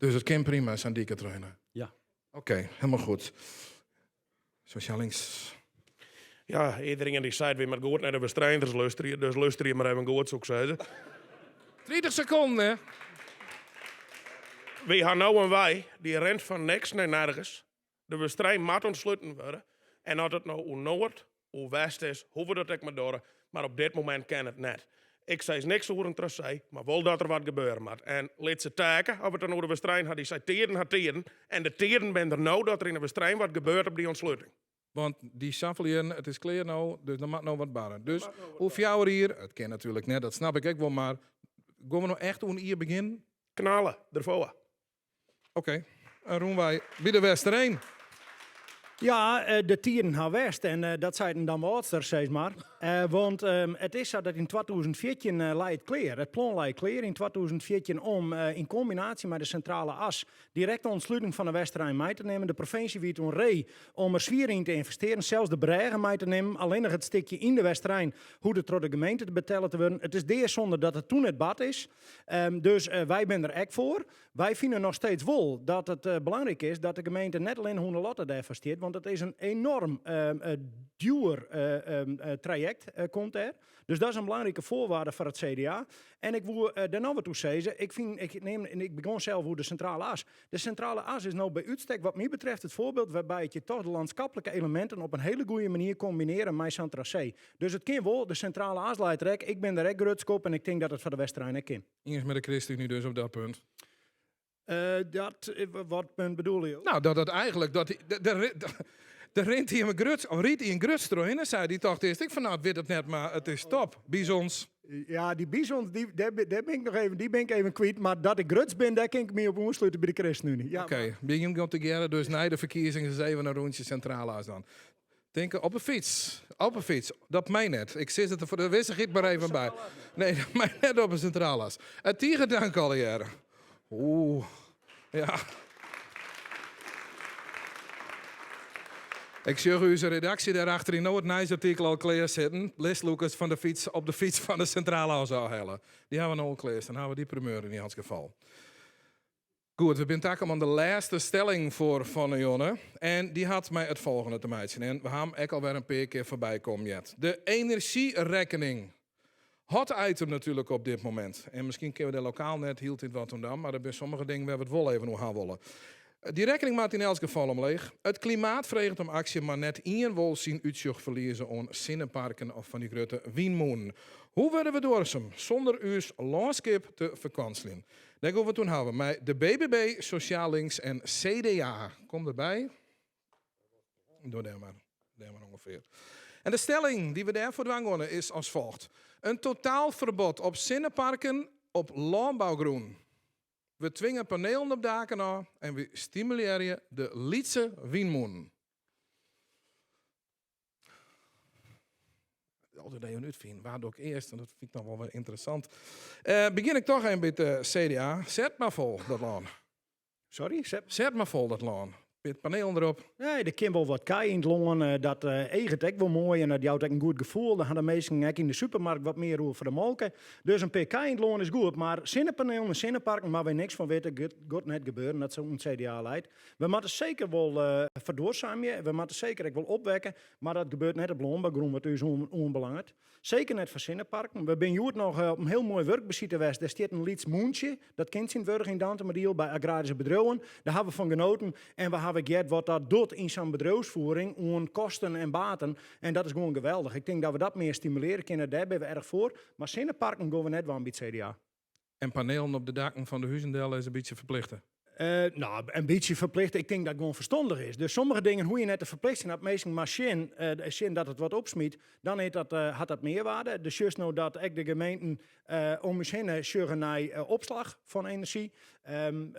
Dus it kin prima, sa'n dyk dertrochhinne? Ja. Oké, okay, helemaal goed. Sociaal links. Ja, iedereen die seit wy moatte goed nei de Westereinders lusterje, dus lusterje mar even goed, soe ik sizze. 30 sekonden, hè? Wy ha no in wei, dy rint fan niks nei nergens. De Westerein moat ûntsluten wurde. En as it no oer Noard, oer West is, hoege we dat ek mar dogge. Mar op dit momint kin it net. Ik sis niks oer in trasee, mar wol dat der wat gebeure moat. En lit se Taeke, as we it dan oer de Westerein ha, dy sei tiden ha tiden. En de tiden binne der no dat der yn de Westerein wat gebeurt op dy ûntsluting. Want dy safolle jierren, it is klear no, dus der moat no wat barre. Dus oer fjouwer jier, it kin natuerlik net, dat snap ik ek wol, mar gean we no echt oer in jier begjinnen? Knalle derfoar. Oké, in rûnwei by de Westereen. Ja, eh, de tiden ha west en eh, dat seit in Damwâldster, sis mar. Eh, want ehm, it is sa dat yn 2014 lei it klear. It plan lei klear yn 2014 om yn kombinaasje mei de Sintrale As direkt de ûntsluting fan de Westerein mei te nimmen. De provinsje wie toen ree om der swier yn te ynvestearjen, sels de brêge mei te nimmen. Allinnich it stikje yn de Westerein hoegde troch de gemeente te betelle te wurden. It is deasûnde dat it toen net bard is. Ehm, dus wy binne der ek foar. Wy fine noch steeds wol dat it eh, belangryk is dat de gemeente net allinnich ûnder Lotte dêrfoar stiet, want it is in enorm uh, djoer uh, trajekt komt dêr. Dus dat is in belangrike foarwaarde foar it CDA. En ik woe dêr noch wat oer sizze. Ik, fyn, ik, neam, ik begûn sels oer de Sintrale As. De Sintrale As is no by útstek wat my betreft it foarbyld wêrby't je toch de lânskiplike eleminten op in hiele goede manier kombinearje mei sa'n trasee. Dus it kin wol, de Sintrale As leit der ek. Ik bin der ek grutsk op en ik tink dat it foar de Westerein ek kin. Iens mei de ChristenUnie dus op dat punt? Uh, dat, wat punt bedoele jo? Nou, dat dat eigenlijk, dat, der rint hy in gruts, of rydt ien gruts trochhinne, sei dy tocht earst ek fan, nou, it wit it net, mar it is top. Bizons. Ja, dy bizons, dy, dêr, dêr bin ik noch even, dy bin ik even kwyt, mar dat ik gruts bin, dêr kin ik my op oanslute by de ChristenUnie. Ja, Oké, okay. By jim tegearre dus nei de ferkiezings ris even in rûntsje Sintrale As dan. Tinke op 'e fyts. Op 'e fyts. Dat mei net. Ik sis it der foar de wissichheid mar even by. Nee, dat mei net op 'e Sintrale As. Tige dank allegearre. Oeh, ja. Ik sjoch ús redaksje dêr achteryn no it nijsartikel al klear sitten. Listlûkers fan de fyts op de fyts fan de Sintrale As ôfhelle. Dy hawwe we no al klear. Dan hawwe we dy primeur yn elts gefal. Goed, we binne takom oan de lêste stelling foar fan 'e jûn. En dy hat mei it folgjende te meitsjen. En we hawwe him ek alwer in pear kear foarby kommen heard. De enerzjyrekkening. Hot item natuerlik op dit momint. En miskien kinne we dêr lokaal net hieltyd wat oan dwaan, mar der binne sommige dingen wêr't we it wol even oer ha wolle. Dy rekkening moat yn elts gefal omleech. It klimaat freget om aksje, mar net ien wol syn útsjoch ferlieze oan sinneparken of fan dy grutte wynmûnen. Hoe wurde we duorsum sûnder ús lânskip te ferkwanseljen? Dêr gean we it oer hawwe mei de BBB, Sosjaal Links en CDA. Kom derby. Doch dêr mar, dêr mar ûngefear. En de stelling dy't we dêrfoar dwaan geane is as folget. In totaalferbod op sinneparken op lânbougrûn. We twinge panelen op daken ôf en we stimulearje de lytse wynmûnen. Altyd even útfine, wa doch ik earst? En dat fyn ik noch wol wer ynteressant. Uh, begjin ik toch even by it eh, CDA. Set mar fol, dat lân. Sorry? Set, set mar fol, dat lân. Pear panelen derop. Nee, der kin wol wat kij yn it lân. Dat eaget ek wol moai en dat jout ek in goed gefoel. Dan ha de minsken ek yn de supermarkt wat mear oer foar de molke. Dus in pear kij yn it lân is goed, mar sinnepanelen en sinneparken moatte wy niks fan witte. Giet net gebeuren, dat sa oan it CDA leit. We moatte seker wol ferduorsamje, we moatte seker ek wol opwekke, mar dat gebeurt net op lânbougrûn wat ús oanbelanget. Seker net foar sinneparken. We binne hjoed noch op in hiel moai wurkbesite west. Dêr stiet in lyts mûntsje, dat kin tsjintwurdich yn Dantumadiel by agraryske bedriuwen. Dêr hawwe we fan genoten en we hawwe heard wat dat docht yn sa'n bedriuwsfoering oan kosten en baten. En dat is gewoan geweldich. Ik tink dat we dat mear stimulearje kinne, dêr binne we erch foar. Mar sinneparken gean we net dwaan by it CDA. En panelen op de dakken fan de huzen del is in bytsje ferplichte? No, in bytsje ferplichte. Ik tink dat it gewoan ferstannich is. Dus sommige dingen hoege je net te ferplichtsjen. As minsken mar sjen dat it wat opsmyt, dan is dat, hat dat mearwaarde. Dus sjochst no dat ek de gemeenten om ús hinne sjogge nei opslach fan enerzjy.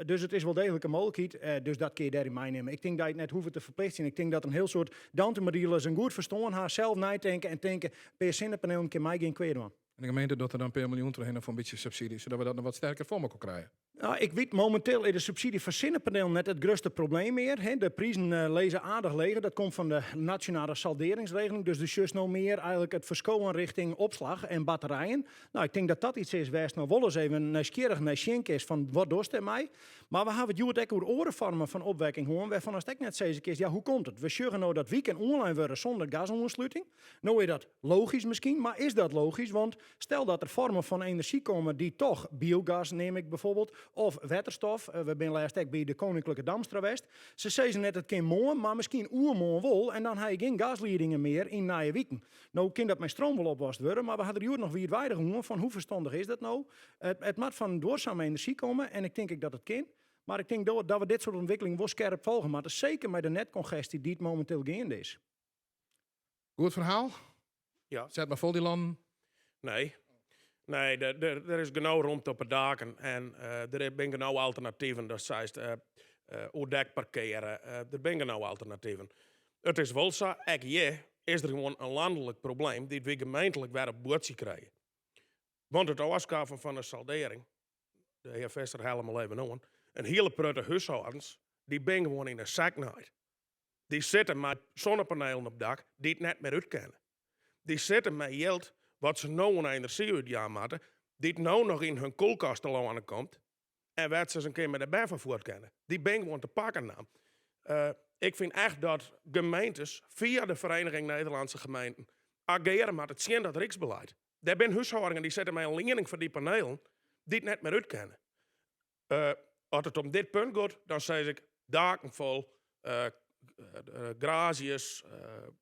Dus it is wol deeglik in mooglikheid. Dus dat kinne je dêryn meinimme. Ik tink dat je it net hoege te ferplichtsjen. Ik tink dat in hiel soad Dantumadielers in goed ferstân ha, sels neitinke en tinke, in pear sinnepanelen kin my gjin kwea dwaan. En de gemeente docht der dan in pear miljoen trochhinne foar in bytsje subsydzje, sadat we dat noch wat sterker foar mekoar krije. No, ik wit, mominteel is de subsydzje foar sinnepanelen net it grutste probleem mear. De prizen lizze aardich leger. Dat komt fan de nasjonale salderingsregeling. Dus do sjochst no mear eigenlik it ferskowen richting opslach en batterijen. No, ik tink dat dat iets is wêr'tst noch wol ris even nijsgjirrich nei sjen kinst fan wat dochst dêrmei. Mar we hawwe it hjoed ek oer oare foarmen fan opwekking hân wêrfan ast ek net sizze kinst, ja hoe komt it? We sjogge no dat wiken oanlein wurde sûnder gasoansluting. No is dat logysk miskien, mar is dat logysk? Want stel dat der foarmen fan enerzjy komme dy't toch, biogas neam ik bijvoorbeeld, of wetterstof, we binne lêst ek by de Koninklijke Damstra west, se sizze net it kin moarn, mar miskien oermoarn wol en dan ha je gjin gasliedingen mear yn nije wiken. No kin dat mei stroom wol oplost wurde, mar we ha der hjoed noch wiidweidich oer fan hoe ferstannich is dat no? It moat fan duorsame enerzjy komme en ik tink ek dat it kin. Mar ik tink dat we dit soart ûntwikkelingen wol skerp folgje moatte, seker mei de netkongesty dy't mominteel geande is. Goed ferhaal? Ja. Set mar fol dy lannen. Nee. Nee, der is genôch romte op de daken en der binne genôch alternativen. Dat seist oerdek parkeare, der binne genôch alternativen. It is wol sa, ek hjir is der gewoan in lanlik probleem dy't wy gemeentlik wer op buordsje krije. Want it ôfskaffen fan de saldering, de hear Visser helle him al even oan, in hiele protte húshâldens, dy binne gewoan yn de sek naaid. Dy sitte mei sonnepanelen op dak dy't net mear út kinne. Dy sitte mei jild wat se no oan enerzjy útjaan moatte, dy't no noch yn hun kuolkast telâne komt en wêr't se in kear mei de bern fan fuort kinne. Dy binne gewoan te pakken naam. Ik fyn echt dat gemeentes fia de Vereniging Nederlandse Gemeenten ageare moatte tsjin dat ryksbeleid. Der binne húshâldingen dy sitte mei in liening foar dy panelen dy't net mear út kinne. As it om dit punt giet, dan sis ik daken fol, garaazjes,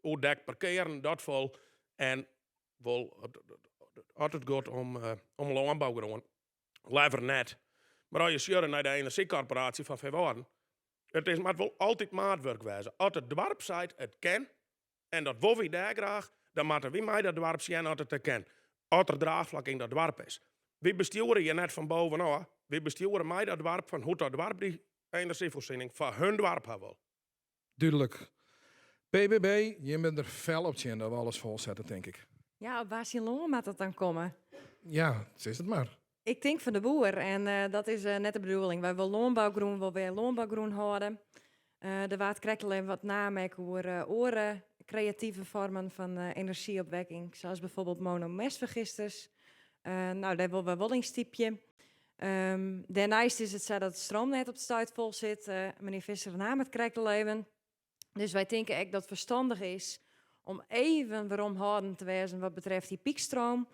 oerdek parkearen, dat fol. En wol, as it giet om lânbougrûn, leaver net. Mar as je sjogge nei de enerzjykorporaasje fan Feanwâlden, it is, moat wol altyd maatwurk wêze. As it doarp seit it kin, en dat wolle wy dêr graach, dan moatte wy mei dat doarp sjen oft it der kin. As der draachflak yn dat doarp is. Wy bestjoere hjir net fan bovenôf, wy bestjoere mei dat doarp fan hoe't dat doarp dy enerzjyfoarsiening foar hun doarp ha wol. Dúdlik. PBB, jim binne der fel op tsjin dat we alles folsette, tink ik. Ja, op wa syn lân moat dat dan komme? Ja, sis it mar. Ik tink fan de boer en dat is net de bedoeling. Wy wolle lânbougrûn wol wer lânbougrûn hâlde. Der waard krekt al even wat naam ek oer oare kreative foarmen fan enerzjyopwekking, sa as bijvoorbeeld monomestfergisters. No, dêr wolle wy wol yn stypje. Dêrneist is it sa dat it stroomnet op it stuit fol sit. Menear Visser naam it krekt al even. Dus wy tinke ek dat it ferstannich is om even weromhâldend te wêzen wat betreft dy pykstroom.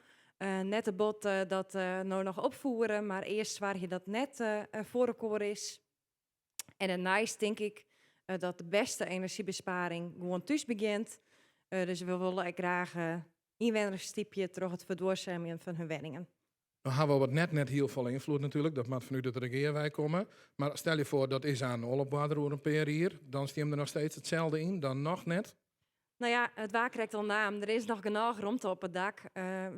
Net te bot dat no noch opfoere, mar earst soargje dat net foar elkoar is. En dêrneist tink ik dat de bêste enerzjybesparing gewoan thús begjint. Dus we wolle ek graach ynwenners stypje troch it ferduorsemjen fan hun wenningen. No hawwe we wat net net hiel folle ynfloed natuerlik, dat moat fanút it regear wei komme. Mar stel je foar dat is aanst al op oarder oer in pear jier, dan stean der noch steeds itselde yn, dan noch net? No ja, it waard krekt al naam, der is noch genôch romte op it dak.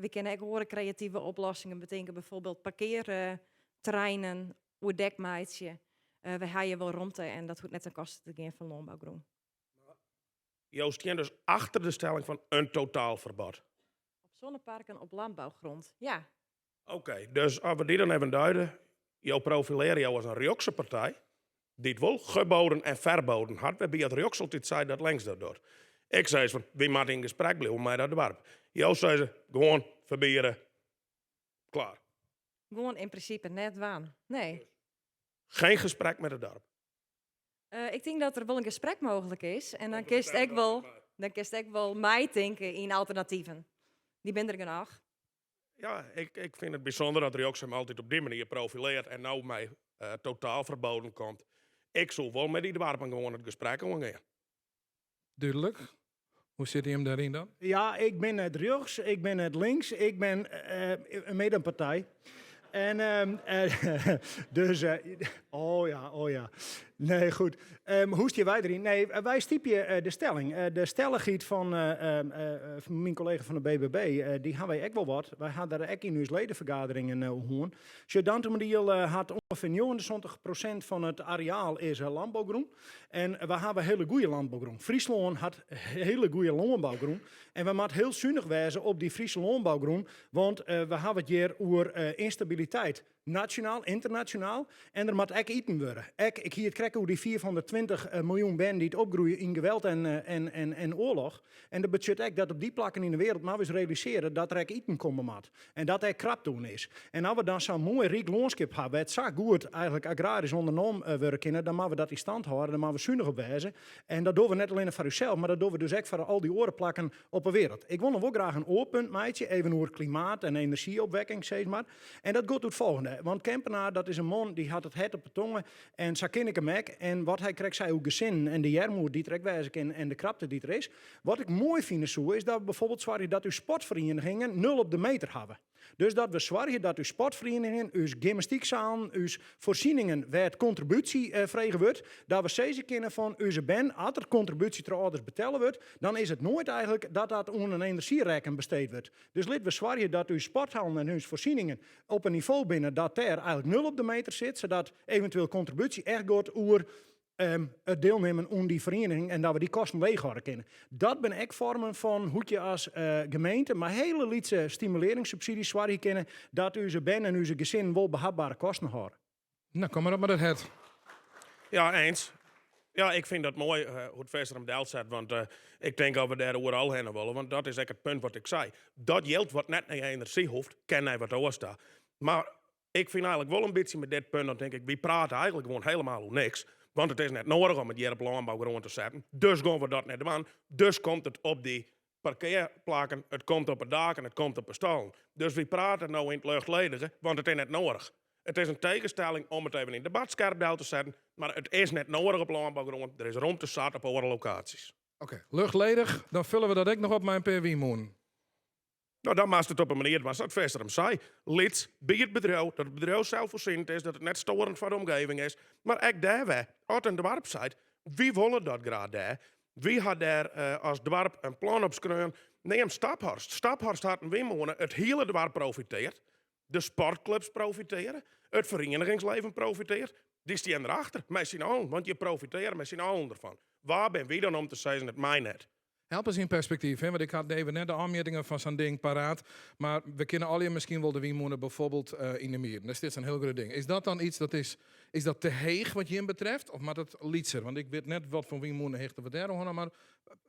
We kinne ek oare kreative oplossingen betinke, bijvoorbeeld parkearterreinen oerdek meitsje. We ha hjir wol romte en dat hoecht net ten koste te gean fan lânbougrûn. Jo stean dus achter de stelling fan in totaalferbod? Op zonneparken op landbouwgrond, ja. Oké, dus as we dy dan even duide. Jo profilearje jo as in rjochtse partij. Dy't wol geboden en verboden hat, wêrby it rjochts altyd sei dat links dat docht. Ik sis fan, wy moatte yn gesprek bliuwe mei dat doarp. Jo sizze, gewoan ferbiede, klaar. Gewoan yn prinsipe net dwaan, nee. Geen gesprek met het dorp. Ik tink dat der wol in gesprek mooglik is en dan kinst ek wol, dan kinst ek wol meitinke yn alternativen. Dy binne der genôch. Ja, ik, ik fyn it bysûnder dat rjochts him altyd op dy manier profilearret en no mei totaalferboden komt. Ik soe wol mei dy doarpen gewoan it gesprek oangean. Dúdlik. Hoe sitte jim dêryn dan? Ja, ik bin net rjochts, ik bin net links, ik bin in middenpartij. En dus, oh ja, oh ja. Nee, goed. Hoe stean wy deryn? Nee, wy stypje de stelling. De stellichheid fan myn kollega fan de BBB, dy ha wy ek wol wat. Wy ha der ek yn ús ledefergaderingen oer hân. Sjoch, Dantumadiel hat ûngefear 79% fan it areaal is lânbougrûn. En wy hawwe hiele goede lânbougrûn. Fryslân hat hiele goede lânbougrûn. En wy moatte hiel sunich wêze op dy Fryske lânbougrûn, want we hawwe it hjir oer ynstabiliteit. Nasjonaal, ynternasjonaal. En der moat ek iten wurde. Ek, ik hie it krekt oer dy 420 miljoen bern dy't opgroeie yn geweld en, en, en, en oarloch. En dat betsjut ek dat op dy plakken yn de wereld moatte we ús realisearje dat der ek iten komme moat. En dat ek krapte oan is. En as we dan sa'n moai ryk lânskip ha, wêr't sa goed eigenlik agrarysk ûndernommen wurde kinne, dan moatte we dat yn stand hâlde, dan moatte we sunich op wêze. En dat dogge we net allinne foar ússels, mar dat dogge we dus ek foar al dy oare plakken op 'e wereld. Ik wol noch wol graach in oar punt meitsje, even oer klimaat en enerzjyopwekking, sis mar. En dat giet oer it folgjende. Want Kempenaar, dat is in man dy hat it hert op 'e tonge en sa kin ik him ek. En wat hy krekt sei oer gesinnen en de earmoed dy't der ek wêze kin en de krapte dy't der is. Wat ik moai fine soe, is dat we bijvoorbeeld soargje dat ús sportferienigingen nul op de meter hawwe. Dus dat we soargje dat ús sportferienigingen, ús gymnastyksalen, ús foarsieningen wêr't kontribúsje frege wurdt, dat we sizze kinne fan ús bern, as der kontribúsje troch âlders betelle wurdt, dan is it noait eigenlik dat dat oan in enerzjyrekken besteed wurdt. Dus lit we soargje dat ús sporthallen en ús foarsieningen op in nivo binne dat dêr eigenlik nul op de meter sit, sadat eventueel kontribúsje echt giet oer it dielnimmen oan dy feriening en dat we dy kosten leech hâlde kinne. Dat binne ek foarmen fan hoe't je as gemeente mei hiele lytse stimulearringssubsidy's soargje kinne dat ús bern en ús gesinnen wol behapbare kosten hâlde. Nou, kom mar op mei dat hert. Ja, eens. Ja, ik fyn dat moai hoe't Visser him delset, want ik tink dat we dêr oeral hinne wolle, want dat is ek it punt wat ik sei. Dat jild wat net nei enerzjy hoecht, kin nei wat oars ta. Mar ik fyn eigenlik wol in bytsje met dit punt, dan tink ik, wy prate eigenlik gewoan helemaal oer niks, want it is net noadich om it hjir op lânbougrûn te setten, dus gean we dat net dwaan, dus komt it op dy parkearplakken, it komt op 'e daken, it komt op 'e stallen. Dus wy prate no yn it luchtledige, want it is net noadich. It is in tegenstelling om it even yn debat skerp del te setten, mar it is net noadich op lânbougrûn, der is romte sat op oare lokaasjes. Oké, luchtledig, dan fulle we dat ek noch op mei in pear wynmûnen. No, dan moatst it op in manier dwaan sa't Visser him sei. Lyts by it bedriuw, dat it bedriuw selsfoarsienend is, dat it net stoarend foar de omgeving is. Mar ek dêr wer, as in doarp seit, wy wolle dat graach dêr, wy ha dêr as doarp in plan op skreaun, neam Staphorst. Staphorst hat in wynmûne, it hiele doarp profiteart, de sportklups profiteare, it ferienigingsleven profiteart. Dy stean derachter, mei syn allen, want je profiteare mei syn allen derfan. Wa bin wy dan om te sizzen it mei net? Help ris yn perspektyf, hè, want ik ha even net de ôfmjittingen fan sa'n ding paraat. Mar we kinne allegear miskien wol de wynmûne bijvoorbeeld yn de Mieden. Dêr stiet sa'n hiel grut ding. Is dat dan iets dat is, is dat te heech wat jim betreft? Of moat it lytser? Want ik wit net wat foar wynmûnehichte we dêr oan hawwe, mar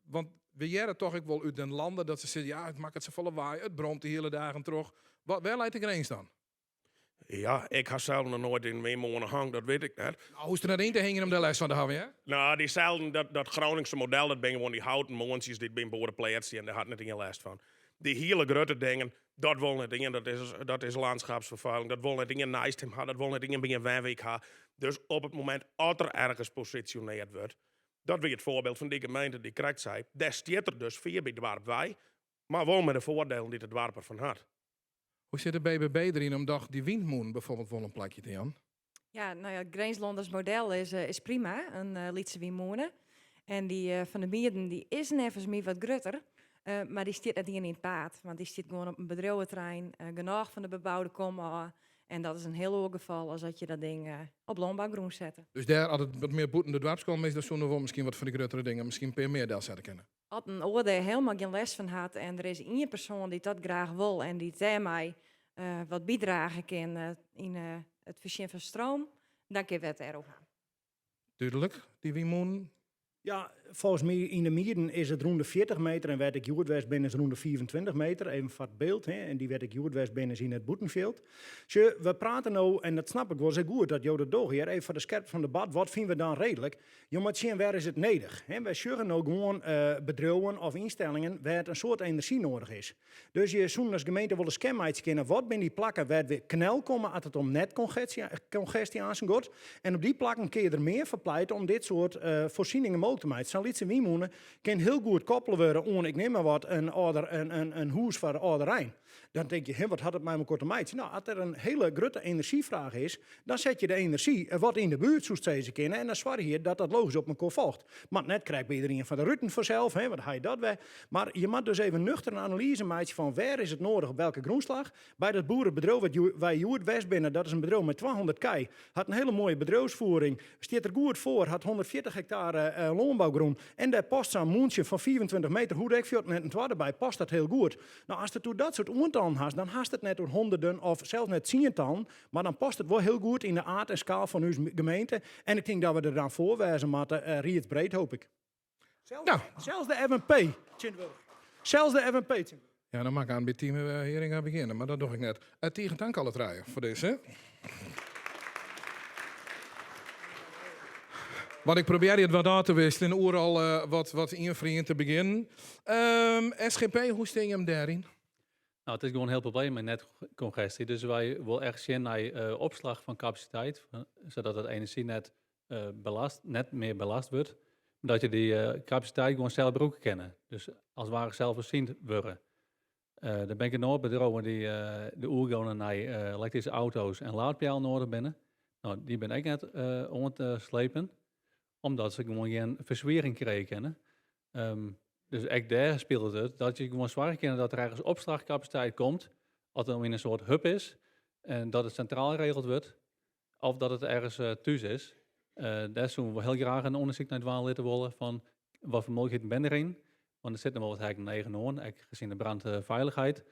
want we hearre toch ek wol út den lande dat se sizze, ja, it makket safolle lawaai, it bromt de hiele dagen troch. Wat, wêr leit de grins dan? Ja, ik ha sels noch noait yn in wynmûne hong, dat wit ik net. Nou, hoechst der net yn te hingjen om dêr lêst fan te hawwen, hear. Nou, dyselden, dat, dat Groningse model, dat binne gewoan dy houten mûntsjes dy't by in boerepleats stean, dêr hat net ien lêst fan. Dy hiele grutte dingen, dat wol net ien, dat is, dat is landschapsvervuiling, dat wol net ien neist him ha, dat wol net ien by in wenwyk ha. Dus op it momint at der ergens posisjoneard wurdt, dat wie it foarbyld fan dy gemeente dy't krekt sei, dêr stiet er dus fier by doarp wei, mar wol mei de foardelen dy't it doarp derfan hat. Hoe sit de BBB deryn om dochs dy wynmûnen bijvoorbeeld wol in plakje te jaan? Ja, nou ja, it Grinslanders model is, is prima, in lytse wynmûne. En dy fan de Mieden dy is neffens my wat grutter, mar dy stiet net ien yn it paad, want dy stiet gewoan op in bedriuweterrein, genôch fan de beboude kom ôf. En dat is in hiel oar gefal as dat je dat ding op lânbougrûn sette. Dus dêr, as it wat mear bûten de doarpskom is, dan soene we wol miskien wat fan dy gruttere dingen, miskien in pear mear delsette kinne. As in oar dêr helemaal gjin lêst fan hat en der is ien persoan dy't dat graach wol en dy't dêrmei wat bydrage kin yn it foarsjen fan stroom, dan kinne we it dêroer ha. Dúdlik, dy wynmûnen. Ja, folgens my yn de Mieden is it rûn de 40 meter en wêr't ik hjoed west bin is rûn de 25 meter. Even foar it byld, hè. En dy wêr't ik hjoed west bin is yn it bûtenfjild. Sjoch, we prate no, en dat snap ik wol sa goed dat jo dat dogge hear, even foar de skerpte fan debat, wat fine we dan reedlik? Jo moatte sjen wêr is it nedich. Hè. Wy sjogge no gewoan bedriuwen of ynstellingen wêr't in soad enerzjy noadich is. Dus je soenen as gemeente wol in scan meitsje kinne, wat binne dy plakken wêr't we knel komme as it om netkongestie aansen giet. En op dy plakken kinne je der mear foar pleite om dit soart foarsieningen mooglik te meitsjen. Sa'n lytse wynmûne kin hiel goed koppele wurde oan, ik neam mar wat, in, âlder, in, in, in hûs foar âlderein. Dan tink je, wat hat it mei mekoar te meitsjen? Nou, as der in hiele grutte enerzjyfraach is, dan set je de enerzjy wat yn de buert, soest sizze kinne, en dan soargje je dat dat logysk op mekoar folget. Moat net krekt by iderien foar de ruten fansels, hè, want dan ha je dat wer. Mar je moatte dus even nuchter in analyze meitsje fan wêr is it noadich op welke grûnslach. By dat boerebedriuw wat wy hjoed west binne, dat is in bedriuw mei 200 kij, hat in hele moaie bedriuwsfoering, stiet der goed foar, hat 140 hektare lânbougrûn en dêr past sa'n mûntsje fan 25 meter, hoe't ek fuort net in twadde by, past dat hiel goed. No, ast it oer dat soart oantallen hast, dan hast it net oer honderden of sels net tsientallen, mar dan past it wol hiel goed yn de aard en skaal fan ús gemeente en ik tink dat we der dan foar wêze moatte, riedsbreed hoop ik. Nou. Sels de FNP tsjintwurdich. Sels de FNP tsjintwurdich. Ja, dan moat ik aan by Tieme Heeringa begjinne, mar dat doch ik net. Tige tank alle trije foar dizze. Want ik probearje it wat ôf te wikseljen, oeral wat, wat ien foar ien te begjinnen. SGP, hoe stean jim dêryn? Nou, it is gewoan in hiel probleem mei netkongestie. Dus wy wolle echt sjen nei opslach fan kapasiteit, sadat it enerzjy net belast, net mear belast wurdt, mar dat je dy kapasiteit gewoan sels brûke kinne. Dus as it ware selsfoarsiend wurde. Der binne genôch bedriuwen dy't de oergongen nei elektryske auto's en laadpeallen noadich binne. No, dy binne ek net oan te slepen, omdat se gewoan gjin ferswierring krije kinne. Dus ek dêr spilet it dat je gewoan soargje kinne dat der ergens opslachkapasiteit komt, as it yn in soart hub is, en dat it sintraal regeld wurdt, of dat it ergens thús is. Dêr soene we hiel graach in ûndersyk nei dwaan litte wolle fan wat foar mooglikheden binne deryn. Want der sit noch wol wat heakken en eagen oan, ek gezien de brandveiligheid.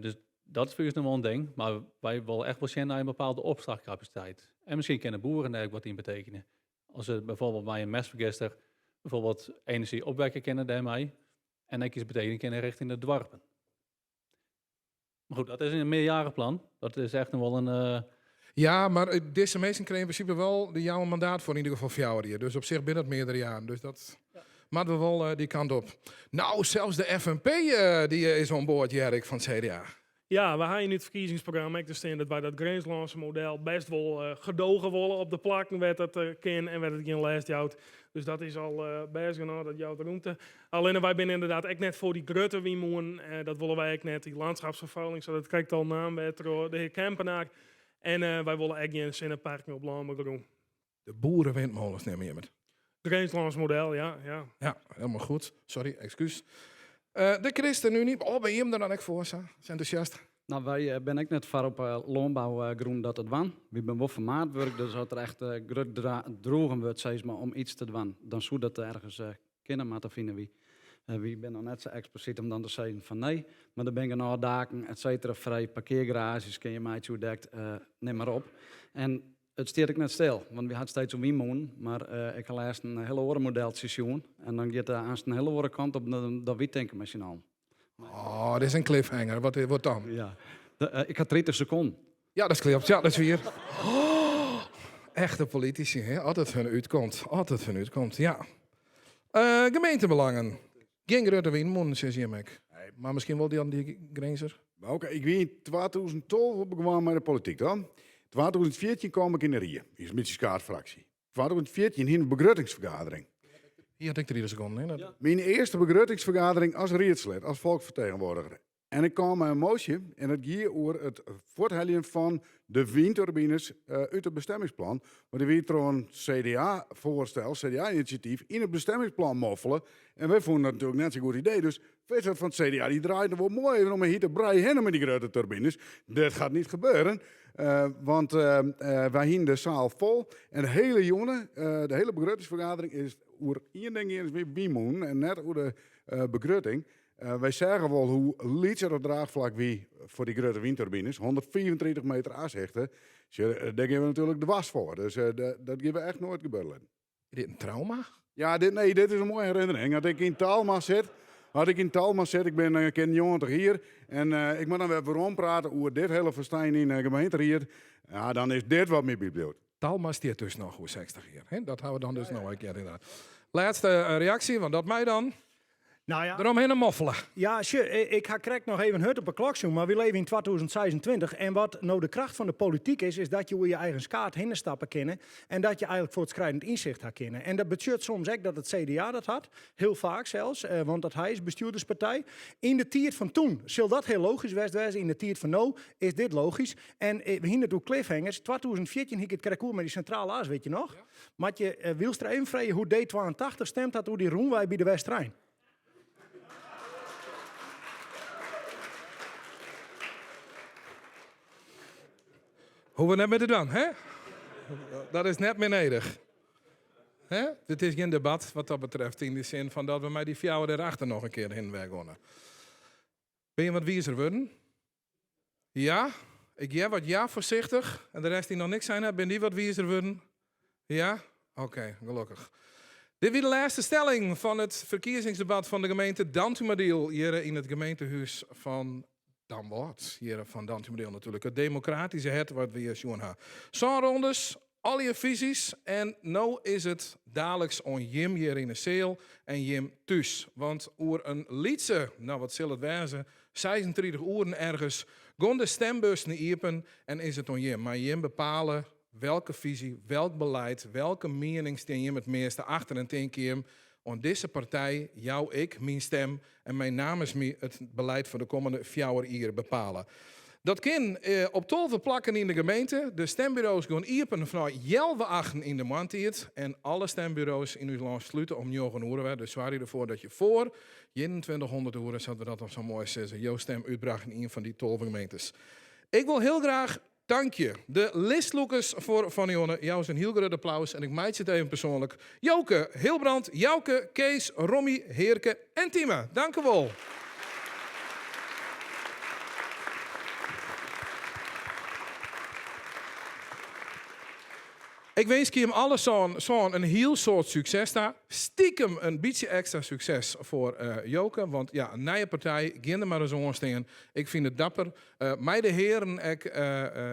Dus dat is foar ús noch wol in ding, mar wy wolle echt wol sjen nei in bepaalde opslachkapasiteit. En miskien kinne boeren dêr ek wat yn betekenje. As se bijvoorbeeld mei in mestfergister bijvoorbeeld enerzjy opwekke kinne dêrmei en ek iets betekenje kinne richting de doarpen. Maar goed, dat is in meerjarenplan. Dat is echt nog wel een... Ja, mar dizze minsken krije yn prinsipe wol de jouwe mandaat foar yn ieder gefal 4 jier. Dus op sich binne dat meardere jaren. Dus dat moatte we wol dy kant op. Nou, sels de FNP dy is oan board, hear ik, fan it CDA. Ja, we ha yn it ferkiezingsprogramma ek te stean dat wy dat Grinslânse model bêst wol gedoge wolle op de plakken wêr't dat kin en wêr't it gjin lêst jout. Dus dat is al bêst genôch, dat jout rûmte. Allinne wy binne ynderdaad ek net foar dy grutte wynmûnen, dat wolle wy ek net, dy landschapsvervuiling, sa't it krekt al naam werd troch de hear Kempenaar. En wy wolle ek gjin sinneparken op lânbougrûn. De boerewindmolens neame jim it. Grinslâns model, ja, ja. Ja, helemaal goed. Sorry, excuus. De ChristenUnie, oh, binne jim der dan ek foar sa? Is entûsjast? Nou, wy binne ek net foar op lânbougrûn dat te dwaan. Wy binne wol foar maatwurk, dus as der echt grut droegen wurdt sis mar, om iets te dwaan, dan soe dat ergens kinne moatte, fine wy. Wy binne noch net sa eksplisyt om dan te sizzen fan nee, mar der binne genôch daken, et cetera, frij, parkeargaraazjes kinne je meitsje oerdekt, nim mar op. En it stiet ek net stil, want wy ha it steeds oer wynmûnen, mar ik ha lêsten in hiele oare modeltsje sjoen en dan giet de aanst in hiele oare kant op dan wy tinke mei syn allen. Oh, dit is in cliffhanger. Wat, wat dan? Ja. Ik ha 30 sekonden. Ja, dat klopt. Ja, dat is wier. Oh, echte politisy, hè? As it hun útkomt. As it hun útkomt, ja. Gemeentebelangen. Gjin grutte wynmûnen, sizze jim ek. Mar miskien wol dy dy Grinzer? Oké, ik wie yn 2012 begûn mei de polityk dan. 2014 kaam ik yn de rie, yn in bytsje skaadfraksje. 2014 hie in begruttingsfergadering. Hier had ik 30 sekonden, hè? Ja. Myn earste begruttingsfergadering as riedslid, as folksfertegenwoordiger. En ik kaam mei in moasje en dat gie oer it fuortheljen fan de wynturbines út it bestemmingsplan. Mar dy wie troch in CDA-foarstel, CDA-inisjatyf, yn it bestemmingsplan moffele. En wy fûnen dat natuerlik net sa'n goed idee. Dus Visser fan it CDA dy draaide wol moai even om 'e hite brij hinne mei dy grutte turbines. Dat gaat niet gebeuren, want wy hienen de saal fol en de hiele jûn, de hiele begruttingsfergadering is oer ien ding gien, is wynmûnen en net oer de begrutting. Wy seagen wol hoe lyts it draachflak wie foar dy grutte wynturbines, 135 meter ashichte. Sjoch, dêr gean we natuerlik dwers foar, dus dat gean we echt noait gebeure litten. Is dit in trauma? Ja, dit, nee, dit is in moaie herinnering. As ik yn Talma sit, as ik yn Talma sit, ik bin in kear 90 jier, en ik moat dan wer werom prate oer dit hele festijn yn de gemeenteried, ja, dan is dit wat my bybliuwt. Talma stiet dus noch oer 60 jier. Hè? Dat hawwe we dan dus no in kear inderdaad. Lêste reaksje, want dat mei dan. Nou ja. Deromhinne moffele. Ja, sjoch, ik ha krekt noch even hurd op 'e klok sjoen, mar wy leve yn 2026 en wat no de kracht fan de polityk is, is dat je oer je eigen skaad hinne stappe kinne en dat je eigenlik fuortskrijdend ynsicht ha kinne. En dat betsjut soms ek dat it CDA dat hat, hiel faak sels, want dat hy is bestjoerderspartij. Yn de tiid fan toen sil dat hiel logysk west wêze, yn de tiid fan no is dit logysk. En we hiene it oer cliffhangers, 2014 hie ik it krekt oer mei dy Sintrale As, wit je noch? Moat je Wielstra even freegje hoe't D82 stimd hat oer dy rûnwei by de Westerein? Hoege we net mear te dwaan, hè? Dat is net mear nedich. Hè? Dit is gjin debat wat dat betreft, yn de sin fan dat we mei dy fjouwer dêrachter noch in kear hinne wer geane. Binne je wat wizer wurden? Ja? Ik hear wat ja foarsichtich. En de rest dy't noch niks sein hat, binne dy wat wizer wurden? Ja? Oké, gelokkich. Dit wie de lêste stelling fan it ferkiezingsdebat fan de gemeente Dantumadiel hjir yn it gemeentehûs fan Damwâld. Hjir fan Dantumadiel natuerlik. It demokratyske hert wat we hjir sjoen ha. Sân rondes, Allegear fisys en no is it daliks oan jim hjir yn 'e seal en jim thús. Want oer in lytse, no wat sil it wêze, 36 oeren ergens, gon de stembussen iepen en is it oan jim. Mei jim bepale welke fisy, welk beleid, welke miening stean jim it measte achter en tinke jim, oan dizze partij jou ik myn stem en mei namens my it beleid foar de kommende fjouwer jier bepale. Dat kin op 12 plakken yn de gemeente. De stemburo's gean iepen fanôf healwei achten yn de moarntiid en alle stemburo's yn ús lân slute om njoggen oere wer. Dus soargje derfoar dat je foar 2100 oere, sa't we dat dan sa moai sizze, jo stim útbracht yn ien fan dy 12 gemeentes. Ik wol hiel graach Tankje. De listlûkers foar Fannejonne, jou se in hiel grut applaus en ik meitsje it even persoanlik. Joke, Hilbrand, Jouke, Kees, Rommy, Heerke en Tieme. Dankewol. Ik winskje jim alle sân in hiel soad sukses ta. Stikem in bytsje ekstra sukses foar Joke, want ja, in nije partij, gean der mar ris oan stean. Ik fyn it dapper. Mei de hearen ek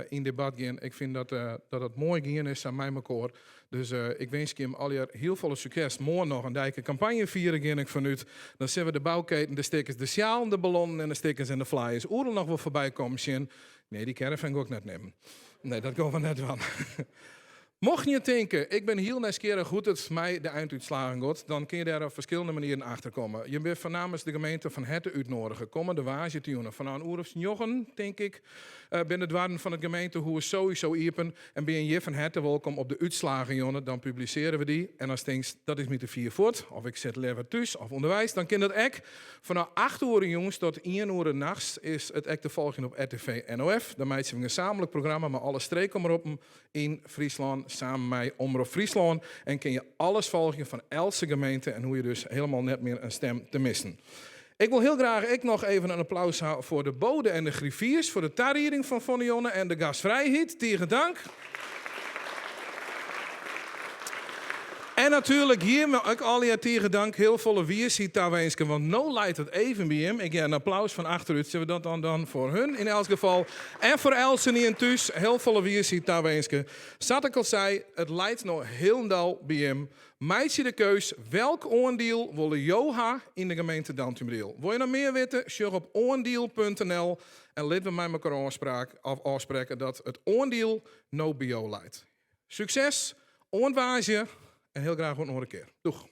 yn debat gean. Ik fyn dat dat it moai gien is sa mei mekoar. Dus ik winskje jim allegear hiel folle sukses. Moarn noch in deike kampanje fiere gean ik fanút. Dan sille we de bouketen, de stickers, de sjalen, de ballonnen en de stickers en de flyers oeral noch wol foarby kommen sjen. Nee, dy caravan gean ik net nimmen. Nee, dat gean we net dwaan. Mochten je tinke, ik bin hiel nijsgjirrich hoe't it mei de eintútslagen giet, dan kin je dêr op ferskillende manieren achter komme. Je binne fan namens de gemeente fan herte útnoadige. Kommende woansdeitejûn fanôf in oer of njoggen, tink ik, binne de doarren fan it gemeentehûs sowieso iepen en binne je hjir fan herte wolkom op de útslagenjûn. Dan publisearje we dy en ast tinkst, dat is my te fier fuort, of ik sit leaver thús of ûnderweis, dan kin dat ek. Fanôf acht oere jûns tot ien oere nachts is it ek te folgjen op RTV NOF. Dan meitsje we in gesamentlik programma mei alle streekomroppen yn Fryslân samen mei Omrop Fryslân en kin je alles folgje fan eltse gemeente en hoege je dus helemaal net mear in stem te missen. Ik wol hiel graach ek noch even in applaus ha foar de bode en de griffiers foar de tarieding fan Fannejonne en de gastfrijheid. Tige dank. En natuerlik jim ek allegear tige dank. Hiel folle wiisheid tawinske, want no leit it even by jim. Ik hear in applaus fan achterút. Sille we dat dan dwaan foar hun yn elts gefal. En foar eltsenien thús, hiel folle wiisheid tawinske. Sa't ik al sei, it leit no hielendal by jim. Meitsje de keus, welk oandiel wolle jo ha yn de gemeente Dantumadiel? Wol je noch mear witte? Sjoch op oandiel.nl en lit we mei mekoar ôfspraak, of ôfsprekke dat it oandiel no by jo leit. Sukses, oant woansdei en hiel graach oant in oare kear. Doeg!